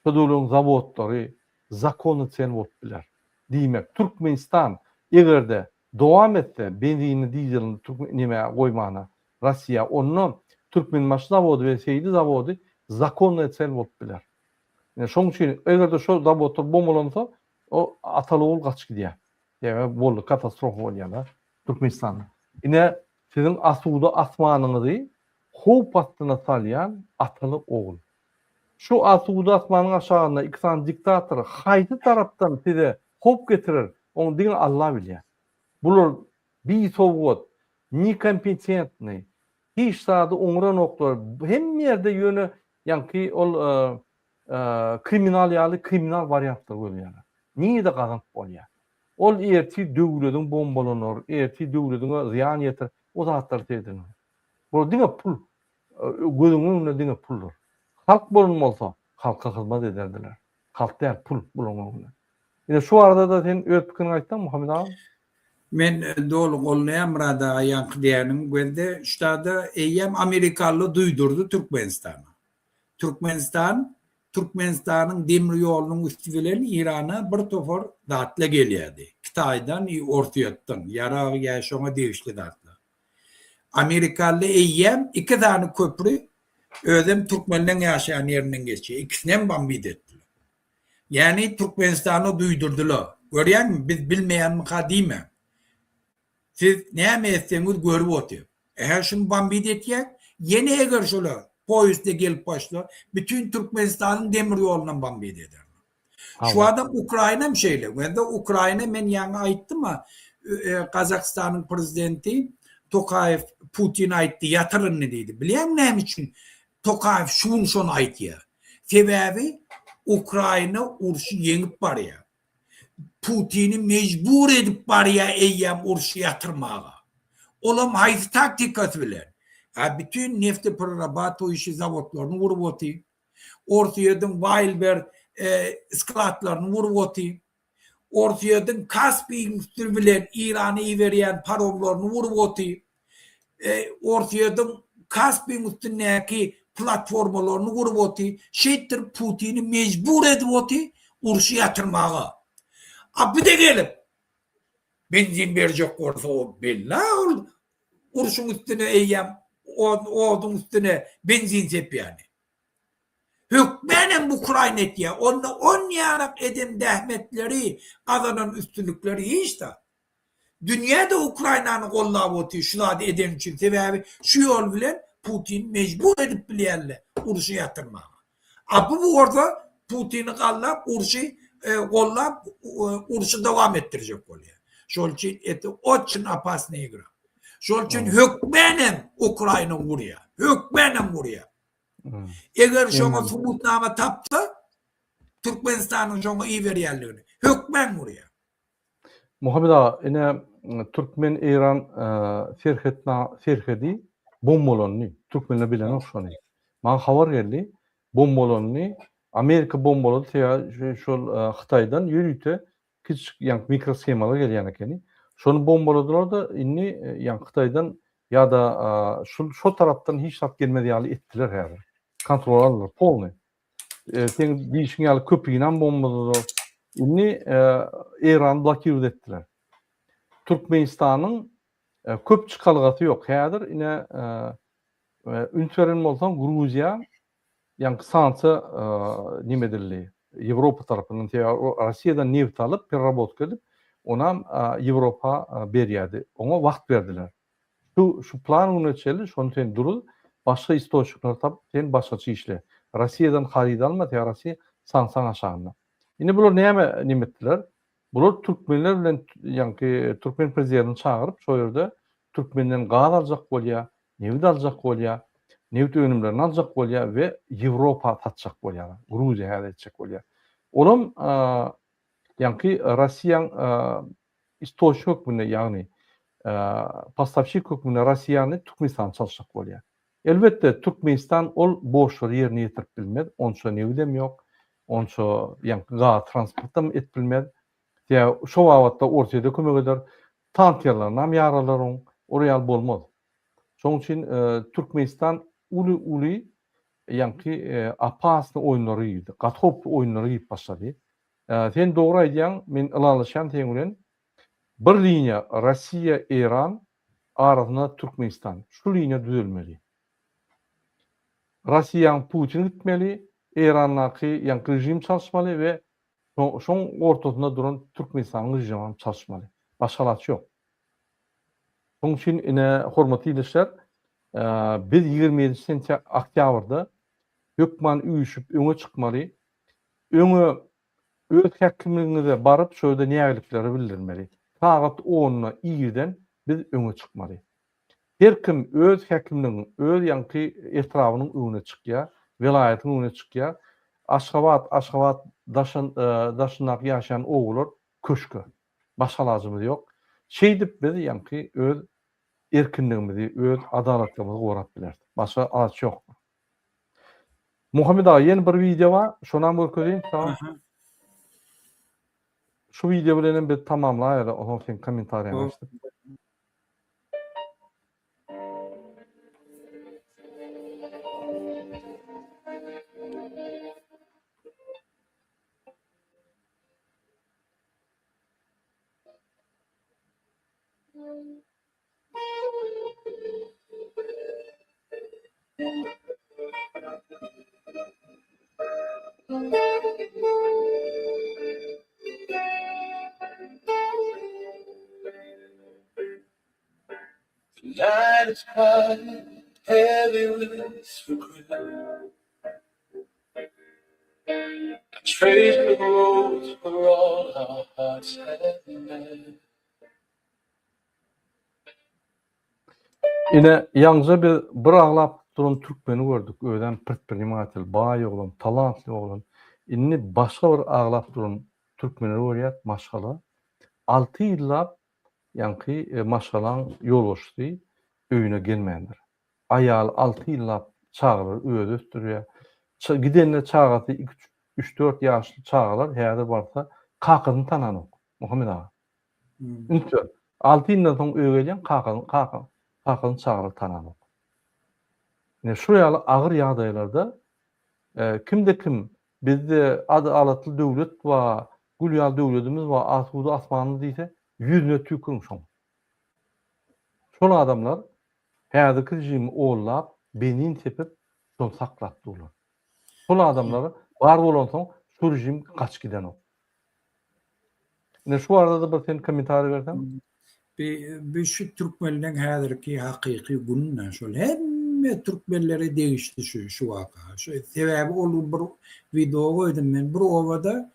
şo döwletiň zawodlary zakonny sel bolup biler. Diýmek, Türkmenistan eger-de dowam etse benzinini, dizelini nemä goýmana, Russiýa, onda Türkmenbaşy zawody we Seýdi zawody zakonnaýa sel bolup biler. Ine şoň üçin eger-de şo zawodlar bombalansa, o ataly-ogul gaçyp gidýär. Sebäbi boldy, katastrofa bolýar-da Türkmenistanda. Ine siziň asuda asmanyňyzy howp astyna salýan ataly-ogul. Şu asuda asmanyň aşagynda iki sany diktator haýsy tarapdan size howp getirer, ony diňe Alla bilýär. Bular bisowat, nekompetentnyý, hiç zady oňranoklar, hemme ýerde ýöne ýaňky ol. kriminal ýaly kriminal wariantlar gözleýärler. Nirede gazanyp bolýar? Ol ertir döwlediň bombalanar, ertir döwlediňe zyýan ýetir, o zatlar seredilmeýär. Bular diňe pul, gözüň öňünde diňe puldur. Halk bolan bolsa, halka hyzmat ederdiler. Halk däl, pul bularyň öňünde. Ine şu barada-da sen öz pikiriňi aýtsaň Muhammet aga. Men doly goldaýan Myrat aga ýaňky diýeniň gözde ştada eýýäm amerikaly duýdurdy Türkmenistana. Türkmenistan Türkmenistanyň demir ýolunyň üsti bilen Irana bir topar zatla gelýärdi. Kitaýdan i Orsýetden ýarag ýa şoňa degişli zatlar. Amerikaly eýýäm iki sany köpri özem türkmenleň ýaşaýan ýerinden geçýär. Ikisinem bombit etdiler. Ýani Türkmenistana duýdurdylar. Görýäňmi biz bilmeýänmika diýmäň. Siz näme etseňiz görüp otyr. Ähä şuny bombit etýäk. Ýene eger şolar poýezdde gelip başla bütin Türkmenistanyň demir ýolunam bombit ederler. Şu adam Ukrainam şeýle. Wende Ukraina men ýaňy aýtdym-a Gazagystanyň prezidenti Tokaýew Putin aýtdy ýatyr indi diýdi. Bilýäňmi näme üçin Tokaýew şu gün şony aýtýar? Sebäbi Ukraina urşy ýeňip barýar. Putini mejbur edip barýar eýýäm urşy ýatyrmaga. Olam haýsy taktikasy bilen? A bütin nefteprerabatoýuşi zawodlaryny gurup otyr. Orsýetiň Waýlber skladlaryny gurup otyr. Orsýetiň Kaspiýiň üsti bilen Irana iberýän paromlaryny gurup otyr. Orsýetiň Kaspiýiň üstündäki platformalaryny gurup otyr. Şeýtdirip Putini mejbur edip otyr urşy ýatyrmaga. A bu-da gelip benzin berjek bolsa o bella ol urşuň üstüne eýýäm oduň üstüne benzin sepýäni. Hökmänem Ukraina etýär. Onda on ýarak eden zähmetleri, gazanan üstünlikleri hiç zat. Dünýä-de Ukrainany goldap otyr şu zady edeni üçin. Sebäbi şu ýol bilen Putini mejbur edip bilýärler urşy ýatyrmaga. A bu bolsa Putini gallap urşy gollap urşy dowam etdirjek bolýar. Şol üçin eti oçin opasnyý igra. Şol üçin hökmänem Ukraina urýar. Hökmänem urýar. Eger şoňa subutnama tapsa, Türkmenistanyň şoňa iberýänligini hökmän urýar. Muhammet aga, ine türkmen-eýran serhetna serhedi bombalandy. Türkmenler bilenok şony. Maňa habar geldi. Bombalandy. Amerika bombalady sebäbi şol Hytaýdan ýörite kiçijik ýaňky mikroshemalar gelýän ekeni. Şony bombaladylar-da indi ýaňky Hytaýdan ýa-da şul şo tarapdan hiç zat gelmez ýaly etdiler häzir. Kontrol aldylar polny. Seň diýşiň ýaly köprünem bombaladylar. Indi Eýrany blokirowat etdiler. Türkmenistanyň köp çykalgasy ýok. Häzir ine üns beren bolsaň Gruziýa ýaňky sanksiýa neme edildi Ýewropa tarapyndan sebäbi Rossiýadan nebit alyp pererabotka edip onam Ýewropa berýärdi. Oňa wagt berdiler. Şu şu plan güne çenli şony sen duruz başga istoçnikleri tapyp sen başgaça işle. Rossiýadan haryt alma sebäbi Rossiýa sanksiýaň aşagynda. Indi bular näme neme etdiler? Bular türkmenler bilen ýaňky türkmen prezidentini çagyryp şo ýerde türkmenden gaz aljak bolýar. Nebit aljak bolýar, nebit önümlerini aljak bolýar we Ýewropa satjak bolýarlar. Gruziýa häzir etjek bolýar. Olam ýaňky Rossiýaň istoçnik hökmünde, ýagny postawşik hökmünde Rossiýany Türkmenistana çalyşjak bolýar. Elbetde, Türkmenistan ol borçlary ýerine ýetirip bilmez, onça nebidem ýok, onça ýaňky gaz transportam edip bilmez. Sebäbi şo babatda Orsýete kömek eder, Tankerlarinam ýaralar oň, ol ýaly bolmaz. Şoň üçin Türkmenistan uly-uly ýaňky opasny oýunlara girdi, gaty howply oýunlara girip başlady. Sen dogry aýdýaň, men ylalaşýan seň bilen. Bir liniýa Rossiýa, Eýran, arasynda Türkmenistan. Şu liniýa düzelmeli. Rossiýaň Putin gitmeli, Eýrandaky ýaňky režim çalyşmaly we Şoň ortasynda duran Türkmenistanyň režimam çalyşmaly. Başga alaç ýok. Şoň üçin ine hormatly ildeşler, biz 27 sentýa oktýabrda hökman üýşüp öňe çykmaly. Öňe öz häkimligiňize baryp şo ýerde nägilikleri bildirmeli. Sagat onda irden biz öňe çykmaly. Her kim öz häkimligiň, öz ýaňky etrabynyň öňüne çykýar, welaýatyň öňüne çykýar. Aşgabat, Aşgabat daşyn, daşyndaky ýaşaýan obalar köşke. Başga alajymyz ýok. Şeýdip biz ýaňky öz erkinligimizi, öz adalatlygymyzy gorap bileris. Başga alaç ýok. Muhammet aga ýene bir wideo bar, şonam görkezeýin saňa. Şu wideo bilen hem biz tamamlaýaly, onsoň seň kommentariýaňy eşidip. Ine, ýaňja biz bir aglap duran türkmeni gördük, özem predprinimatel, baý oglan, talantly oglan. Indi başga bir aglap duran türkmeni görýäs, maşgala. Alty ýyllap ýaňky maşgalaň ýolbaşçysy öýüne gelmändir. Aýaly alty ýyllap çagalary özi ösdürýär. Gidende çagasy iki, üç-dört ýaşly çagalar häzir barsa kakasyny tananok, Muhammet aga. Üns ber. Alty ýyldan soň öýe gelýän kakasyny kaka kakasyny çagalar tananok. Ine şu ýaly agyr ýagdaýlarda kimde kim bizde adalatly döwlet bar, gül ýaly döwletimiz bar, asuda asmanymyz diýse, ýüzüne tüýküriň şoň. Şol adamlar häzirki režimi ollap, benzin sepip, şony saklap durlar. Şol adamlar bar bolansoň şu režim gaçyp gidenok. Ine şu barada-da bir sen kommentariý berseň. Bi bi şu türkmenleň häzirki hakyky gününe şol hemme türkmenlere degişli şu şu waka. Şu sebäbi ol bir wideo goýdum men bir obada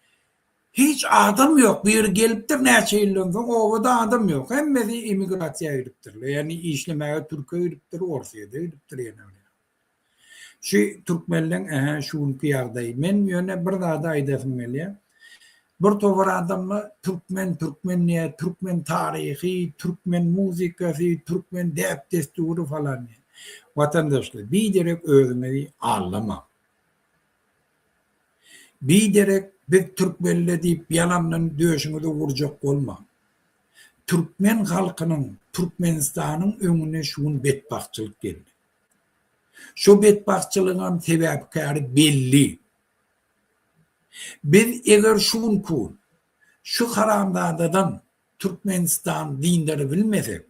hiç adam ýok biri gelipdir näçe ýyldan soň obada adam ýok hemmesi emigrasiýa gidipdirler ýagny işlemäge türke gidipdir orsyýede gidipdir ýene bir Şu türkmenleň ähä şu günki ýagdaýy. Men ýöne bir zady aýdasym gelýär. Bir topar adamlar türkmen türkmen diýýär, türkmen taryhy, türkmen muzykasy, türkmen däp-dessury falan diýýär. Watandaşlar, biderek özüňizi aldamaň. Biderek biz türkmenler diýip ýalandan döşüňize urjak bolmaň. Türkmen halkynyň, Türkmenistanyň öňüne şu gün betbagtçylyk geldi. Şu betbagtçylygyňam sebäpkäri belli. Biz eger şu günki gün şu haramzadadan Türkmenistany dyndarybilmesek,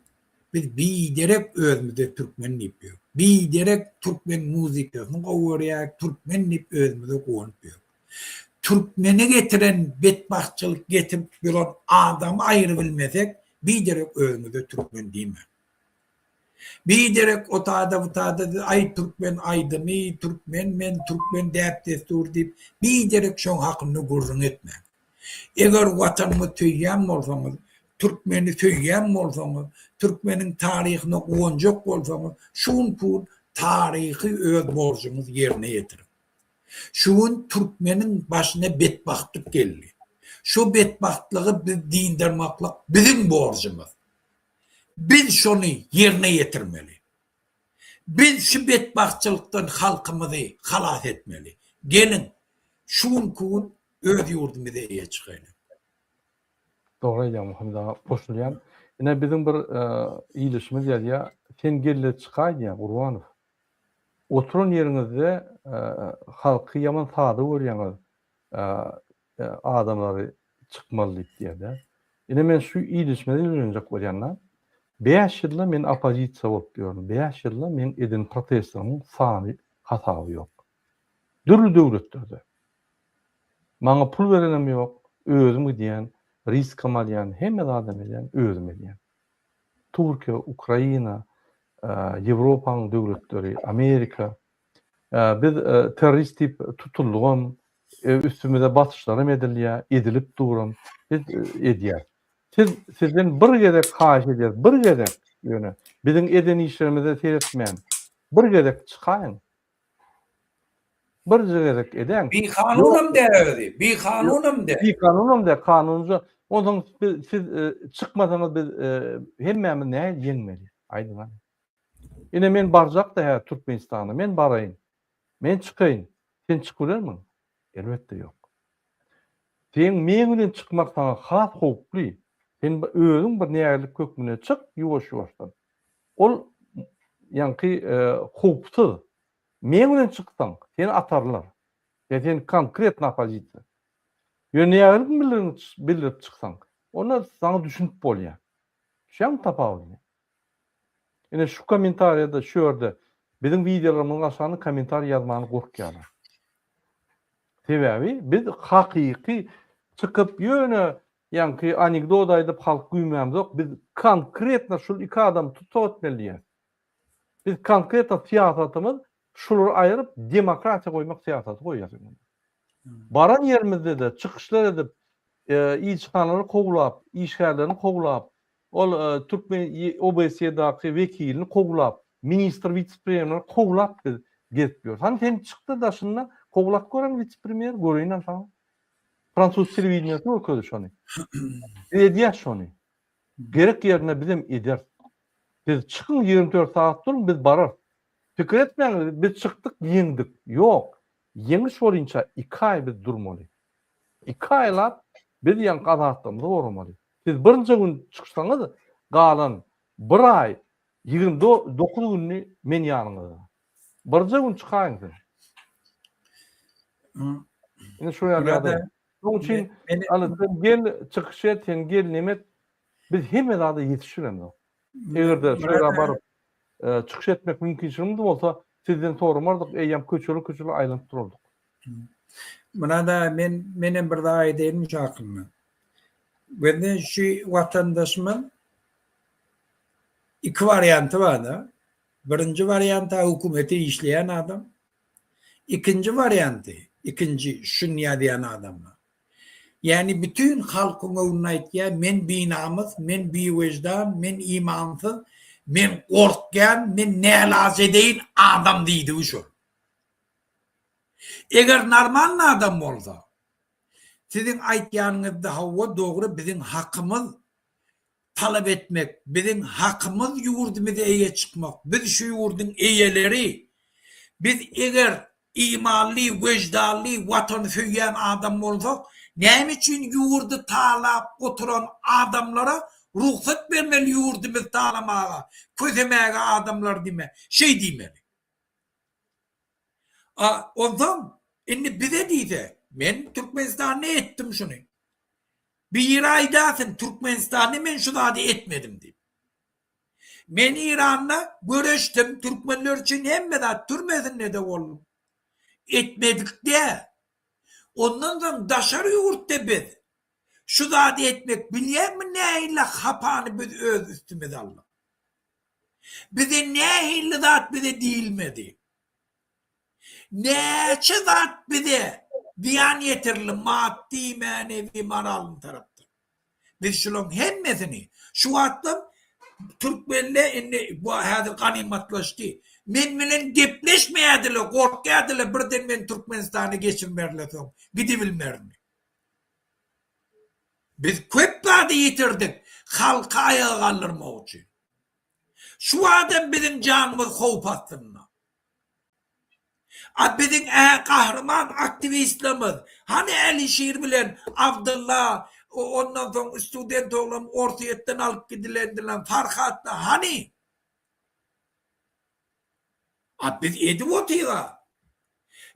biz biderek özümize türkmen diýip ýörük. Biderek türkmen muzykasyny gowy görýärik, türkmen diýip özümize guwanyp ýörük. Türkmene getiren betbagtçylyk getirip duran adamy aýyrybilmesek, biderek özüňize türkmen diýmäň. Biderek otada butada aý türkmen aýdymy, türkmen men, türkmen däp-dessury diýip biderek şoň hakynda gürrüň etmäň. Eger watanyňyzy söýýän bolsaňyz, türkmeni söýýän bolsaňyz, türkmeniň taryhyna guwanjak bolsaňyz şu günki gün taryhy öz borjuňyzy ýerine ýetiriň. Şu gün türkmeniň başyna betbagtlyk geldi. Şu betbagtlygy biz dyndarmaklyk biziň borjumyz. Biz şony ýerine ýetirmeli. Biz şu betbagtçylykdan halkymyzy halas etmeli. Geliň, şu günki gün öz ýurdumyza eýe çykaýlyň. Dogry aýdýaň Muhammet aga, goşulýan. Ine biziň bir ildeşimiz ýazýar, sen gelde çykaý diýýär Gurbanow. Oturan ýeriňizde halky ýaman sada görýäňiz. Adamlary çykmaly diýip diýýär-de. Ine men şu ildeşime ýüzlenjek bolýan-da. Bäş ýylda men oppozisiýa bolup ýörün. Bäş ýylda meň eden protestlerimiň sany hasaby ýok. Dürli döwletlerde. Maňa pul berenem ýok, özüm gidýän, riskam alýan, hemme zadam edýän, özüm edýän. Türkiýe, Ukraina, Ýewropanyň döwletleri, Amerika. Biz terrorist diýip tutuldygam, üstümize basyşlaram edilýär, edilip duram. Biz edýäs. Siz sizden bir gezek haýyş edýäs, bir gezek ýöne biziň eden işlerimize seretmän, bir gezek çykaýyň. Birje gezek edäň. Bikanunam däl özi. Bikanunam däl. Bikanunam däl, kanunja. Onsoň siz çykmasaňyz biz hemmämiz nähili ýeňmeli? Aýdyň hany. Ine men barjak-da häzir Türkmenistana. Men baraýyn. Men çykaýyn. Sen çykyp bilermiň? Elbetde ýok. Seň meň bilen çykmak saňa has howply. Sen özüň bir nägilelik hökmünde çyk ýuwaş-ýuwaşdan. Ol ýaňky howpsuz. Meň bilen çyksaň, seni atarlar. Ýa sen konkretno oppozisiýa. Ýöne nägilelik bildirip çyksaň, onda saňa düşünip bolýar. Düşýäňmi tapawudyny? Ine şu kommentariýada şu ýerde biziň wideolarymyzyň aşagynda kommentariý ýazmany gorkýarlar. Sebäbi biz hakyky çykyp ýöne ýaňky anekdot aýdyp halk güýmämzok biz konkretno şul iki adamy tussag etmeli diýýäs. Biz konkretno syýasatymyz şulary aýyryp demokratiýa goýmak syýasaty goýýas öňünde. Baran ýerimizde-de çykyşlar edip ilçihanalary kowlap, işgärlerini kowlap, Ol türkmen OBSE-daky wekilini kowlap, ministr witse-premýerleri kowlap biz gezip ýörüs. Hany sen çykda daşynda kowlap gören witse-premýer göreýin hany saňa. Fransuz telewideniýesi görkezdi şony. Biz edýäs şony. Gerek ýerinde bizem ederis. Siz çykyň 24 sagat duruň biz bararys. Pikir etmäň biz çykdyk ýeňdik. Ýok. Ýeňiş bolynça 2 aý biz durmaly. 2 aýlap biz ýaňky azatlygymyzy goramaly. Siz birinji gün çyksaňyz galan bir aý 29 gününi men ýanyňyzda. Birje gün çykaýyň siz. Indi şu ýaly ýagdaý. Şonuň üçin aly sen gel çykyş et, sen gel neme et. Biz hemme zada ýetişiremzok. Eger-de şu ýere baryp çykyş etmek mümkinçiligimiz bolsa, sizden soramardyk, eýýäm köçeli-köçeli aýlanyp durardyk. Murad aga men menem bir zat aýdaýynmy şu hakynda. Gözle şu watandaşymyz iki warianty barda. Birinji warianty hökümete işleýän adam. Ikinji warianty, ikinji şuny ýazýan adamlar. Ýagny bütin halkyň öňünde aýtýar, men binamys, men biwejdan, men imansyz, men gorkýan, men nälajedeýin adam diýdigi şol. Eger normalny adam bolsa, siziň aýtýanyňyzda hawa dogry biziň hakymyz talap etmek, biziň hakymyz ýurdumyza eýe çykmak, biz şu ýurduň eýeleri, biz eger imanly, weždanly, watany söýýän adam bolsak, näme üçin ýurdy talap oturan adamlara rugsat bermeli ýurdumyzy talamaga, kösemäge adamlary diýme, şeý diýmeli. A onsoň indi bize diýse, men Türkmenistanda etdim şuny. Biri aýdasyn Türkmenistanda men şu zady etmedim diýip. Men Iranda göreşdim, türkmenler üçin hemme zat türmesinde-de boldum. Etmedik däl. Ondan soň daşary ýurtda biz şu zady etmek bilýäňmi nähili hapany biz öz üstümize aldyk. Bize nähili zat bize diýilmedi. Näçe zat bize zyýan ýetirildi maddy, mänewi, moralny tarapdan. Biz şularyň hemmesini şu wagtlam türkmenler indi bu häzir ganymatlaşdy. Men bilen gepleşmeýärdiler, gorkýardylar birden meni Türkmenistana geçirmerler soň gidibilmerin. Biz köp zady ýitirdik halky aýaga galdyrmak üçin. Şu wagtam biziň janymyz howp astynda. A biziň ä gahryman aktiwistlerimiz hany Älişir bilen Abdylla ondan soň student oglan Orsýetden alyp gidilendiler Farhatlar hany? A biz edip otyga.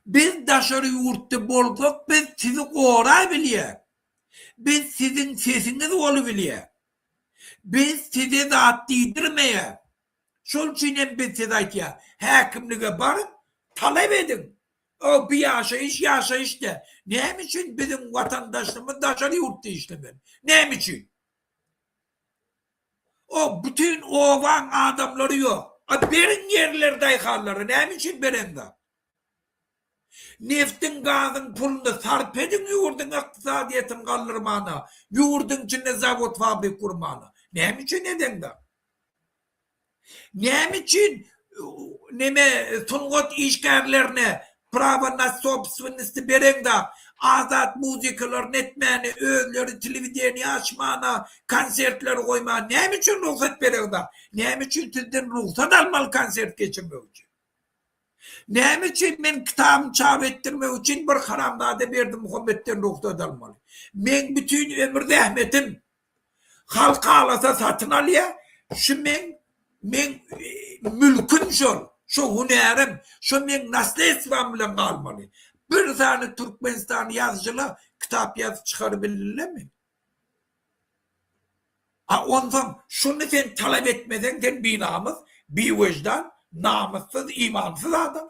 Biz daşary ýurtda bolsak biz sizi goraýbilýäk. Biz siziň sesiňiz bolubilýäk. Biz size zat diýdirmeýäk. Şol üçin hem biz size aýtýas, häkimlige baryň, talap ediň. O bu ýaşaýyş ýaşaýyş däl. Näme üçin biziň watandaşlarymyz daşary ýurtda işlemeli? Näme üçin? O bütin obaň adamlary ýok. A beriň ýerleri daýhanlara näme üçin bereňzok? Neftiň gazyň puluny sarp ediň ýurduň ykdysadyýetini galdyrmana, ýurduň içinde zawod fabrik gurmana. Näme üçin edeňzok? Näme üçin neme sungat işgärlerine. Prawa na sobstwennosti bereňda azat muzykalaryny etmäne özleri telewideniýe açmana konsertleri goýmana näme üçin rugsat bereňda näme üçin sizden rugsat almaly konsert geçirmek üçin näme üçin men kitabymy çap etdirmek üçin bir haramzada Berdimuhametden rugsat almaly meň bütin ömür zähmetim Halk halasa satyn alýa, şu meň meň mülküm şol, şo hünärim, şo meň nasledstwam bilen galmaly. Bir sany Türkmenistan ýazyjyla kitap ýazyp çykarybildilermi? A onsoň şuny sen talap etmeseň sen binamys, biwejdan, namyssyz, imansyz adam.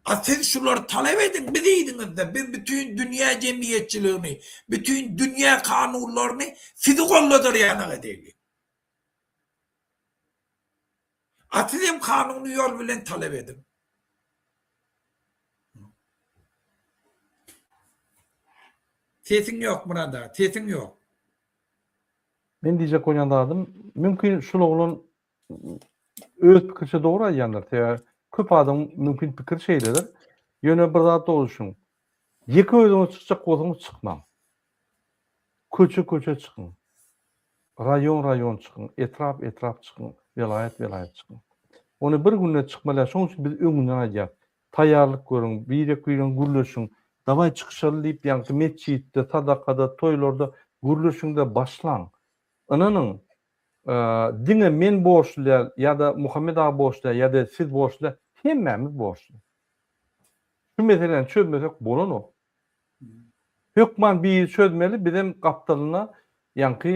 A siz şulary talap ediň, biz yzyňyzda, biz bütin dünýä jemgyýetçiligini, bütin dünýä kanunlaryny sizi golladar ýanak edeli. A siz hem kanuny ýol bilen talap ediň. Sesiň ýok Myrat aga, sesiň ýok. Men diýjek bolýan zadym, mümkin şul oglan öz pikirçe dogry aýdýandyr. Sebäbi köp adamyň mümkin pikiri şeýledir. Ýöne bir zat dogry düşüniň. Ýeke özüňiz çykjak bolsaňyz çykmaň. Köçe-köçe çykyň. Raýon-raýon çykyň, etrap-etrap çykyň, welaýat-welaýat çykyň. Ony bir günde çykmaly däl. Şonuň üçin biz öňünden aýdýarys. Taýýarlyk görüň, birek-biregiň gürleşiň. Dawaý çykyşaly diýip, ýaňky metjitde, sadakada, toýlarda gürleşiň-de başlaň. Ynanyň, Diňe men borçly däl ýa-da Muhammet aga borçly däl ýa-da siz borçly däl, hemmämiz borçly. Şu meseläni çözmesek bolanok. Hökman biri çözmeli, bizem gapdalynda ýaňky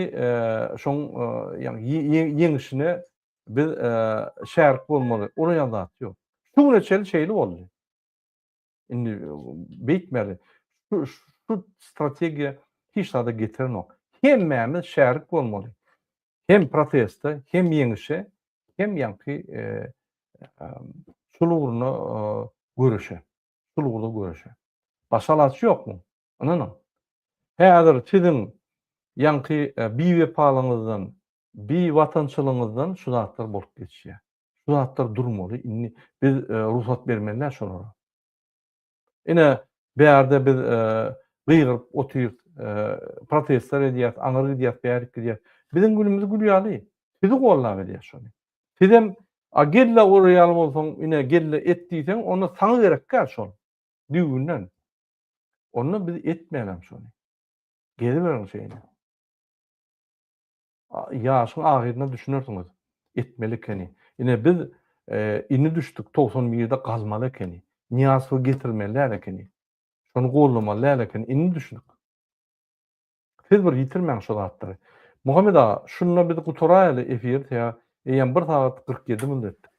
şoň ýeňişine biz şärik bolmaly. Olar ýaly zat ýok. Şu güne çenli şeýle boldy. Indi beýtmeli. Şu şu strategiýa hiç zada getirenok. Hemmämiz şärik bolmaly. Hem proteste, hem ýeňişe, hem ýaňky şul ugrunda göreşe. Şul ugurda göreşe. Başga alaç ýok muň. Ynanyň. Häzir siziň ýaňky biwepalygyňyzdan, biwatançylygyňyzdan şu zatlar bolup geçýär. Şu zatlar durmaly indi biz rugsat bermeli däl şolara. Ine bärde biz gygyryp otyrys, protestler edýäs, aňyr gidýäs, bärik gidýäs. Biziň günümiz gül ýaly. Sizi gollap edýäs şony. Sizem a gelle urar ýaly bolsaň, ine gelle et diýseň, onda saňa gerek däl şol. Düýbünden. Onda biz etmälem şony. Geziberiň şeýle. Ýaşyň ahyrynda düşünersiňiz. Etmeli ekeni. Ine biz indi düşdük 91-de galmaly ekeni. Nyýazowy getirmeli däl ekeni. Şony goldamaly däl ekeni. Indi düşündik. Siz bir ýitirmäň şo zatlary. Muhammet aga, şunda biz gutaraýaly efiri sebäbi eýýäm bir sagat 47 minut etdik.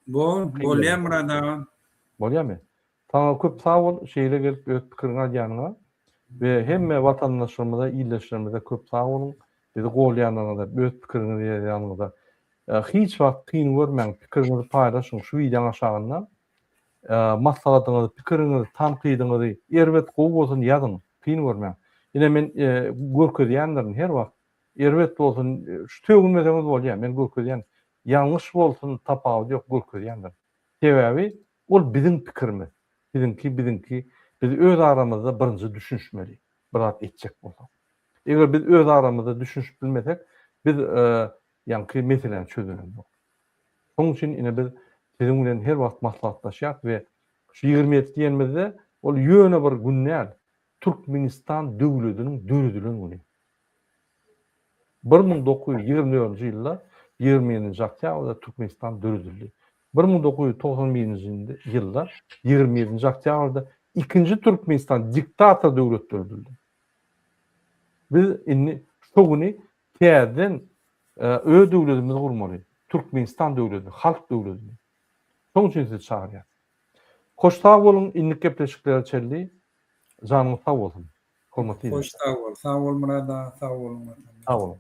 Bol, bolýa Myrat aga. Bolýamy? Saňa köp sag bol şeýle gelip öz pikiriňi aýdýanyňa we hemme watandaşlarymyza ildeşlerimize köp sag boluň bizi golýanyňyza öz pikiriňizi ýazýanyňyza hiç wagt kyn görmäň pikiriňizi paýlaşyň şu wideoň aşagynda maslahatyňyzy pikiriňizi tankydyňyzy erbet gowy bolsun ýazyň kyn görmäň ine men görkezýändirin her wagt erbet bolsun şu sögünmeseňiz bolýa men görkezýän ýalňyş bolsun tapawudy ýok görkezýändirin sebäbi Ol biziň pikirimiz. Siziňki, biziňki. Biz öz aramyzda birinji düşünişmeli, bir zat etjek bolsak. Eger biz öz aramyzda düşünişip bilmesek, biz ýaňky meseläni çözelemzok. Şonuň üçin ine biz siziň bilen her wagt maslahatlaşýarys we şu 27 diýenimizde ol ýöne bir gün däl, Türkmenistan döwlediniň döredilen güni. 1924-nji ýylda 27-nji oktýabrda Türkmenistan döredildi. 1991-nji ýylda 27-nji oktýabrda ikinji Türkmenistan diktator döwlet döredildi. Biz indi şo güni täzeden öz döwletimizi gurmaly. Türkmenistan döwletini, halk döwletini. Şonuň üçin sizi çagyrýas. Hoş sag boluň, indiki gepleşiklere çenli janyňyz sag bolsun. Hormatly Hoş sag bol. Sag bol Myrat aga, sag boluň. Sag boluň.